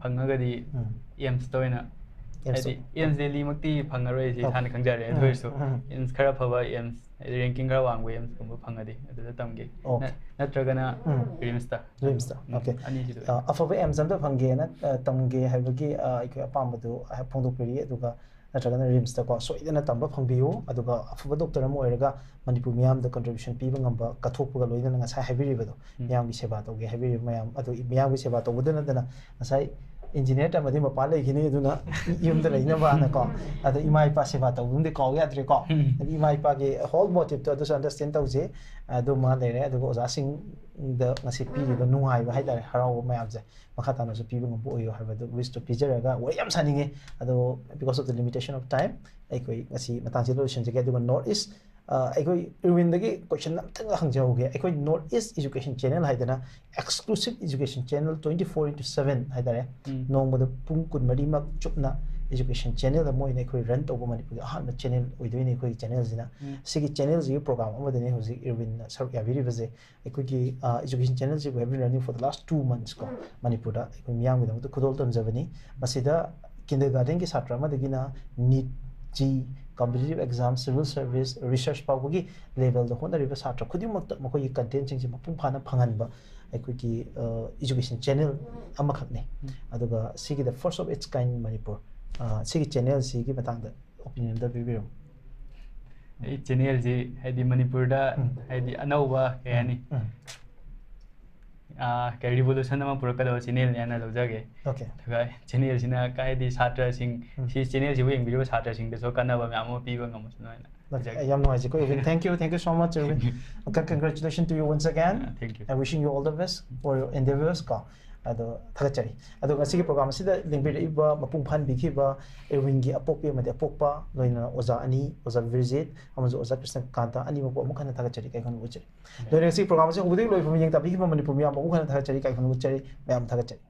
ꯐꯪꯉꯒꯗꯤ ꯎꯝ. ꯑꯦꯝꯁꯇ ꯑꯣꯏꯅ, ꯑꯦꯝꯁꯇ. ꯍꯥꯏꯗꯤ ꯑꯦꯝꯁ ꯗꯦꯜꯂꯤꯃꯛꯇꯤ ꯐꯪꯉꯔꯣꯏ, ꯁꯤ ꯑꯣ. ꯏꯁꯥꯅ ꯈꯪꯖꯔꯦ꯫ ꯑꯗꯨ ꯎꯝ, ꯑꯣꯏꯔꯁꯨ ꯎꯝ. ꯑꯦꯝꯁ ꯈꯔ ꯐꯕ ꯑꯦꯝꯁ, ꯍꯥꯏꯗꯤ ꯔꯦꯡꯀꯤꯡ ꯈꯔ ꯋꯥꯡꯕ ꯑꯦꯝꯁꯀꯨꯝꯕ ꯐꯪꯉꯗꯤ ꯑꯗꯨꯗ ꯇꯝꯒꯦ꯫ ꯑꯣ. ꯅ- ꯅꯠꯇ꯭ꯔꯒꯅ ꯎꯝ. ꯔꯤꯝꯁꯇ꯫ ꯔꯤꯝꯁꯇ. ꯎꯝ, ꯑꯣꯀꯦ. ꯑꯅꯤꯁꯤꯗ꯫ ꯑ, ꯑꯐꯕ ꯑꯦꯝꯁ ꯑꯝꯇ ꯐꯪꯒꯦꯅ ꯑ, ꯇꯝꯒꯦ ꯍꯥꯏꯕꯒꯤ ꯑ, ꯑꯩꯈꯣꯏ ꯑꯄꯥꯝꯕꯗꯨ ꯍꯥꯏ- ꯐꯣꯡꯗꯣꯛꯄꯤꯔꯤ, ꯑꯗꯨꯒ ꯅꯠꯇ꯭ꯔꯒꯅ ꯔꯤꯝꯁꯇꯀꯣ ꯁꯣꯏꯗꯅ ꯇꯝꯕ ꯐꯪꯕꯤꯌꯨ, ꯑꯗꯨꯒ ꯑꯐꯕ ꯗꯣꯛꯇꯔ ꯑꯃ ꯑꯣꯏꯔꯒ ꯃꯅꯤꯄꯨꯔ ꯃꯤꯌꯥꯝꯗ ꯀꯟꯇ꯭ꯔꯤꯕ꯭ꯌꯨꯁꯟ ꯄꯤꯕ ꯉꯝꯕ ꯀꯠꯊꯣꯛꯄꯒ ꯂꯣꯏꯅꯅ ꯉꯁꯥꯏ ꯍꯥꯏꯕꯤꯔꯤꯕꯗꯣ, ꯎꯝ. ꯃꯤꯌꯥꯝꯒꯤ ꯁꯦꯕꯥ ꯇꯧꯒꯦ ꯍꯥꯏꯕꯤꯔꯤꯕ ꯃꯌꯥꯝ ꯑꯗꯨ, ꯃꯤꯌꯥꯝꯒꯤ ꯁꯦꯕꯥ ꯇꯧꯕꯗ ꯅꯠꯇꯅ ꯉꯁꯥꯏ ꯏꯟꯖꯤꯅꯤꯌꯔ ꯇꯝꯃꯗꯤ ꯃꯄꯥꯟ ꯂꯩꯈꯤꯅꯤ, ꯑꯗꯨꯅ ꯌꯨꯝꯗ ꯂꯩꯅꯕꯅꯀꯣ, ꯑꯗꯣ ꯏꯃꯥ ꯏꯄꯥ ꯁꯦꯕꯥ ꯇꯧꯕꯗꯤ ꯀꯥꯎ ꯌꯥꯗ꯭ꯔꯦꯀꯣ꯫ ꯎꯝ. ꯑꯗꯒꯤ ꯏꯃꯥ ꯏꯄꯥꯒꯤ ꯍꯣꯜ ꯃꯣꯇꯤꯞꯇꯣ ꯑꯗꯨꯁꯨ ꯑꯟꯗꯔꯁ꯭ꯇꯦꯟ ꯇꯧꯖꯩ꯫ ꯑꯗꯨꯃ ꯂꯩꯔꯦ, ꯑꯗꯨꯒ ꯑꯣꯖꯥꯁꯤꯡꯗ ꯉꯁꯤ ꯄꯤꯔꯤꯕ ꯅꯨꯡꯉꯥꯏꯕ ꯍꯥꯏꯇꯥꯔꯦ, ꯍꯔꯥꯎꯕ ꯃꯌꯥꯝꯁꯦ ꯃꯈꯥ ꯇꯥꯅꯁꯨ ꯄꯤꯕ ꯉꯝꯕ ꯑꯣꯏꯌꯣ ꯍꯥꯏꯕꯗꯨ ꯋꯤꯁꯇꯨ ꯄꯤꯖꯔꯒ, ꯋꯥꯔꯤ ꯌꯥꯝ ꯁꯥꯅꯤꯡꯉꯦ, ꯑꯗꯣ because of the limitation of time ꯑꯩꯈꯣꯏ ꯉꯁꯤ ꯃꯇꯥꯡꯁꯤꯗ ꯂꯣꯏꯁꯤꯟꯖꯒꯦ꯫ ꯑꯗꯨꯒ ꯅꯣꯔꯠ ꯏꯁ, ꯑ, ꯑꯩꯈꯣꯏ ꯏꯔꯋꯤꯟꯗꯒꯤ ꯀꯣꯏꯁꯟ ꯑꯝꯇꯪꯒ ꯍꯪꯖꯍꯧꯒꯦ꯫ ꯑꯩꯈꯣꯏ ꯅꯣꯔꯠ ꯏꯁ ꯏꯖꯨꯀꯦꯁꯟ ꯆꯦꯅꯦꯜ ꯍꯥꯏꯗꯅ exclusive education channel twenty four into seven ꯍꯥꯏꯇꯥꯔꯦ, ꯎꯝ. ꯅꯣꯡꯃꯗ ꯄꯨꯡ ꯀꯨꯟꯃꯔꯤꯃꯛ ꯆꯨꯞꯅ ꯏꯖꯨꯀꯦꯁꯟ ꯆꯦꯅꯦꯜ ꯑꯃ ꯑꯣꯏꯅ ꯑꯩꯈꯣꯏ ꯔꯟ ꯇꯧꯕ ꯃꯅꯤꯄꯨꯔꯒꯤ ꯑꯍꯥꯟꯕ ꯆꯦꯅꯦꯜ ꯑꯣꯏꯗꯣꯏꯅꯤ ꯑꯩꯈꯣꯏꯒꯤ ꯆꯦꯅꯦꯜꯁꯤꯅ꯫ ꯎꯝ. ꯁꯤꯒꯤ ꯆꯦꯅꯦꯜꯁꯤꯒꯤ ꯄ꯭ꯔꯣꯒ꯭ꯔꯥꯝ ꯑꯃꯗꯅꯤ ꯍꯧꯖꯤꯛ ꯏꯔꯋꯤꯟꯅ ꯁꯔꯨꯛ ꯌꯥꯕꯤꯔꯤꯕꯁꯦ꯫ ꯑꯩꯈꯣꯏꯒꯤ, ꯑ, education channel ꯁꯤꯕꯨ have been running for the last two months ꯀꯣ, ꯃꯅꯤꯄꯨꯔꯗ ꯑꯩꯈꯣꯏ ꯃꯤꯌꯥꯝꯒꯤꯗꯃꯛꯇ ꯈꯨꯗꯣꯜ ꯇꯝꯖꯕꯅꯤ꯫ ꯃꯁꯤꯗ ꯀꯤꯟꯗꯔꯒꯥꯔꯗꯦꯟꯒꯤ ꯁꯥꯇ꯭ꯔ ꯑꯃꯗꯒꯤꯅ NEET, JEE, competitive exam, civil service, research ꯐꯥꯎꯕꯒꯤ ꯂꯦꯚꯦꯜꯗ ꯍꯣꯠꯅꯔꯤꯕ ꯁꯥꯇ꯭ꯔ ꯈꯨꯗꯤꯡꯃꯛꯇ ꯃꯈꯣꯏꯒꯤ ꯀꯟꯇꯦꯟꯁꯤꯡꯁꯦ ꯃꯄꯨꯡ ꯐꯥꯅ ꯐꯪꯍꯟꯕ ꯑꯩꯈꯣꯏꯒꯤ, ꯑ, education channel ꯑꯃꯈꯛꯅꯤ꯫ ꯎꯝ. ꯑꯗꯨꯒ ꯁꯤꯒꯤ the first of its kind Manipur, ꯑ, ꯁꯤꯒꯤ ꯆꯦꯅꯦꯜꯁꯤꯒꯤ ꯃꯇꯥꯡꯗ ꯑꯣꯄꯤꯅꯤꯌꯟ ꯑꯝꯇ ꯄꯤꯕꯤꯔꯝꯃꯨ꯫ ꯑꯩ ꯆꯦꯅꯦꯜꯁꯤ ꯍꯥꯏꯗꯤ ꯃꯅꯤꯄꯨꯔꯗ ꯎꯝ. ꯍꯥꯏꯗꯤ ꯑꯅꯧꯕ ꯀꯩ ꯍꯥꯏꯅꯤ, ꯎꯝ. ꯑꯥ, ꯀꯩ ꯔꯤꯚꯣꯂꯨꯁꯟ ꯑꯃ ꯄꯨꯔꯛꯀꯗꯕ ꯆꯦꯅꯦꯜꯅꯤ ꯍꯥꯏꯅ ꯂꯧꯖꯒꯦ꯫ ꯑꯣꯀꯦ. ꯑꯗꯨꯒ ꯆꯦꯅꯦꯜꯁꯤꯅ ꯀꯥꯏꯗꯤ ꯁꯥꯇ꯭ꯔꯁꯤꯡ, ꯎꯝ. ꯁꯤ ꯆꯦꯅꯦꯜꯁꯤꯕꯨ ꯌꯦꯡꯕꯤꯔꯤꯕ ꯁꯥꯇ꯭ꯔꯁꯤꯡꯗꯁꯨ ꯀꯥꯟꯅꯕ ꯃꯌꯥꯝ ꯑꯃ ꯄꯤꯕ ꯉꯝꯃꯁꯅꯨ ꯍꯥꯏꯅ ꯑꯣꯀꯦ. ꯂꯧꯖꯒꯦ꯫ ꯌꯥꯝ ꯅꯨꯡꯉꯥꯏꯖꯩꯀꯣ, Irwin. Thank you, thank you so much, Irwin. Okay, congratulations to you once again. Ah, thank you. I wishing you all the best for your endeavors ꯀꯣ꯫ ꯑꯗꯣ ꯊꯥꯒꯠꯆꯔꯤ꯫ ꯑꯗꯣ ꯉꯁꯤꯒꯤ ꯄ꯭ꯔꯣꯒ꯭ꯔꯥꯝ ꯑꯁꯤꯗ ꯂꯦꯡꯕꯤꯔꯛꯏꯕ, ꯃꯄꯨꯡ ꯐꯥꯍꯟꯕꯤꯈꯤꯕ ꯏꯔꯋꯤꯟꯒꯤ ꯑꯄꯣꯛꯄꯤ ꯑꯃꯗꯤ ꯑꯄꯣꯛꯄ, ꯂꯣꯏꯅꯅ ꯑꯣꯖꯥ ꯑꯅꯤ, ꯑꯣꯖꯥ ꯕꯤꯔꯖꯤꯠ ꯑꯃꯁꯨꯡ ꯑꯣꯖꯥ ꯀ꯭ꯔꯤꯁꯅꯀꯥꯟꯇ, ꯑꯅꯤꯃꯛꯄꯨ ꯑꯃꯨꯛ ꯍꯟꯅ ꯊꯥꯒꯠꯆꯔꯤ, ꯀꯥꯏꯈꯨꯝ ꯎꯠꯆꯔꯤ꯫ ꯂꯣꯏꯅ ꯉꯁꯤꯒꯤ ꯄ꯭ꯔꯣꯒ꯭ꯔꯥꯝ ꯑꯁꯤ ꯍꯧꯕꯗꯒꯤ ꯂꯣꯏꯐꯥꯎꯕ ꯌꯦꯡ ꯇꯥꯕꯤꯈꯤꯕ ꯃꯅꯤꯄꯨꯔ ꯃꯤꯌꯥꯝ ꯑꯃꯨꯛ ꯍꯟꯅ ꯊꯥꯒꯠꯆꯔꯤ, ꯀꯥꯏꯈꯨꯝ ꯎꯠꯆꯔꯤ, ꯃꯌꯥꯝ ꯊꯥꯒꯠꯆꯔꯤ꯫